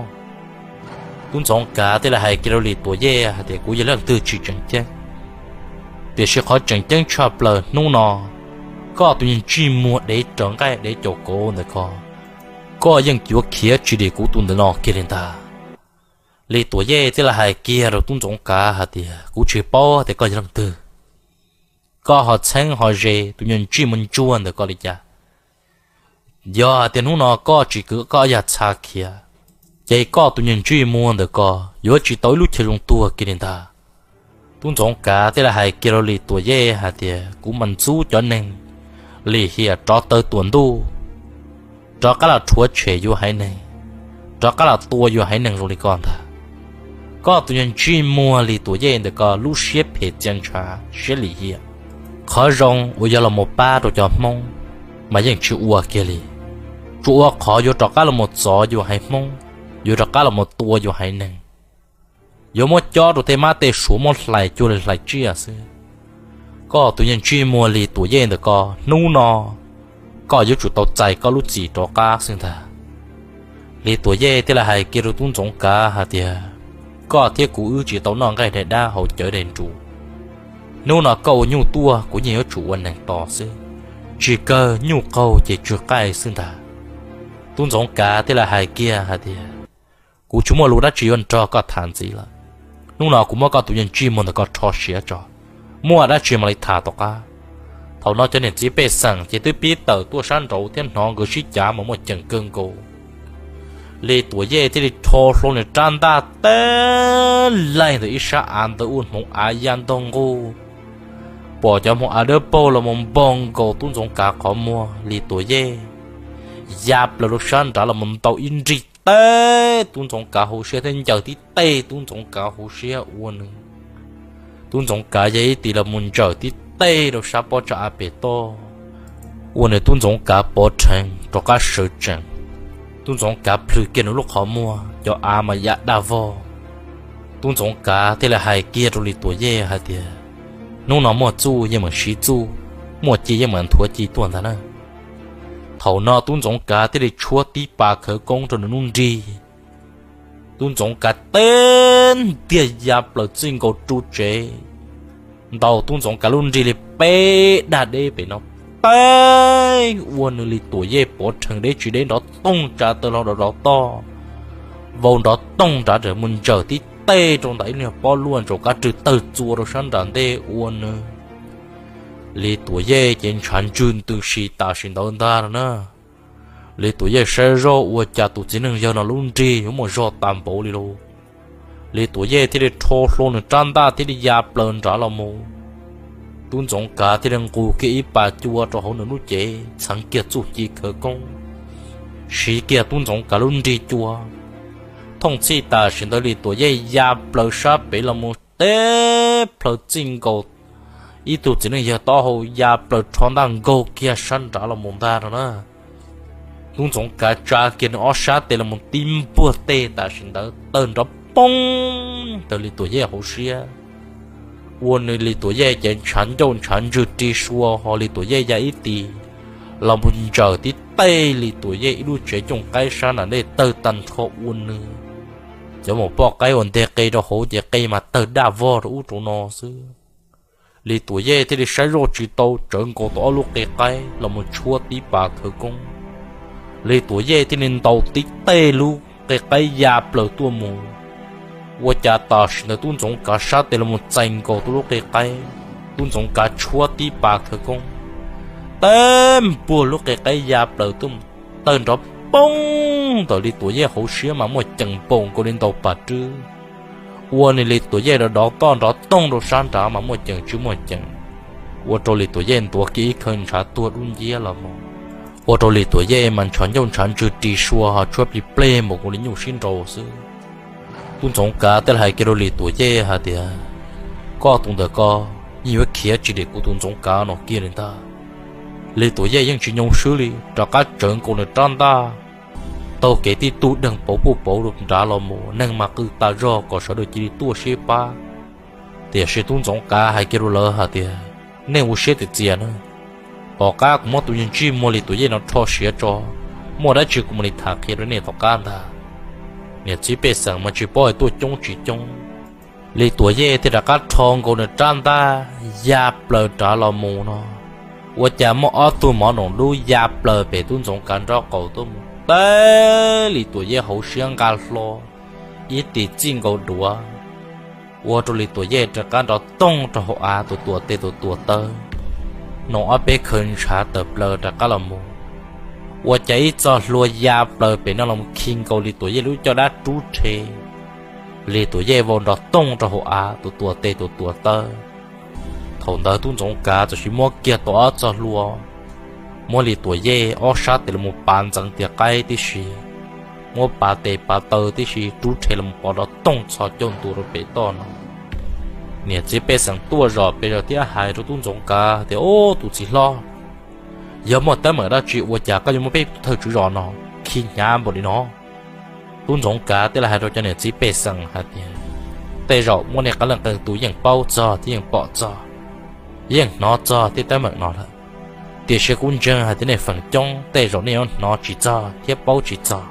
Tub Ntxoov Kav thiaj li hais kiag rau Lis Tuam Yej hais tias, kuv yog leej twg tsis tseem ceeb, tiam sis qhov tseem ceeb tshaj plaws hnub no, koj tus niag ntsej muag dev raws nqaij dev caum kauv ntawm ko, koj yeej yuav khiav tsis dim kuv tus ntawm no kiag li ntag. Lis Tuam Yej thiaj li hais kiag rau tub Ntxoov Kav hais tias, kuv tsis paub tias koj yog leej twg, koj ho txheeb ho ze tus niag ntsej muag ntsuag ntawm ko li cas? Yog hais tias hnub no koj tsis kwv koj yam txha khiav, ces koj tus niag ntsej muag ntawm ko yuav tsis tau ib lub chaw zoo tuag kiag li ntag. Tub Ntxoov Kav thiaj li hais kiag rau Lis Tuam Yej hais tias, kuv mas ntxub cov neeg lim hiam rov taw tuam ntuj, rov qab los rhuav tshem yus haiv neeg, rov qab los tua yus haiv neeg zoo li ko ntag. Koj tus niag ntsej muag Lis Tuam Yej ntawm ko lub siab phem txia ntshav siab lim hiam, qhov zoo uas yog los mus pab rau cov Hmoob mas yeej tsis ua kiag li. Tsuas ua qhov yuav rov qab los mus txov yus haiv Hmoob, yuav rov qab los mus tua yus haiv neeg, yuav muab cob rau tej mab tej suav muab hlais cuag li hlais tsiaj xwb. Koj tus niag ntsej muag Lis Tuam Yej ntawm ko, hnub no koj yuav tsum tau txais koj lub txim rov qab xwb ntag. Lis Tuam Yej thiaj li hais kiag rau tub Ntxoov Kav hais tias, koj thiab kuv wb tsis tau noj nqaij daim dab haus cawv daim nruas. Hnub no koj ua nyuj tuaj, kuv yeej yuav tsum ua neeg tos xwb. Tsis kawg nyuj qaug ces tsw qaij xwb ntag. Tub Ntxoov Kav thiaj li hais kiag hais tias, kuv tsis muaj lus dab tsi yuav nrog koj tham ntxiv lawm. Hnub no kuv muab koj tus niag ntsej muag ntawm ko rho siav tso, muaj dab tsi mam li tham tom qab. Thaum no cov niam txiv pej xeem ces twb pib tawm tuaj sab nraud thiab hnov nkawd sib cav mas muaj ceem kawg nkaus. Lis Tuam Yej thiaj li rho hlo nws rab ntaj teb laij ntawm ib sab av ntawd ua hmoov av ya ntog nquj, pom cov hmoov av dawb paug los mus npog nkaus tub Ntxoov Kav qhov muag. Lis Tuam Yej ya plaws rau sab nrad los mus ntaus ib nrig teb tub Ntxoov Kav hauv siab thiab ncaws tib teg tub Ntxoov Kav hauv siab ua nws, tub Ntxoov Kav ya ib tis los mus ncaws tib teg rau sab pob tsag av pem toj, ua nws tub Ntxoov Kav pov rheev rov qab sawv tsees. Tub Ntxoov Kav plhws kiag nws lub qhov muag, cov av mas ya daj vog. Tub Ntxoov Kav thiaj li hais kiag rau Lis Tuam Yej hais tias, hnub no muaj txuj yeej meem siv txuj, muaj ci yeej meem nthuav ci tuaj ntag na. Thaum no tub ntxoov kav thiaj li tshuab tib pas khawv koob rau nws lub nrig. Tub ntxoov kav teb ntiag ya plaws txij nkaus ru tsev, ntaus tub ntxoov kav lub nrig li peb dag deb pem no, teb ua nws Lis Tuam Yej pov rhees deb tsis deb nrov toog tsa taw hlo rov rov toj, vau nrov toog nrad mus ntsawm tib teg rau ntawm ib lub pob luaj ntsaum kab rwg tawg txua rau sab nram ntej ua nws Lis Tuam Yej ces ntshav ntswg ntws si tam sim ntawd ntag no na. Lis Tuam Yej saib zoj ua cas tus txiv neej yawg no lub nrig yuav muaj zog tas npaum li lauj. Lis Tuam Yej thiaj li rho hlua nws rab ntaj thiaj li ya plaws nrad los mus. Tub ntxoov kav thiaj li nqus kiag ib pas cua rau hauv nws lub cev txheev kiag txuj ci khawv koob, siv kiag tub ntxoov kav lub nrig cua. Thooj txhij tam sim ntawd Lis Tuam Yej ya plaws sab pem los mus teb plaws txij nkaus ib tug txiv neej yawg taub hau ya plaws rho ntaj nkaug kiag sab nrad los mus ntag no na. Tub ntxoov kav tsa kiag nws ob sab tes los mus tib npuag teg tam sim ntawd tawg nrov poob ntawm Lis Tuam Yej hauv siab, ua nws Lis Tuam Yej ces ntshav ncauj ntshav ntswg ri sua ho Lis Tuam Yej ya ib tis los mus ntsawm tib teg Lis Tuam Yej ib lub tsev cooj qaib sab nram ntej tawg tag nrho ua nws cov maum poj qaib uas nteg qe rau hauv ces qe mas tawg daj vog rau ub rau no xwb. Lis Tuam Yej thiaj li saib zoj tsis tau tsawv nkaus tau ob lub qe qaib los mus tshuab tib pas khawv koob. Lis Tuam Yej thiaj li ntaus tib teg lub qe qaib ya plaws tuaj mus, ua cas tam sim ntawd tub ntxoov kav sab tes los mus txais nkaus tau lub qe qaib, tub ntxoov kav tshuab tib pas khawv koob, teb npuag lub qe qaib ya plaws tuaj mus tawg nrov poob ntawm Lis Tuam Yej hauv siab mas muaj ceem npaum nkaus li ntaus pas rwb, ua nws Lis Tuam Yej dov dov toj nrov toog rau sab nrad mas muaj ceem tsis muaj ceem, ua rau Lis Tuam Yej ntuav kiag ib khawv ntshav tuag dub nciab los mus, ua rau Lis Tuam Yej mas ntshav ncauj ntshav ntswg ri sua ho tshuab plig pleg npaum nkaus li nyuj sib nraus xwb. Tub ntxoov kav thiaj li hais kiag rau Lis Tuam Yej hais tias, koj tus ntawm ko yeej yuav khiav tsis dim kuv tus ntxoov kav no kiag li ntag. Lis Tuam Yej yeej tsis nyoo swb li, rov qab tsawv nkaus nws rab ntaj taug kev tib tug deeg pauv puj pauv nrad los mus, neeg mas qw tas zog kom sawv daws cia li tuaj sib pab. Tiam sis tub ntxoov kav hais kiag rau lawv hais tias, nej ua siab txias txias na, tom qab kuv muab tus yawg ntsij muag Lis Tuam Yej no rho siav tso, muaj dab tsi kuv mam li tham qhia rau nej tom qab ntag. Niam txiv pej xeem mas tsis paub hais tuaj coob tsis coob, Lis Tuam Yej thiaj rov qab rho nkaus nws rab ntaj ya plaws nrad los mus no, ua cas muaj ob tug mov noom dub ya plaws pem tub ntxoov kav nraub qaum tuaj mus teb Lis Tuam Yej hauv siab nqa hlo ib tis txij nkaus duav, ua rau Lis Tuam Yej rov qab nrov toog rau hauv av tus tuam tes tus tuam taw, noom ob peb khawv ntshav tawm plaws rov qab los mus, ua cas ib txoj hlua ya plaws pem no los khi nkaus Lis Tuam Yej lub caj dab rub rhe. Lis Tuam Yej vau nrov toog rau hauv av tus tuam tes tus tuam taw. Thaum ntawd tub ntxoov kav txawm sis muab kiag tau ob txoj hlua, muab Lis Tuam Yej ob sab tes los mus pav ntxeev tias qaib tib si, muab pav tes pav taw tib si rub rhe los mus pov nrov toog txhos caug ntua rau pem toj no. Niam txiv pej xeem tuaj zom pes zog thiab hais rau tub ntxoov kav tias, ub, tus txiv hlob, yog muaj teeb meem dab tsi ua cas koj yuav muab peb thawj tswv zos no khi hnyav npaum li no? Tub ntxoov kav thiaj li hais rau cov niam txiv pej xeem hais tias, tej zaum muaj nej qee leej qee tus yeej paub txog thiab yeej pom txog, yeej hnov txog tej teeb meem no lawm, tiam sis kuv ntseeg hais tias nej feem coob tej zaum nej yuav hnov tsis txog thiab paub tsis txog.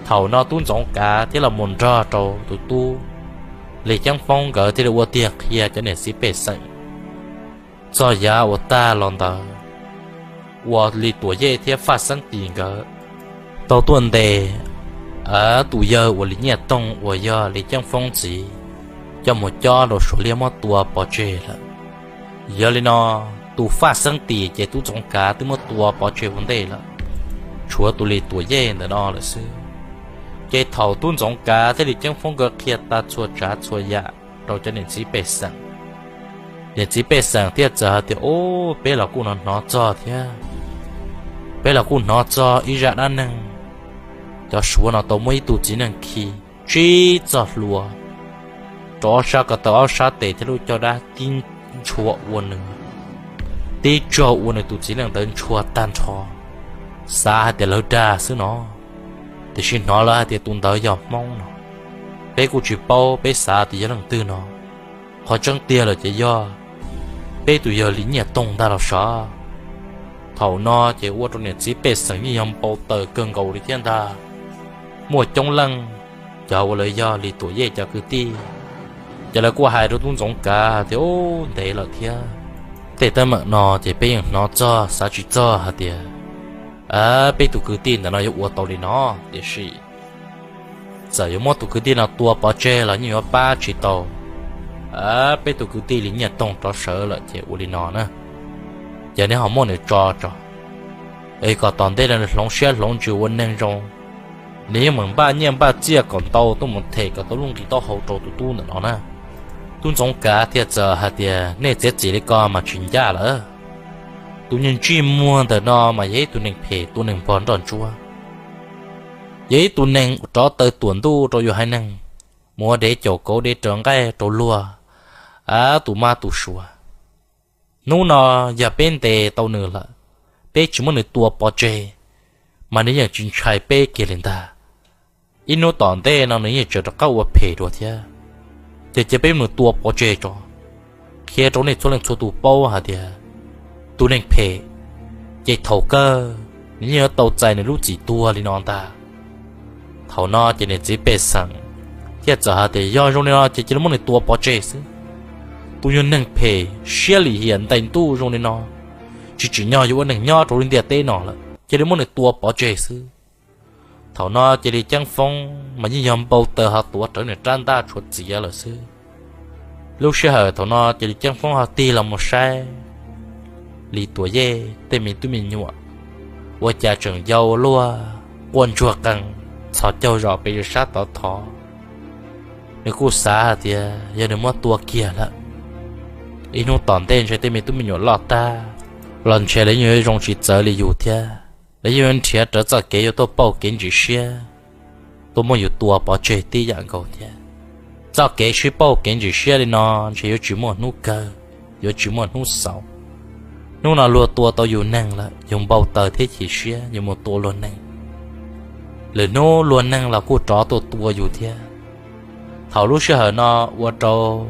Thaum no tub ntxoov kav thiab los mus nrog rau tus tub Lis Ceeb Foob nkawd thiaj li ua tiag qhia cov niam txiv pej xeem txog yav uas tag los ntawd uas Lis Tuam Yej thiab Faj Xeeb Tis nkawd tau tuaj ntes tus yawg uas Lis Nyiaj Toog uas yog Lis Ceeb Foob txiv coj mus cob rau Suav Liab muab tua pov tseg lawm. Yog li no, tus Faj Xeeb Tis ces tub ntxoov kav twb muab tua pov tseg ua ntej lawm, tshuav tus Lis Tuam Yej ntawm no lawm xwb. Ces thaum tub ntxoov kav thiab Lis Ceeb Foob nkawd qhia tag txhua tsav txhua yam rau cov niam txiv pej xeem, niam txiv pej xeem thiaj txawm hais tias, ub, peb los kuj hnov hnov txog thiab, peb los kuj hnov txog ib zaj dab neeg, cov Suav no tau muab ib tug txiv neej khi tsib txoj hlua rau ob sab ko taw ob sab tes thiab lub caj dab tib ntshua ua nws, tib tsaug ua nws tus txiv neej ntawd ntshua tag nrho, xav hais tias lawv dag xwb no, tiam sis hnov lawv hais tias tus ntawd yog Hmoob no. Peb kuj tsis paub, peb xav tias yog leej twg no, qhov tseeb tiag lawm ces yog peb tus yawg Lis Nyiaj Toog ntag los sav. Thaum no ces ua rau niam txiv pej xeem yeej yog npau taws kawg nkaus li thiab ntag. Muaj coob leej cov uas lawv yog Lis Tuam Yej cov kwv tij, ces lawv kuj hais rau tub Ntxoov Kav tias, Ub, ntev lawm thiab, tej teeb meem no ces peb yeej hnov txog xav tsis txog hais tias peb tus kwv tij ntawm no yuav ua tau li no, tiam sis txawm yuav muab tus kwv tij no tua pov tseg los yeej yuav pab tsis tau peb tus kwv tij Lis Nyiaj Toog rov sawv lawm ces ua li no na, ces neb ho muab nws tso tso, es kom tom ntej no nws hloov siab hloov ntsws ua neeg zoo, nws yeej meem npaj nyiaj npaj txiaj kom ntau tuaj mus them kom tau lub nqi taub hau rau tus tub ntawm no na. Tub Ntxoov Kav thiaj txawm hais tias, Nej txiav txim li ko mas tsis ncaj lawm. Tus niag ntsej muag ntawm no mas yog ib tug neeg phem tua neeg npog nroj ntsuab, yog ib tug neeg rov taw tuam ntuj rau yus haiv neeg, mus ua dev caum kauv dev raws nqaij rau luag tus mab tus suav. Hnub no yog peb ntes tau nws lawm, peb tsis muab nws tua pov tseg, mas nws yeej tsis ntshai peb kiag li ntag. Ib hnub tom ntej no nws yeej tseem rov qab ua phem dua thiab. Ces cia peb mus tua pov tseg tso, qhia rau nej txhua leej txhua tus paub hais tias tus neeg phem ces thaum kawg nws yeej yuav tau txais nws lub txim tuag li no ntag. Thaum no ces niam txiv pej xeem thiaj txawm hais tias, Yog zoo li no ces cia li muab nws tua pov tseg xwb. Tus yog neeg phem siab lim hiam ntais ntuj zoo li no, tsis tsim nyog yuav ua neeg nyob rau lub ntiaj teb no lawm, cia li muab nws tua pov tseg xwb. Thaum no ces Lis Ceeb Foob mas yeej yog npau taws ho tuav rawv nws rab ntaj tshuav txiav lawm xwb. Lub sij hawm thaum no ces Lis Ceeb Foob ho tig los mus saib Lis Tuam Yej tej me tub me nyuam, ua cas tseem yau luaj, quaj ntsuag qees, txhos caug zos pes sab tod thov. Nws kuj xav hais tias yog nws muab tua kiag lawm, ib hnub tom ntej ntshe tej me tub me nyuam loj tag los ntshe lawv yeej yuav zoo tsis txawv li yus thiab, lawv yeej yuav nrhiav rawv txoj kev yuav tuaj pauj kev ntsim siab, tuaj muab yus tua pov tseg tib yam nkaus thiab. Txoj kev sib pauj kev ntsim siab li no ntshe yuav tsis muaj hnub kawg, yuav tsis muaj hnub xaus. Hnub no luag tua tau yus neeg lawm, yus npau taws thiab chim siab yus mus tua luag neeg, lwm hnub luag neeg los kuj rov tuaj tua yus thiab. Thaum lub sij hawm no ua rau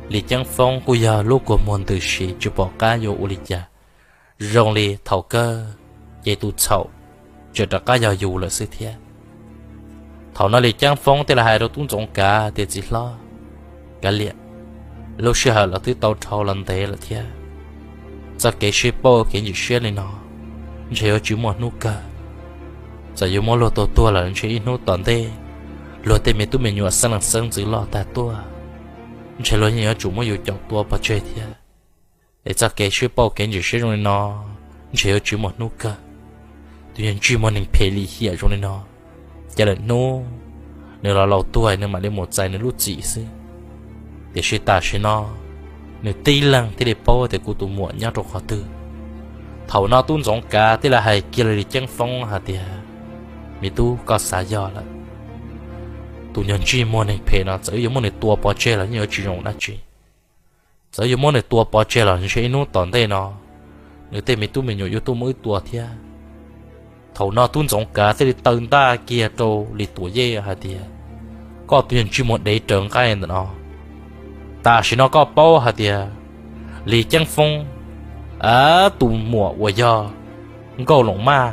Lis Ceeb Foob kuj yog lub kua muag ntws si tsis pom qab yuav ua li cas, zoo li thaum kawg ces tus txhaum tseem rov qab yog yus lawm xwb thiab. Thaum no Lis Ceeb Foob thiaj li hais rau tub Ntxoov Kav tias, Txiv hlob, kav liam, lub sij hawm los twb tau dhau los ntev lawm thiab. Txoj kev sib pauj kev ntsim siab li no ntshe yuav tsis muaj hnub kawg. Txawm yuav muab luag tua tuag lawm ntshe ib hnub tom ntej luag tej me tub me nyuam xeeb leej xeeb ntxwv loj tag tuaj, ntshe luag yeej yuav tsum muab yus caum tua pov tseg thiab. Es txoj kev sib pauj kev ntsim siab zoo li no ntshe yuav tsis muaj hnub kawg. Tus yog ntsej muag neeg phem lim hiam zoo li no, ces lwm hnub nws los laus tuag nws mam li mus txais nws lub txim xwb. Tiam sis tam sim no nws tib leeg thiaj li paub tias kuv tus muam nyob rau qhov twg. Thaum no tub Ntxoov Kav thiaj li hais kiag rau Lis Ceeb Foob hais tias, Me tub, koj xav yog lawm. Tus yog ntsej muag neeg phem no txawm yuav muab nws tua pov tseg los yeej yuav tsis zoo dab tsi. Txawm yuav muab nws tua pov tseg los ntshe ib hnub tom ntej no nws tej me tub me nyuam yuav tuaj muab wb tua thiab. Thaum no tub Ntxoov Kav thiaj li taw ntaj kiag rau Lis Tuam Yej hais tias, Koj tus yog ntsej muag dev raws nqaij ntawm no, tam sim no koj paub hais tias Lis Ceeb Foob tus muam uas yog Nkauj Loos Maj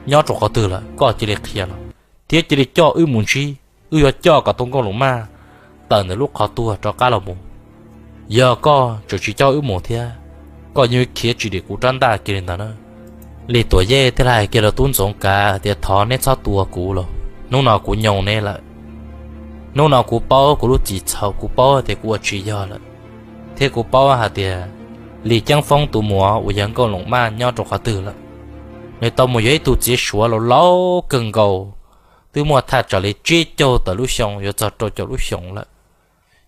nyob rau qhov twg lawm, koj cia li qhia los, thiab cia li coj wb mus ntsib. Wb yuav coj kom tau Nkauj Loos Maj tawm ntawm lub qhov tuag rov qab los mus. Yog koj tseem tsis coj wb mus thiab, koj yeej khiav tsis dim kuv rab ntaj kiag li ntawd na. Lis Tuam Yej thiaj li hais kiag rau tub Ntxoov Kav tias, Thov neb txhob tua kuv los, hnub no kuv nyoo neb lawm. Hnub no kuv paub kuv lub txim txhaum, kuv paub tias kuv ua tsis yog lawm, thiab kuv paub hais tias Lis Ceeb Foob tus muam uas yog Nkauj Loos Maj nyob rau qhov twg lawm. Nws tau mus yuav ib tug txiv Suav laus laus kawg nkaus, twb muaj thaj tsam li tsib caug tawm lub xyoo yuav txog rau caum lub xyoo lawm.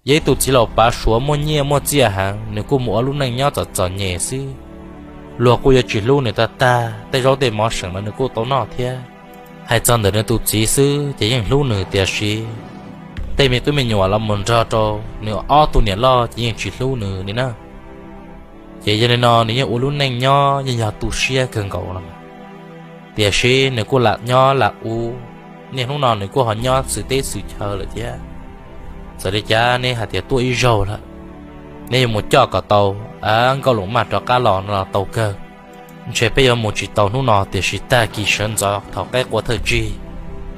Yog ib tug txiv laus pav Suav muaj nyiaj muaj txiaj heev, nws kuj mus ua lub neej nyob txom txom nyem xwb. Luag kuj yuav tsis hlub nws tag tag, tej zaub tej mov seem los nws kuj tau noj thiab. Hais txog ntawm nws tus txiv xwb ces yeej hlub nws, tiam sis tej me tub me nyuam los mus nrog rau nws ob tug niam loj ces yeej tsis hlub nws li na. Ces yog li no nws yeej ua lub neej nyob yeej yog tu siab kawg nkaus no. Tiam sis nws kuj lam nyob lam ua, niaj hnub no nws kuj ho nyob xwm teb xwm chaw lawm thiab. Txawm li cas neb hais tias tuaj ib zaug lawm, neb yuav mus coj kom tau Nkauj Loos Maj rov qab los no los tau kawg. Ntshe peb yuav mus tsis tau hnub no, tiam sis tag kis sawv ntxov thaum qaib qua thawj tsig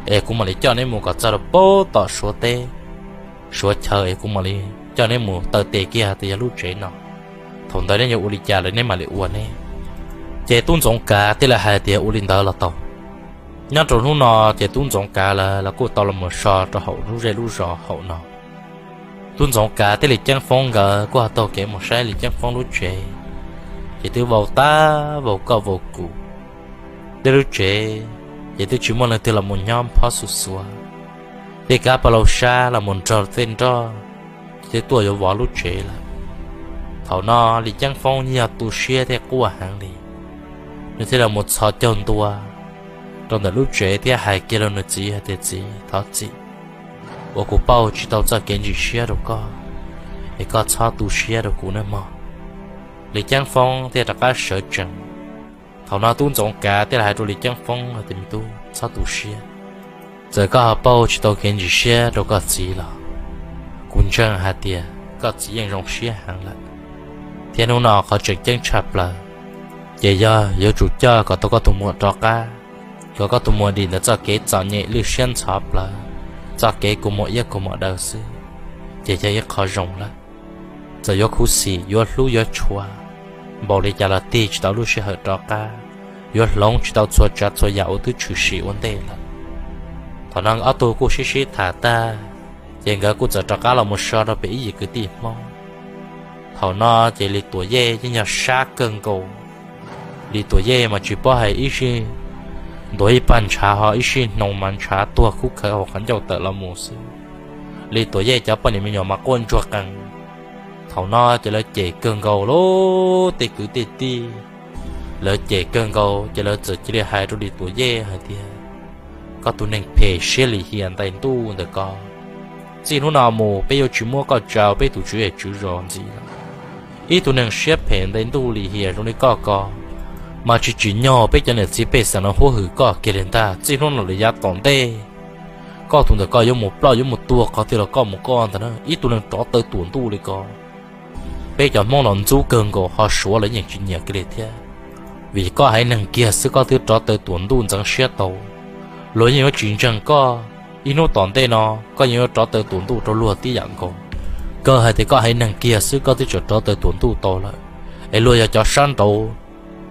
es kuv mam li coj neb mus kom txog rau pem tom Suav teb, Suav chaw es kuv mam li coj neb mus taw tes kiag tias yog lub tsev no. Thaum ntawd neb yuav ua li cas lawm neb mam li ua neb. Ces tub Ntxoov Kav thiaj li hais tias ua li ntawd los tau. Nyob rau hnub no ces tub Ntxoov Kav lawv los kuj tau los mus so rau hauv lub zej lub zos hauv no. Tub Ntxoov Kav thiab Lis Ceeb Foob nkawd kuj ho taug kev mus saib Lis Ceeb Foob lub tsev, ces twb vau tag vau koj vau kuv. Tej lub tsev ces twb tsis muaj leej twg los mus nyob, phob xuv xuav, tej kab paj laug sab los mus nrog tej nroj, ces twb tuaj yuav vov lub tsev lawm. Thaum no Lis Ceeb Foob yeej yog tu siab thiab quaj heev li, nws thiaj los mus txhos caug ntua rau ntawm lub tsev thiab hais kiag rau nws txiv hais tias, Txiv, thov txim uas kuv pauj tsis tau txoj kev ntsim siab rau koj, es koj txhob tu siab rau kuv nawb mog. Lis Ceeb Foob thiaj rov qab sawv tsees. Thaum no tub Ntxoov Kav thiaj li hais rau Lis Ceeb Foob hais tias, Me tub, txhob tu siab. Txawm koj ho pauj tsis tau kev ntsim siab rau koj txiv los kuv ntseeg hais tias koj txiv yeej zoo siab heev lawm, thiab hnub no qhov tseem ceeb tshaj plaws ces yog yuav tsum coj kom tau koj tus muam rov qab, kom koj tus muam dim ntawm txoj kev txom nyem lwj siab ntxhov plawv, txoj kev kua muag iab kua muag daw xwb, ces yog ib qho zoo lawm. Txawm yuav khuv xim yuav hlub yuav tshua npaum li cas los tig tsis tau lub sij hawm rov qab, yuav hloov tsis tau txhua tsav txhua yam uas twb tshwm sim ua ntej lawm. Thaum no ob tug kuj sib sib tham tag, ces nkawd kuj txawm rov qab los mus so rau pem ib yim kwv tij Hmoob. Thaum no ces Lis Tuam Yej yeej yog sab kawg nkaus. Lis Tuam Yej mas tsis paub hais ib sij ntuav ib pag ntshav ho ib sij hnoos mas ntshav tuag khub khawv hauv qhov ncauj tawm los mus xwb. Lis Tuam Yej cov poj niam me nyuam mas quaj ntsuag qees. Thaum no ces lawv cem kawg nkaus lub tej kwv tej tij, lawv cem kawg nkaus ces lawv txawm cia li hais rau Lis Tuam Yej hais tias, Koj tus neeg phem siab lim hiam ntais ntuj ntawm koj, txij hnub no mus peb yuav tsis muab koj tsa peb tus tswv zej tswv zos ntxiv lawm. Ib tug neeg siab phem ntais ntuj lim hiam zoo li koj ko mas tsis tsim nyog peb cov niam txiv pej xeem no huab hwm koj kiag li ntag. Txij hnub no lawm yav tom ntej koj tus ntawm koj yuav mus ploj yuav mus tuag qhov twg los koj mus koj ntag na. Ib tug neeg rov taw tuam ntuj li ko, peb cov Hmoob los ntxub kawg nkaus ho Suav los yeej tsis nyiam kiag li thiab. Vim koj haiv neeg kiag xwb koj twb rov taw tuam ntuj ntxeev siab tau, luag yeej yuav tsis ntseeg koj. Ib hnub tom ntej no koj yeej yuav rov taw tuam ntuj rau luag tib yam nkaus. Kawg hais tias koj haiv neeg kiag xwb koj twb tseem rov taw tuam ntuj tau lawm, es luag yog cov sab nraud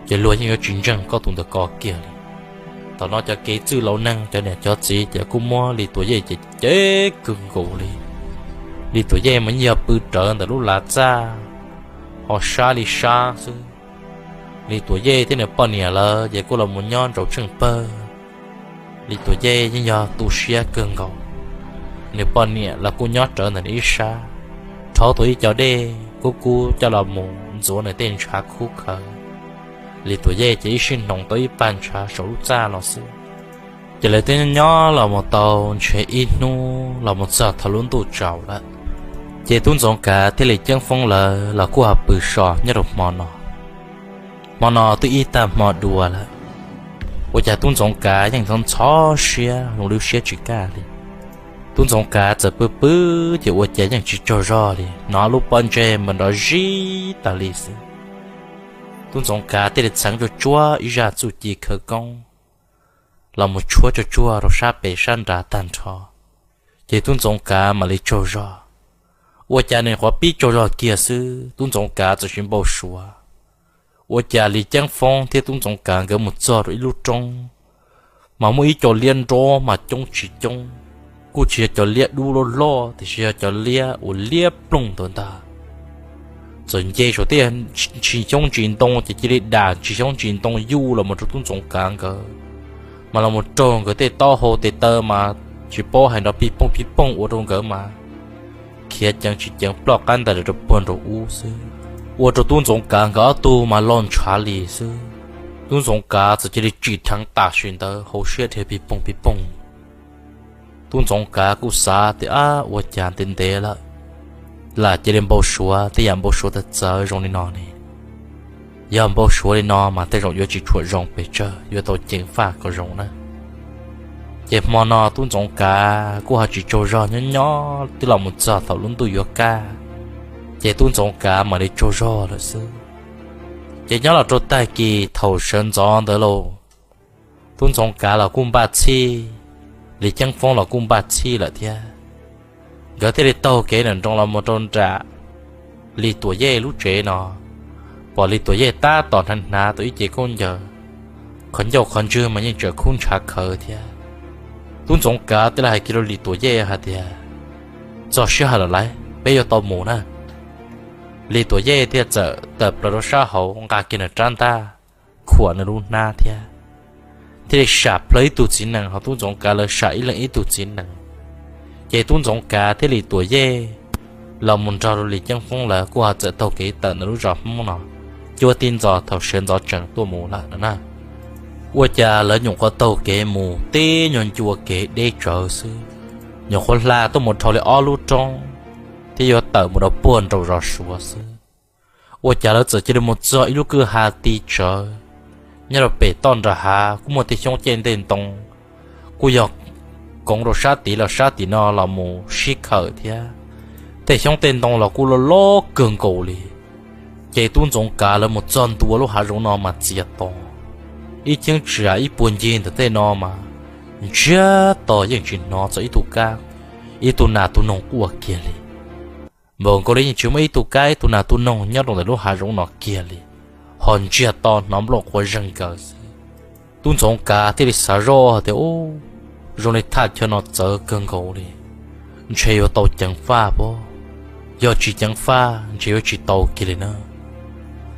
ces luag yeej yuav tsis ntseeg koj tus ntawm ko kiag li. Thaum no cov kev txwj laus neeg cov niam cov txiv ces kuj muab Lis Tuam Yej ces cem kawg nkaus li. Lis Tuam Yej mas yeej yog pw rawv ntawm lub lav txaj ho sab li sab xwb. Lis Tuam Yej thiab nws poj niam lawv ces kuj los mus nyob nraum tsheej pawg. Lis Tuam Yej yeej yog tu siab kawg nkaus. Nws poj niam los kuj nyob rawv ntawm nws ib sab, rhaub tau ib co dej kub kub coj los mus ntxuav nws tej ntshav khub khawv. Lis Tuam Yej ces ib sij hnoos tau ib pag ntshav saum lub txaj los xwb. Ces lawv twb nyob los mus tau ntshe ib hnub los mus txog thaum lub ntuj tsaus lawm, ces tub Ntxoov Kav thiab Lis Ceeb Foob lawv los kuj ho pw so nyob rau hmo no. Hmo no twb ib tag hmo dua lawm, ua cas tub Ntxoov Kav yeej ntxhov ntxhov siab zoo li lub siab tsis kaj li. Tub Ntxoov Kav txawm pw pw ces ua cas yeej tsis tsaug zog li, hnov lub pob ntseg npawg nrov zib tas li xwb. Tub Ntxoov Kav thiaj li txheev tsuag tsuag ib zaj txuj ci khawv koob los mus tshuab tsuag tsuag rau sab pem sab nrad tag nrho, ces tub Ntxoov Kav mam li tsaug zog. Ua cas nws qhuav pib tsaug zog kiag xwb tub Ntxoov Kav txawm sis npau suav, ua cas Lis Ceeb Foob thiab tub Ntxoov Kav nkawd mus txog rau ib lub roob, mas muaj ib co liab nrov mas coob tsis coob, kuj tsis yog cov liab dub loj loj tiam sis yog cov liab uas liab ploog ntawd ntag. Txawm nce saum tej ntsis xyoob ntsis ntoo ces cia li dam ntsis xyoob ntsis ntoo yuj los mus rau tub Ntxoov Kav nkawd, mas los mus raug nkawd tej taub hau tes taw mas tsis paub hais nrov pig pooj pig pooj ua rau nkawd mas khiav ceev tsis ceev ploj qab ntais lawm rau puag nraum ub xwb. Ua rau tub Ntxoov Kav nkawd ob tug mas lo ntshav li xwb. Tub Ntxoov Kav txawm cia li tsim dheev tam sim ntawd hauv siab dhia pig pooj pig pooj. Tub Ntxoov Kav kuj xav tias, Ab, ua cas ntev ntev lawm, lam cia li npau suav tej yam npau suav txawv txawv zoo li no ne. Yog npau suav li no mas tej zaum yuav tsis tshua zoo pes tsawg, yuav tau ceev faj kom zoo na. Ces hmo no tub Ntxoov Kav kuj ho tsis tsaug zog, nyob nyob twb los mus txog thaum lub ntuj yuav kaj, ces tub Ntxoov Kav mam li tsaug zog lawm xwb. Ces nyob los rau tag kis thaum sawv ntxov ntawd lauj, Tub Ntxoov Kav los kuj npaj txhij, Lis Ceeb Foob los kuj npaj txhij lawm thiab. Nkawd thiaj li taug kev nram nroos los mus rau nram Lis Tuam Yej lub tsev no, pom Lis Tuam Yej tab tom hnav hnav tau ib cev khaub ncaws, qhov ncauj qhov ntswg mas yeej tseem khub ntshav khawv thiab. Tub Ntxoov Kav thiaj li hais kiag rau Lis Tuam Yej hais tias, Txog sij hawm lawm lauj, peb yuav tau mus na. Lis Tuam Yej thiaj txawm tawm plaws rau sab hauv nqa kiag nws rab ntaj, khuam nws lub hnab thiab, thiaj li sam plaws ib tug txiv nees, ho Tub Ntxoov Kav lawv sam ib leeg ib tug txiv nees. Ces Tub Ntxoov Kav thiab Lis Tuam Yej los mus nrog rau Lis Ceeb Foob lawv kuj ho txawm taug kev tawm ntawm lub zos Hmoob no, cuaj tij ntxos thaum sawv ntxov tsees tuaj mus lawm no na. Ua cas lawv nyuam qhuav taug kev mus tib nyuag ncua kev deb tsawv xwb, nyuam qhuav hla tuaj mus dhau li ob lub roob thiab yuav tawm mus rau puag nraum zos Suav xwb, ua cas lawv txawm cia li mus txog ib lub kwj ha ti tsawv. Nyob rau pem toj nram hav kuj muaj tej xyoob ceg ntej ntoo, kuj yog koov rau sab tid los sab tim no los mus sib khawm thiab. Tej xyoob tej ntoo los kuj loj loj kawg nkaus li. Ces Tub Ntxoov Kav lawv mus txog ntua lub hav zoov no mas txias to, ib cheeb tsam ib puag ncig ntawm tej no mas ntsiag to, yeej tsis hnov txog ib tug kab, ib tug nas tug noog quaj kiag li. Npaum nkaus li yeej tsis muaj ib tug kab ib tug nas tug noog nyob rau ntawm lub hav zoov no kiag li, ho ntsiag to hnov nplooj qhuav zeeg nkaws xwb. Tub Ntxoov Kav thiaj li xav zoj tias, Ub, zoo li thaj chaw no txawv kawg nkaus li, ntshe yuav tau ceev faj pob, yog tsis ceev faj ntshe yuav tsis tau kiag li na.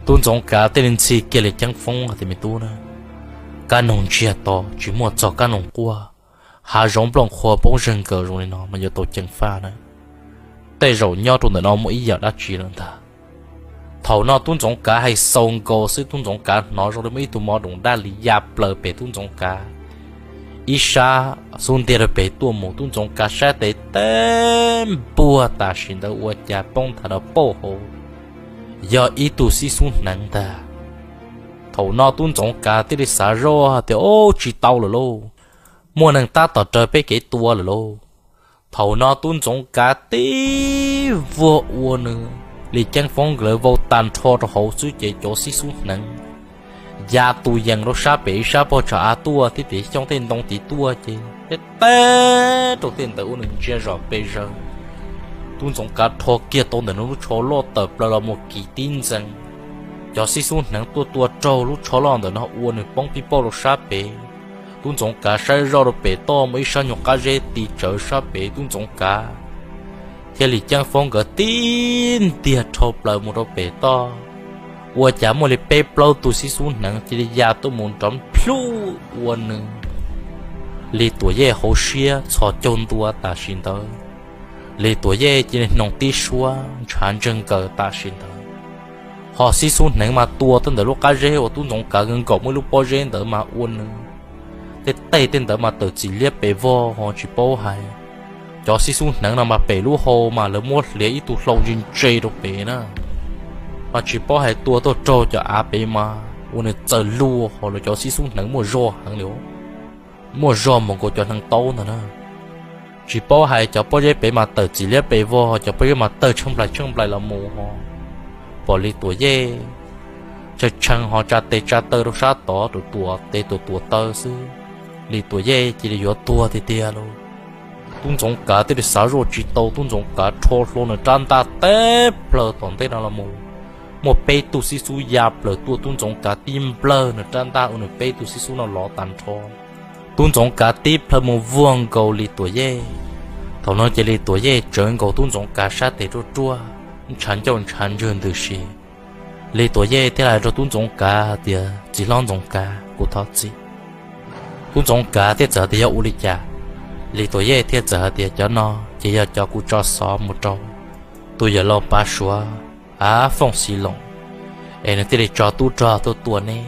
Tub Ntxoov Kav thiaj li ntxhi kiag Lis Ceeb Foob hais tias, Me tub na, kab noog ntsiag to tsis muaj txog kab noog quaj, hav zoov nplooj qhuav poob zeeg nkaws zoo li no mas yuav tau ceev faj na. Tej zaum nyob rau ntawm no muaj ib yam dab tsi lawm ntag. Thaum no Tub Ntxoov Kav hais xaus nkaus xwb Tub Ntxoov Kav hnov zoo li muaj ib tug mov doos daj li ya plaws pem Tub Ntxoov Kav ib sab xub ntiag rau pem tuaj mus. Tub Ntxoov Kav saib tes teb npuag tam sim ntawd ua cas poob nthav rau pauj hauv, yog ib tug xib xub hneev ntag. Thaum no Tub Ntxoov Kav thiaj li xav zoj tias, Ub, tsis tau lawm lauj, muaj neeg tab tom raws peb kev tua lawm lauj. Thaum no Tub Ntxoov Kav tib vuag ua nws Lis Ceeb Foob nkawd vau tag nrho rau hauv xwb ces cov xib xub hneev ya tus yees rau sab pem ib sab pog tsam av tuaj thiab tej xyoob tej ntoo tid tuaj ces teb teb rau tej ntawd ua nws ntsia zom pes zaws. Tub Ntxoov Kav rho kiag tau ntawm nws lub tsho loj tawm plaws los mus kis tib ntxees, cov xib xub hneev tuaj tua raug lub tsho loj ntawm no ua nws poob pij pauj rau sab pem. Tub Ntxoov Kav saib zoj rau pem toj muaj ib sab nyuag qab zeb ti tsawv sab pem Tub Ntxoov Kav thiab Lis Ceeb Foob nkawd tib ntiag rhau plaws mus rau pem toj, ua cas muaj li peb plaub tug xib xub hneev cia li ya tuaj mus nrov plhuj ua nws Lis Tuam Yej hauv siab txhos caug ntua tam sim ntawd. Lis Tuam Yej cia li hnoos tib suab ntshav ntseg nkaws tam sim ntawd. Ho xib xub hneev mas tua tau ntawm lub qab zeb uas Tub Ntxoov Kav nkaum muaj ib lub pob zeb ntawd mas ua nws tej tej tej ntawd mas tawm txim liab pes vog ho tsis paub hais. Cov xib xub hneev no mas pem lub hau mas lawv muab hliav ib tug hlau ntse ntse rau pem na, mas tsis paub hais tua tuaj raug cov av pem mas ua nws txaws luag ho los cov xib xub hneev muaj zog heev li, muaj zog mus nkaus cov hneev taub ntag na. Tsis paub hais cov pob zeb pem mas tawm txim liab pes vog, cov pob zeb mas tawg tsheej nplais tsheej nplais los mus ho pom Lis Tuam Yej tshee tshee ho tsa tes tsa taw rau sab tod, tuam tuam tes tuam tuam taw xwb. Lis Tuam Yej cia li yuav tuag tiag tiag lauj. Tub Ntxoov Kav thiaj li xav zoj tsis tau, Tub Ntxoov Kav rho hlo nws rab ntaj teb plaws tom ntej no los mus, muaj peb tug xib xub ya plaws tuaj, Tub Ntxoov Kav tib nplawg nws rab ntaj ua nws peb tug xib xub no lov tag nrho. Tub Ntxoov Kav tib plhaw mus vuag nkaus Lis Tuam Yej. Thaum no ces Lis Tuam Yej tsawv nkaus Tub Ntxoov Kav sab tes ruaj ruaj, ntshav ncauj ntshav ntswg ntws si. Lis Tuam Yej thiaj hais rau Tub Ntxoov Kav hais tias, Txiv hlob Ntxoov Kav, kuv thov txim. Tub Ntxoov Kav thiaj txawm hais tias, Yog ua li cas? Lis Tuam Yej thiaj txawm hais tias, Cov no ces yog cov kuv tso xov mus rau tus yawm laus Pav Suav, av, Fooj Xis Loos, es nws thiaj li tso tub rog tuaj tua neb.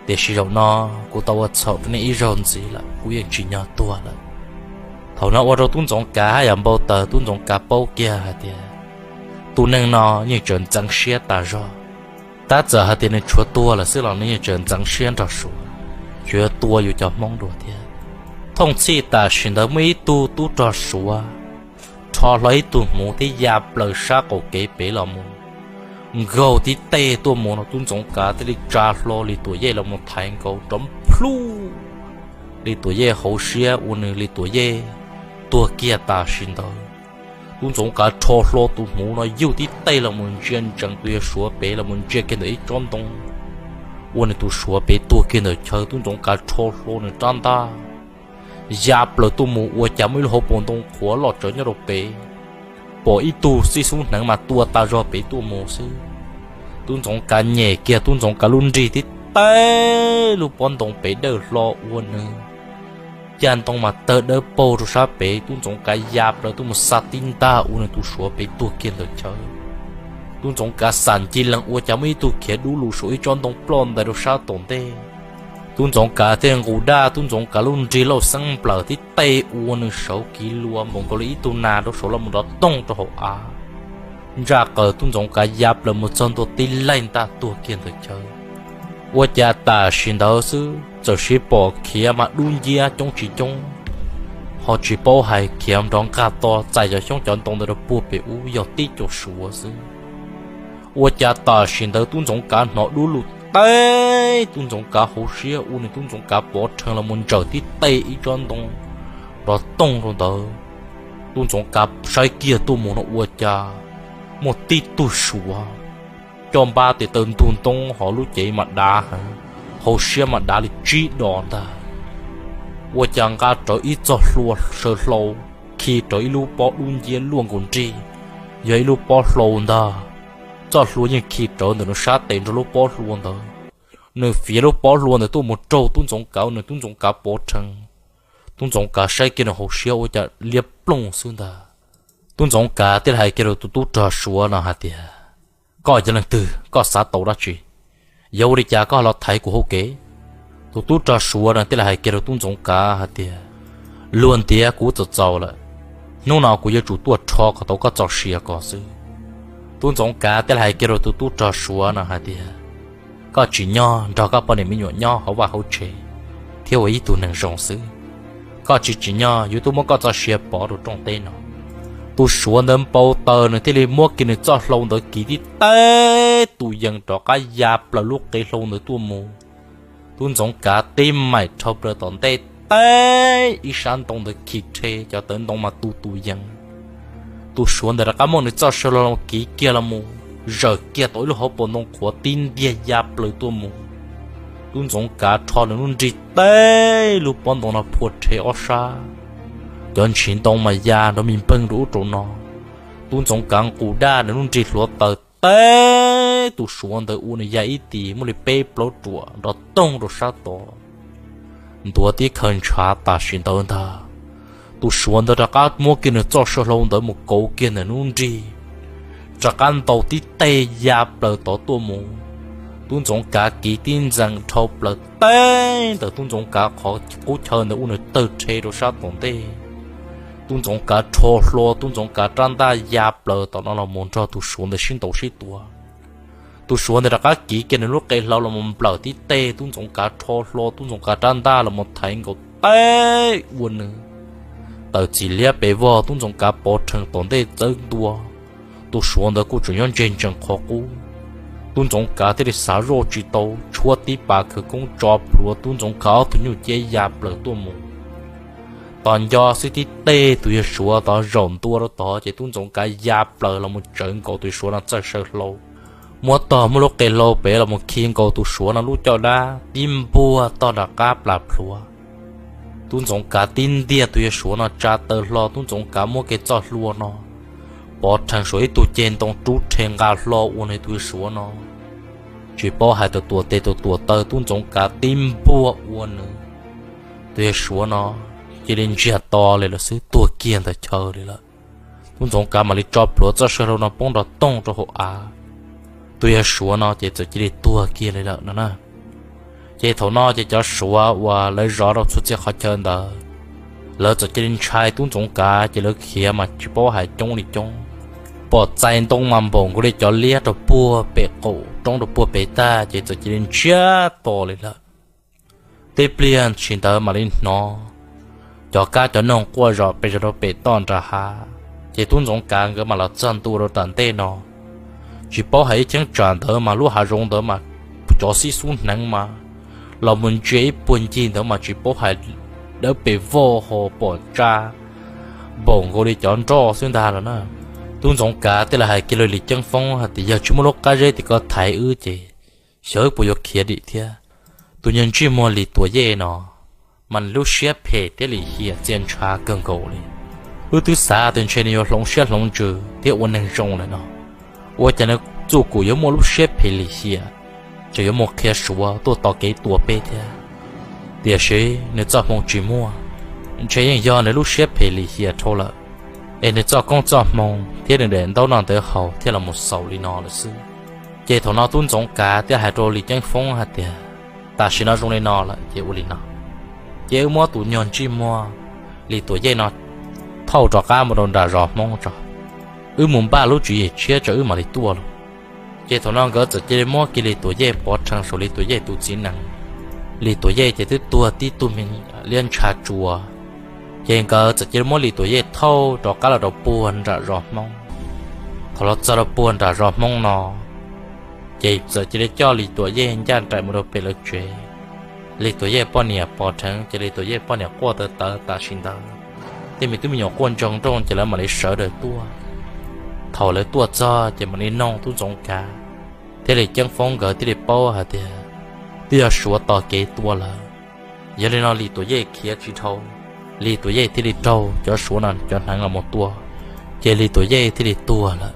Tiam sis zaum no kuv tau ua txhaum rau nej ib zaug ntxiv lawm, kuv yeej tsim nyog tuag lawm. Thaum no ua rau Tub Ntxoov Kav haj yam npau taws, Tub Ntxoov Kav paub kiag hais tias tus neeg no yeej tseem ntxeev siab tas zog. Tab txawm hais tias nws tshuav tuag lawm xwb los nws yeej tseem ntxeev siab nrog Suav, tsuas yuav tua yus cov Hmoob dua thiab. Thooj txhij tam sim ntawd muaj ib tug tub rog Suav rho hlo ib tug hmuv thiab ya plaws sab qaum kev pem los mus, nkaug tib teg tuaj mus no, tub ntxoov kav thiaj li tsa hlo Lis Tuam Yej los mus thaiv nkaus rov plhuj. Lis Tuam Yej hauv siab ua nws Lis Tuam Yej tuag kiag tam sim ntawd. Tub ntxoov kav rho hlo tus hmuv no yug tib teg los mus ntsia ntsees tus yawg suav pem los mus ntsia kiag ntawm ib tsob ntoo, ua nws tus suav pem tuag kiag ntawm chaw. Tub ntxoov kav rho hlo nws rab ntaj ya plaws tuaj mus ua cas muaj ib lub hauv paus ntoo qhuav loj tsawv nyob rau pem, pom ib tug xib xub hneev mas tua tas zog pem tuaj mus xwb. Tub ntxoov kav nyem kiag tub ntxoov kav lub nrig tib teg, lub pob ntoo pem dawj hlo ua nws caj ntoo mas tawg dawb paug rau sab pem. Tub ntxoov kav ya plaws tuaj mus xa tib ntaj ua nws tus suav pem tuag kiag ntawm chaw. Tub ntxoov kav xam ncig lees ua cas muaj ib tug khiav dub lug saum ib tsob ntoo ploj ntais rau sab tom ntej. Tub ntxoov kav thiaj nqus daj, tub ntxoov kav lub nrig lauj xeeb nplawm tib teg ua nws sawv kiv lua npaum nkaus li ib tug nas rau saud los mus nrov toog rau hauv av. Ntsaj qaws tub ntxoov kav ya plaws mus txog ntua tib laig ntaj tuag kiag ntawm chaw. Ua cas tam sim ntawd xwb txawm siv pom khiav mas dub nciab coob tsis coob, ho tsis paub hais khiav nrov nqaj to txais cov xyoob cov ntoo ntawd rau puag pem ub yog tib co suav xwb. Ua cas tam sim ntawd tub ntxoov kav hnov dub lug teb, tub ntxoov kav hauv siab ua nws tub ntxoov kav pov rhees los mus ntsawm tib teg ib tsob ntoo nrov toog rau ntawd. Tub ntxoov kav saib kiag tuaj mus no ua cas muaj tib tug suav coj npab tes taw ntug ntoo hos lub cev mas dav heev, hauv siab mas dav li tsib dos ntag. Ua cas nqa rawv ib txoj hlua saw hlau khi rawv ib lub pob dub nciab luaj nkaus nrig, yog ib lub pob hlau ntag. Txoj hlua yeej khi rawv ntawm nws sab tes nrog lub pob hlua ntawd. Nws fiav lub pob hlua ntawd tuaj mus raug tub ntxoov kav, nws tub ntxoov kav pov rhees. Tub ntxoov kav saib kiag nws hauv siab ua cas liab ploog xwb ntag. Tub ntxoov kav thiaj li hais kiag rau tus tub rog suav no hais tias, koj yog leej twg, koj xav tau dab tsi? Yog ua li cas koj los thaiv kuv hauv kev? Tus tub rog suav no thiaj li hais kiag rau tub ntxoov kav hais tias, luag ntiav kuv txaus txaus lawm, hnub no kuv yuav tsum tuaj rho kom tau koj txoj sia ko xwb. Tub ntxoov kav thiaj li hais kiag rau tus tub rog suav no hais tias, koj tsim nyog nrog koj poj niam me nyuam nyob hauv vaj hauv tsev thiab ua ib tug neeg zoo xwb. Koj tsis tsim nyog yuav tuaj muab koj txoj sia pov rau rooj teb no. Tus suav ntawd npau taws nws thiaj li muab kiag nws txoj hlua ntawd kiv tib teg tus yees rov qab ya plaws lub qe hlau ntawd tuaj mus. Tub ntxoov kav tib maim rhau plaws tom ntej teb ib sab ntoo ntawd khi rhe cov tawv ntoo mas tu tus yees. Tus suav ntawd rov qab muab nws txoj saw hlau kiv kiag los mus zawm kiag tau ib lub hauv paus ntoo qhuav tib ntiag ya plaws tuaj mus. Tub ntxoov kav rho nws lub nrig teb lub pob ntoo no phua rhe ob sab, cov ntshiv ntoo mas ya nrov mi npeeg rau ub rau no. Tub ntxoov kav nqus daj nws lub nrig hluav taws teb tus suav ntawd ua nws ya ib tis muaj li peb plaub ruam nrov toog rau sab tod. Ntuav tib khaws ntshav tam sim ntawd ntag, tus suav ntawd rov qab muab kiag nws txoj saw hlau ntawd mus kauv kiag ntawm lub nrig, rov qab ntaus tib teg ya plaws tod tuaj mus. Tub ntxoov kav kiv tib ntxees dhau plaws teb ntawm tub ntxoov kav qhov qub chaw ntawd ua nws tawg rhe rau sab tom ntej. Tub ntxoov kav rho hlo tub ntxoov kav rab ntaj ya plaws tom no los mus nrog tus suav ntawd sib ntaus sib tua. Tus suav ntawd rov qab kiv kiag nws lub qe hlau los mus nplawm tib teg, tub ntxoov kav rho hlo tub ntxoov kav rab ntaj los mus thaiv nkaus teb ua nws tawm txim liab pes vog, tub ntxoov kav pov rhees tom ntej txawb ntua. Tus suav ntawd kuj tseem nyob ntseg ntsees qhov qub. Tub ntxoov kav thiaj li xav zoj tsis tau, tshuab tib pas khawv koob tso plhuav tub ntxoov kav ob tug nyuj ciab ya plaws tuaj mus. Tos nco xwb tib teg tus yawg suav tod zaum ntua rau tod ces tub ntxoov kav ya plaws los mus tsawv nkaus tus yawg suav no txoj saw hlau, muab tog muab lub qe hlau pem los mus khi nkaus tus suav no lub caj dab tib npuaj tog nram qab plas plhuav. Tub ntxoov kav tib ntiag tus yawg suav no tsa taw hlo, tub ntxoov kav muab kiag txoj hlua no pov rhees saum ib tug ceg ntoo rub rhe nqa hlo ua nws tus yawg suav no. Tsis paub hais tus tuam tes tus tuam taw, tub ntxoov kav tib npuaj ua nws tus yawg suav no cia li ntsiag to li lawm xwb, tuag kiag ntawm chaw li lawm. Tub ntxoov kav mam li tso plhuav txoj saw hlau no poob nrov toog rau hauv av, tus yawg suav no ces txawm cia li tuag kiag li lawm no na. Ces thaum no ces cov suav uas lawv zov rau txhua txhia qhov chaw ntawd, lawv txawm cia li ntshai tub ntxoov kav ces lawv khiav mas tsis paub hais coob li coob. Pom txais ntoo mas npaum nkaus li cov liab rau puag pem qaum roob rau puag pem tag ces txawm cia li ntsiag to li lawm. Tej pliag ntshis ntawd mam li hnov cov kab cov noog quaj zom pes zom rau pem toj nram hav, ces tub ntxoov kav nkawd mam los txog ntua rau tom ntej no. Tsis paub hais ib cheeb tsam ntawd mas lub hav zoov ntawd mas cov xib xub hneev mas los mus ntsia ib puag ncig ntawd mas tsis paub hais dawb pes vog ho pom tsa npaum nkaus li cov nroj xwb ntag los na. Tub Ntxoov Kav thiaj li hais kiag rau Lis Ceeb Foob hais tias, Yog tsis muaj lub qab zeb tim koj thaiv wb ces xyov wb puas yuav khiav dim thiab. Tus niag ntsej muag Lis Tuam Yej no mas nws lub siab phem thiab lim hiam txia ntshav kawg nkaus li. Wb twb xav tias ntshe nws yuav hloov siab hloov ntsws thiab ua neeg zoo lawm no, ua cas nws txuj kum yuav muaj lub siab phem lim hiam, tseem yuav mus qhia Suav tuaj tos kev tua peb thiab. Tiam sis nws txoj hmoo tsis muaj, ntshe yeej yog nws lub siab phem lim hiam dhau lawm, es nws txoj koob txoj hmoo thiab nws daim ntaub noj ntawv haus thiaj los mus xaus li no lawm xwb. Ces thaum no Tub Ntxoov Kav thiaj hais rau Lis Ceeb Foob hais tias, Tam sim no zoo li no lawm ces ua li no, ces wb muab tus nyuag ntsej muag Lis Tuam Yej no thauj rov qab mus rau nram zos Hmoob tso, wb mus npaj lub tswv yim tshiab tso wb mam li tuaj lauj. Ces thaum no nkawd txawm cia li muab kiag Lis Tuam Yej pov rhees saum Lis Tuam Yej tus txiv nees. Lis Tuam Yej ces twb tuag tib tug me liab ntsha tsuas, ces nkawd txawm cia li muab Lis Tuam Yej thauj rov qab los rau puag nram zos Hmoob. Thaum los txog rau puag nram zos Hmoob no, ces txawm cia li coj Lis Tuam Yej ncaj nraim mus rau pem lawv tsev. Lis Tuam Yej poj niam pom dheev ces Lis Tuam Yej poj niam quaj tawv tawv tam sim ntawd. Tej me tub me nyuam quaj ntsoog nrooj ces lawv mam li sawv daws tuaj. Thaum lawv tuaj txog ces mam li noog Tub Ntxoov Kav thiab Lis Ceeb Foob nkawd thiaj li paub hais tias twb yog Suav tos kev tua lawm. Yog li no Lis Tuam Yej khiav tsis dhau, Lis Tuam Yej thiaj li raug cov Suav no cov hneev los mus tua, ces Lis Tuam Yej thiaj li tuag lawm.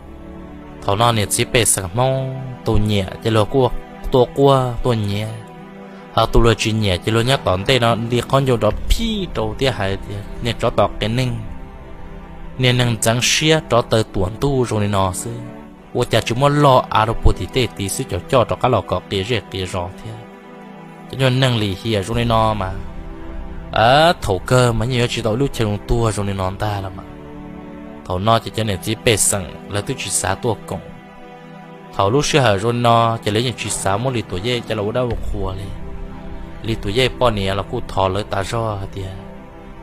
Thaum no niam txiv pej xeem Hmoob tus nyiam ces luag kuj tuaj quaj tuaj nyiav, ho tus luag tsis nyiam ces luag nyob tom ntej no nti qhob ncauj nrov phij rau thiab hais tias, Niag tsov tom qias neeg, niag neeg ntxeev siab rov taw tuam ntuj zoo li no xwb, ua cas tsis muab log av rau puag tim tej tid xwb, coj rov qab los kom qias zej qias zos thiab. Cov nyuag neeg lim hiam zoo li no mas thaum kawg mas yeej yuav tsis tau ib lub chaw zoo tuag zoo li no ntag los mas. Thaum no ces cov niam txiv pej xeem lawv twb tsis xav tuaj koom. Thaum lub sij hawm zoo li no ces lawv yeej tsis xav muab Lis Tuam Yej coj los ua dab ua qhua li. Lis Tuam Yej poj niam los kuj thov lawv tas zog hais tias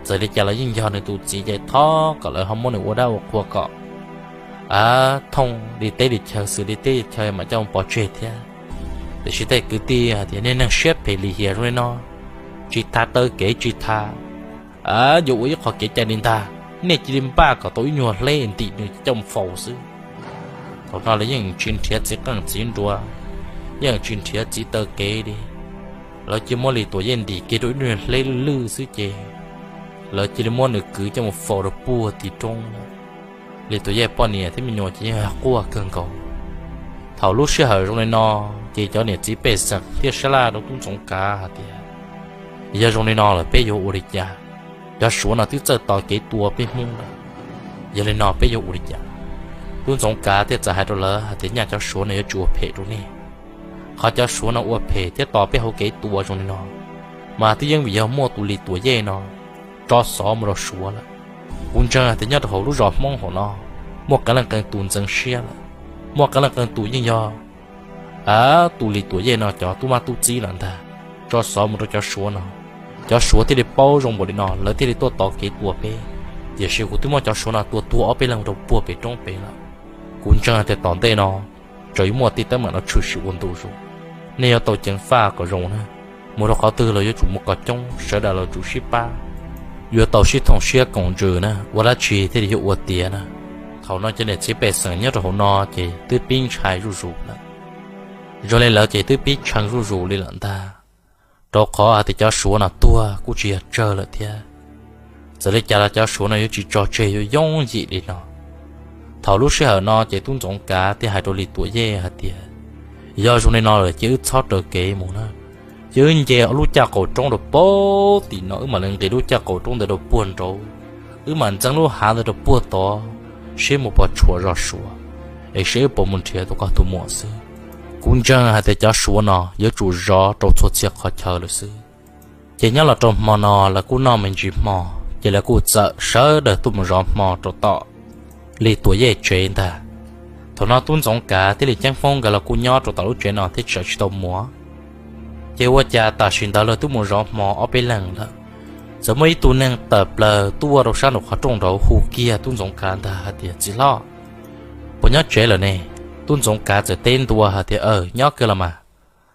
txawm li cas los yeej yog nws tus txiv ces thov kom lawv ho muab nws ua dab ua qhua kom thooj li teb li chaw, xws li teb li chaw mam coj pov tseg thiab. Tiam sis tej kwv tij hais tias, Niag neeg siab phem lim hiam zoo li no, tsis tas taw kev tsis tas yuav ua ib qho kev cai li ntag, nej cia li npaj kom tau ib nyuag hleb ntim nws coj faus xwb. Thaum no lawv yeej tsis nrhiav txiv qeej txiv nruas, yeej tsis nrhiav txiv taw kev li. Lawv cia muab Lis Tuam Yej ntim kiag rau ib nyuag hleb lwj lwj xwb ces lawv cia li muab nws kwv coj mus faus rau puag tim roob. Lis Tuam Yej poj niam thiab me nyuam ces yeej quaj kawg nkaus. Thaum lub sij hawm zoo li no ces cov niam txiv pej xeem thiaj sab laj rau tub Ntxoov Kav hais tias, Yog zoo li no lawm peb yuav ua li cas? Cov Suav no twb txawj tos kev tua peb Hmoob lawm, yog li no peb yuav ua li cas? Tub Ntxoov Kav thiaj txawm hais rau lawv hais tias, Nyaj cov Suav no yuav tsis ua phem rau nej. Qhov cov Suav no ua phem thiab tos peb hauv kev tua zoo li no, mas twb yeej vim yog muaj tus Lis Tuam Yej no tso xov mus rau Suav lawm. Kuv ntseeg hais tias nyob rau hauv lub zos Hmoob hauv no muaj qee leej qee tus ntxeev siab lawm, muaj qee leej qee tus yeej yog tus Lis Tuam Yej no cov tub mab tub txib lawm ntag, tso xov mus rau cov Suav no. Cov Suav thiaj li paub zoo npaum li no lawv thiaj li tuaj tos kev tua peb. Tiam sis kuv twb muab cov Suav no tua tuag ob peb leeg rau puag pem roob pem lawm. Kuv ntseeg hais tias tom ntej no tseem yuav muaj tej teeb meem no tshwm sim ua ntu zus. Nej yuav tau ceev faj kom zoo na, mus rau qhov twg los yuav tsum mus kom coob, sawv daws los tsum sib pab, yuav tau sib thooj siab koom ntsws na, ua dab tsi thiaj li yuav ua tiav na. Thaum no cov niam txiv pej xeem nyob rau hauv no ces twb pib ntshai zuj zus lawm. Zoo li lawv ces twb pib tshee zuj zus li lawm ntag, rau qhov hais tias cov Suav no tuag kuj tsis yog tsawg lawm thiab. Txawm li cas los cov Suav no yuav tsis tso tseg yooj yim li no. Thaum lub sij hawm no ces tub Ntxoov Kav thiaj hais rau Lis Tuam Yej hais tias, Yog zoo li no lawm ces wb txhob raws kev mus na, ces wb nce lub caj qaum roob rau puag tim no, wb mam li nqis lub caj qaum roob ntawd rau puag nraud, wb mam ntxeev lub hav ntawd rau puag tod, seb mus puas tshuam zos Suav, es seb wb puas mus nrhiav tus koj tus muam xwb. Kuv ntseeg hais tias cov Suav no yuav tsum zov rau txhua txhia qhov chaw lawm xwb. Ces nyob los rau hmo no lawv kuj noj me ntsis hmo, ces lawv kuj txawm sawv daws tuaj mus zov hmo rau tom Lis Tuam Yej tsev ntag. Thaum no tub Ntxoov Kav thiab Lis Ceeb Foob nkawd los kuj nyob rau tom lub tsev no thiab tseem tsis tau mus. Ces ua cas tam sim ntawd lawv twb mus zov hmo ob peb leeg lawm, txawm muaj ib tug neeg tawm plaws tuaj rau sab nraum qhov rooj nraud hu kiag tub Ntxoov Kav ntag hais tias, Txiv hlob, puas nyob tsev lawm ne? Tub Ntxoov Kav txawm teb ntua hais tias, Aws, nyob kawg los mas,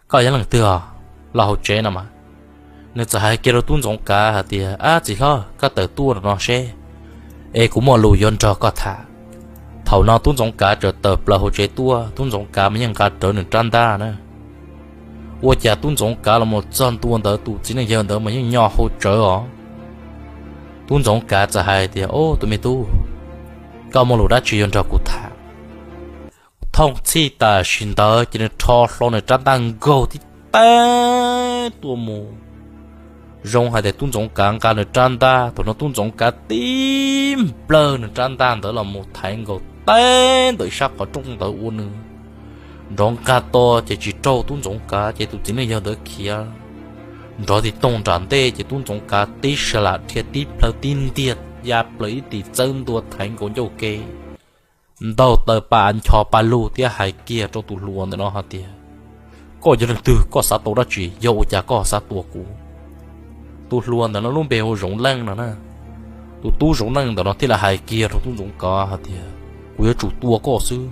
koj yog leej twg os? Los hauv tsev no mas. Nws txawm hais kiag rau Tub Ntxoov Kav hais tias, Ab, txiv hlob, koj tawm tuaj rau no seb, es kuv muaj lus yuav nrog koj tham. Thaum no Tub Ntxoov Kav txawm tawm plaws hauv tsev tuaj, Tub Ntxoov Kav mas yeej nqa rawv nws rab ntaj na. Ua cas Tub Ntxoov Kav los mus txog ntua ntawd, tus txiv neej yawg ntawd mas yeej nyo hau tsawv os. Tub Ntxoov Kav txawm hais tias, Au, tus me tub, koj muaj lus dab tsi yuav nrog kuv tham? Thooj txhij tam sim ntawd ces nws rho hlo nws rab ntaj nkaug tib teg tuaj mus. Zoo hais tias Tub Ntxoov Kav nqa nws rab ntaj, thaum no Tub Ntxoov Kav tib nplawg nws rab ntaj ntawd los mus thaiv nkaus teb ntawm ib sab qhov rooj ntawd ua nws nrov nqag to, ces tsis raug Tub Ntxoov Kav, ces tus txiv neej yawg ntawd khiav nrov tig toog nram ntej, ces Tub Ntxoov Kav tib sa lam dhia tib plhaw tib ntiag ya plaws ib tis txawb ntua thaiv nkaus ncauj ke, ntaug taw pa ncho pa lug thiab hais kiag rau tus hluas ntawm no hais tias, Koj yog leej twg? Koj xav tau dab tsi? Yog ua cas koj xav tua kuv? Tus hluas ntawm no lub npe hu Zoov Leej no na. Tus tub Zoov Leej ntawm no thiaj li hais kiag rau Tub Ntxoov Kav hais tias, Kuv yuav tsum tua koj xwb,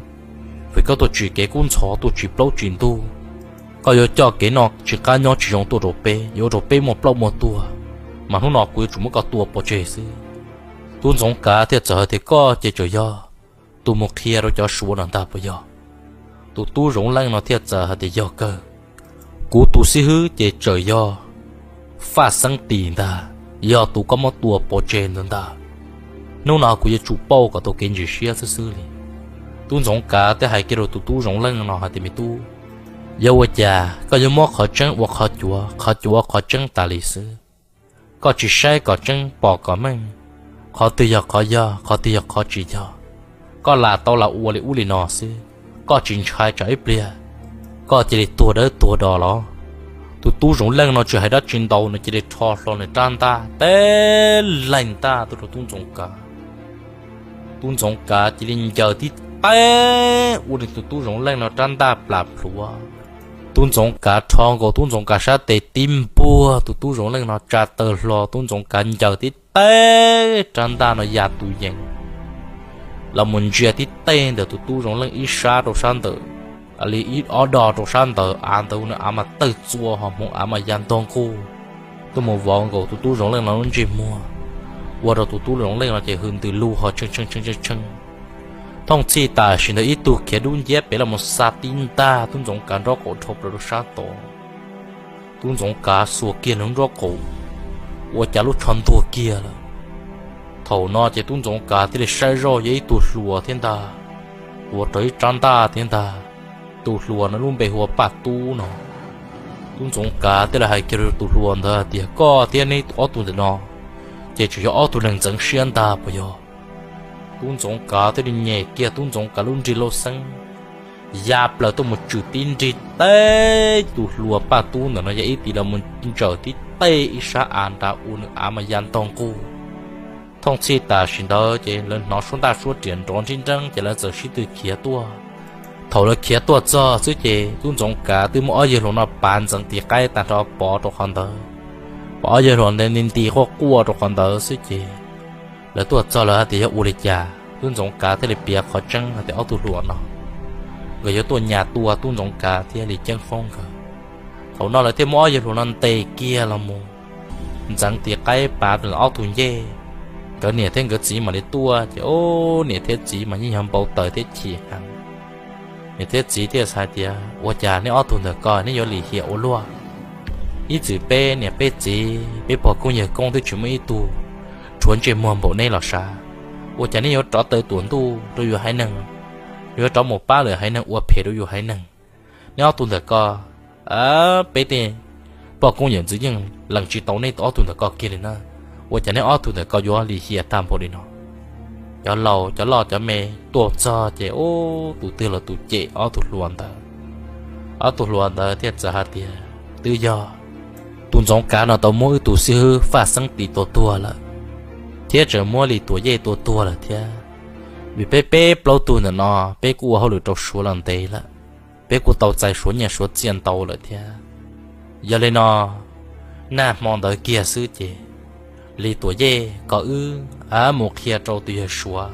vim koj tuaj tsim kev kub ntxhov, tuaj tsim plaub tsim ntug. Koj yuav coj kev noj tsis qab nyob tsis zoo tuaj rau peb, yuav ua rau peb muaj plaub muaj tuag, mas hnub no kuv yuav tsum muab koj tua pov tseg xwb. Tub Ntxoov Kav thiaj txawm hais tias, Koj ces tseem yog tus mus qhia rau cov Suav no ntag puas yog? Tus tub Zoov Leej no thiaj txawm hais tias, Yog kawg, kuv tus xib hwb ces tseem yog Faj Xeeb Tis ntag, yog tus koj muab tua pov tseg ntawd ntag. Hnub no kuv yuav tsum pauj kom tau kev ntseeg siab xwb xwb li. Tub Ntxoov Kav thiaj hais kiag rau tus tub Zoov Leej no hais tias, Me tub, yog ua cas koj yuav muab qhov tseeb ua qhov cuav, qhov cuav ua qhov tseeb tas li xwb? Koj tsis saib kom tseeb pom kom meej, qhov twg yog qhov yog, qhov twg yog qhov tsis yog. Koj lam tau lam ua li ub li no xwb, koj tsis ntshai tsam ib pliag koj cia li tuag dawb tuag do los? Tus tub Zoov Leej no tsis hais dab tsi ntau, nws cia li rho hlo nws rab ntaj teb leeg ntaj tuaj rau tub Ntxoov Kav. Tub Ntxoov Kav cia li ncaws tib teg ua nws tus tub Zoov Leej no rab ntaj plam plhuav. Tub Ntxoov Kav rho nkaus tub Ntxoov Kav sab tes tib npuag, tus tub Zoov Leej no tsa taw hlo, tub Ntxoov Kav ncaws tib teg rab ntaj no ya tus yees los mus ntsia tib teg ntawm tus tub Zoov Leej ib sab rau sab ntawm, li ib ob do rau sab ntawd, av ntawd nws av mas tawg txua ho hmoov av mas ya ntog nquj tuaj mus vov nkaus tus tub Zoov Leej no lub ntsej muag, ua rau tus tub Zoov Leej no ces hws ntws lug ho tshee tshee tshee tshee. Thooj txhij tam sim ntawd ib tug khiav dub nciab pem los mus xa tib ntaj tub Ntxoov Kav nraub qaum dhau plaws rau sab tod. Tub Ntxoov Kav xuas kiag nws nraub qaum, ua cas lub tsho ntuag kiag lawm. Thaum no ces tub Ntxoov Kav thiaj li saib zoj yog ib tug hluas thiab ntag, tuav rawv ib rab ntaj thiab ntag. Tus hluas no lub npe hu ua Paj Tub no. Tub Ntxoov Kav thiaj li hais kiag rau tus hluas ntawd hais tias, Koj thiab neb ob tug ntawm no ces tseem yog ob tug neeg ntxeev siab ntag puas yog? Tub Ntxoov Kav thiaj li nyem kiag tub Ntxoov Kav lub nrig lauj xeeb, ya plaws tuaj mus tswm tib nrig teb tus hluas Paj Tub ntawm no ya ib tis los mus ntsaws tib teg ib sab av nrad ua nws av mas ya ntog nquj. Thooj txhij tam sim ntawd ces lawv hnov suab ntaj suab riam nrov nrib nreeb ces lawv txawm sib tw khiav tuaj. Thaum lawv khiav tuaj txog xwb ces tub Ntxoov Kav twb muab ob yawg hluas no pav ntxeev tis qaib tag nrho pov rau qhov ntawd, pov ob yawg hluas ntawd nti nti quaj quaj rau qhov ntawd xwb ces lawv tuaj txog lawv hais tias yog ua li cas, tub Ntxoov Kav thiaj li piav qhov tseeb hais tias ob tug hluas no nkawd yuav tuaj nyas tua tub Ntxoov Kav thiab li ceeb foob nkawd. Thaum no lawv thiaj muab ob yawg hluas no ntes kiag los mus ntxeev tis qaib pav ob tug ncej. Nkawd niam thiab nkawd txiv mam li tuaj ces, o, niam thiab txiv mas yeej yog npau taws thiab chim heev. Niam thiab txiv thiaj hais tias, Ua cas neb ob tug ntawm ko neb yuav lim hiam ua luaj? Ib txwm peb niam peb txiv peb pog koob yawg koob twb tsis muaj ib tug rhuav ntsej muag npaum neb los sav. Ua cas neb yuav rov taw tuam ntuj rau yus haiv neeg, yuav rov mus pab lwm haiv neeg ua phem rau yus haiv neeg? Neb ob tug ntawm ko, peb tej pog koob yawm ntxwv yeej lees tsis tau neb ob tug ntawm ko kiag li na. Ua cas neb ob tug ntawm ko yuav lim hiam tag npaum li no? Cov laus cov loj cov me tuaj txog ces, ub, tus twg los tus cem ob tug hluas ntawd. Ob tug hluas ntawd thiaj txawm hais tias, Twb yog tus Ntxoov Kav no tau muab wb tus xib hwb Faj Xeeb Tis tua tuag lawm, thiab tseem muab Lis Tuam Yej tua tuag lawm thiab. Vim peb peb plaub tug ntawm no peb kuj ua hauj lwm rau Suav los ntev lawm, peb kuj tau txais Suav nyiaj Suav txiaj ntau lawm thiab. Yog li no, nag hmo ntawd kiag xwb ces Lis Tuam Yej kom wb mus qhia rau tus yawg Suav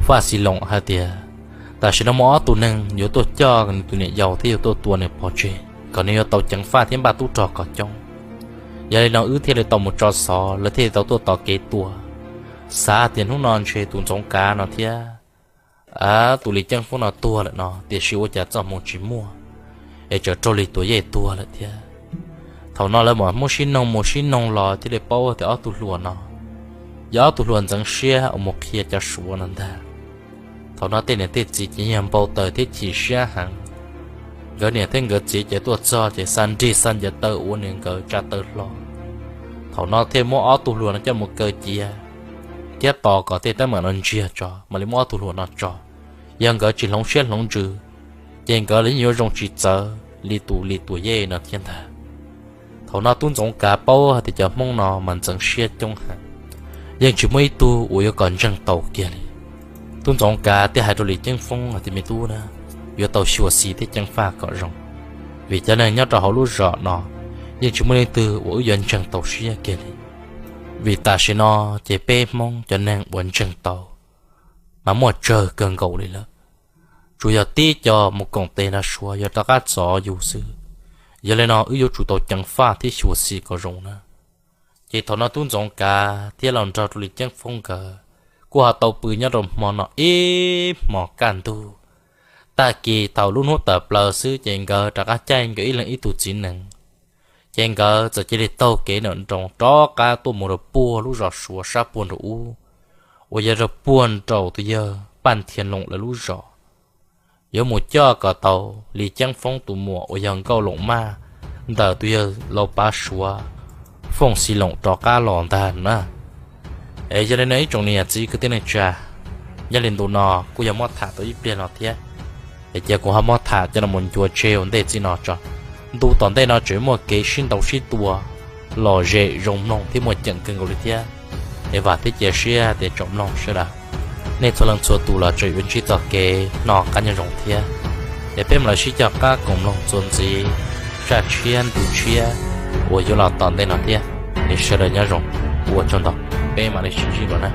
Faj Xis Loos hais tias, Tam sim no muaj ob tug neeg yuav tuaj coj nws tus niam yau thiab yuav tuaj tua nws pov tseg kom nws yuav tau ceev faj thiab npaj tub rog kom coob. Yog li no wb thiaj li tau mus tso xov, lawv thiaj li tau tuaj tos kev tua. Xav tias hnub no ntshe tus Ntxoov Kav no thiab tus Lis Ceeb Foob no tuag lawm no, tiam sis ua cas txoj hmoo tsis muaj, es tseem raug Lis Tuam Yej tuag lawm thiab. Thaum no lawv mam muab sib noog mus sib noog los thiaj li paub tias ob tug hluas no yog ob tug hluas ntxeev siab uas mus qhia cov Suav no ntag. Thaum no tej niam tej txiv ces yog npau taws thiab chim siab heev. Nkawd niam thiab nkawd txiv ces tuaj txog ces xa nrig xa ncaws taw ua nws nkawd tsa taw hlo. Thaum no thiaj muab ob tug hluas no coj mus kaw cia thiab tos kom tej teeb meem no ntsiag tso mam li muab ob tug hluas no tso. Yog nkawd tsis hloov siab hloov ntsws, ces nkawd los yeej yuav zoo tsis txawv li tus Lis Tuam Yej no thiab ntag. Thaum no tub Ntxoov Kav paub hais tias cov Hmoob no mas ntxeev siab coob heev, yeej tsis muaj ib tug uas yuav kom ntseeg tau kiag li. Tub Ntxoov Kav thiaj hais rau Lis Ceeb Foob hais tias, Me tub na, yuav tau xyuam xim thiab ceev faj kom zoo, vim cov neeg nyob rau hauv lub zos no yeej tsis muaj leej twg uas wb yuav ntseeg tau siab kiag li. Vim tam sim no ces peb Hmoob cov neeg uas ntseeg tau mas muaj tsawg kawg nkaus li lawm, tsuas yog tib co mus koom tes nrog Suav yuav rov qab txov yus xwb. Yog li no wb yuav tsum tau ceev faj thiab xyuam xim kom zoo na. Ces thaum no tub Ntxoov Kav thiab los nrog rau Lis Ceeb Foob nkawd kuj ho tau pw nyob rau hmo no ib hmos kaj ntug. Tag kis thaum lub hnub tawm plaws xwb ces nkawd rov qab caij nkawd ib leeg ib tug txiv nees, ces nkawd txawm cia li taug kev nram nroos rov qab tuaj mus rau puag lub zos Suav sab puag nraum ub, uas yog rau puag nraum tus yawg Paj Thiaj Loos lawv lub zos, yuav mus coj kom tau Lis Ceeb Foob tus muam uas yog Nkauj Loos Maj ntawm tus yawg laus pav Suav Fooj Xis Loos rov qab los ntag na. Es yog li no ib tsoom niam txiv kwv tij neej tsa, nyob li ntu no kuj yog muab tham tau ib pliag no thiab, es cia kuv ho muab tham coj los ncua tseg ua ntej txij no tso. Ntu tom ntej no tseem muaj kev sib ntaus sib tua lom zem zoo mloog thiab muaj ceem kawg nkaus li thiab. Es vam thiab cia siab tias tsoom mloog sawv daws, nej txhua leej txhua tus los tseem yuav ntsib txoj kev noj qab nyob zoo thiab. Es peb mam li sib cog qab koom mloog txuas ntxiv zaj tshiab ntu tshiab uas yuav los tom ntej no thiab. Es sawv daws nyob zoo, ua tsaug ntau, peb mam li sib ntsib dua na.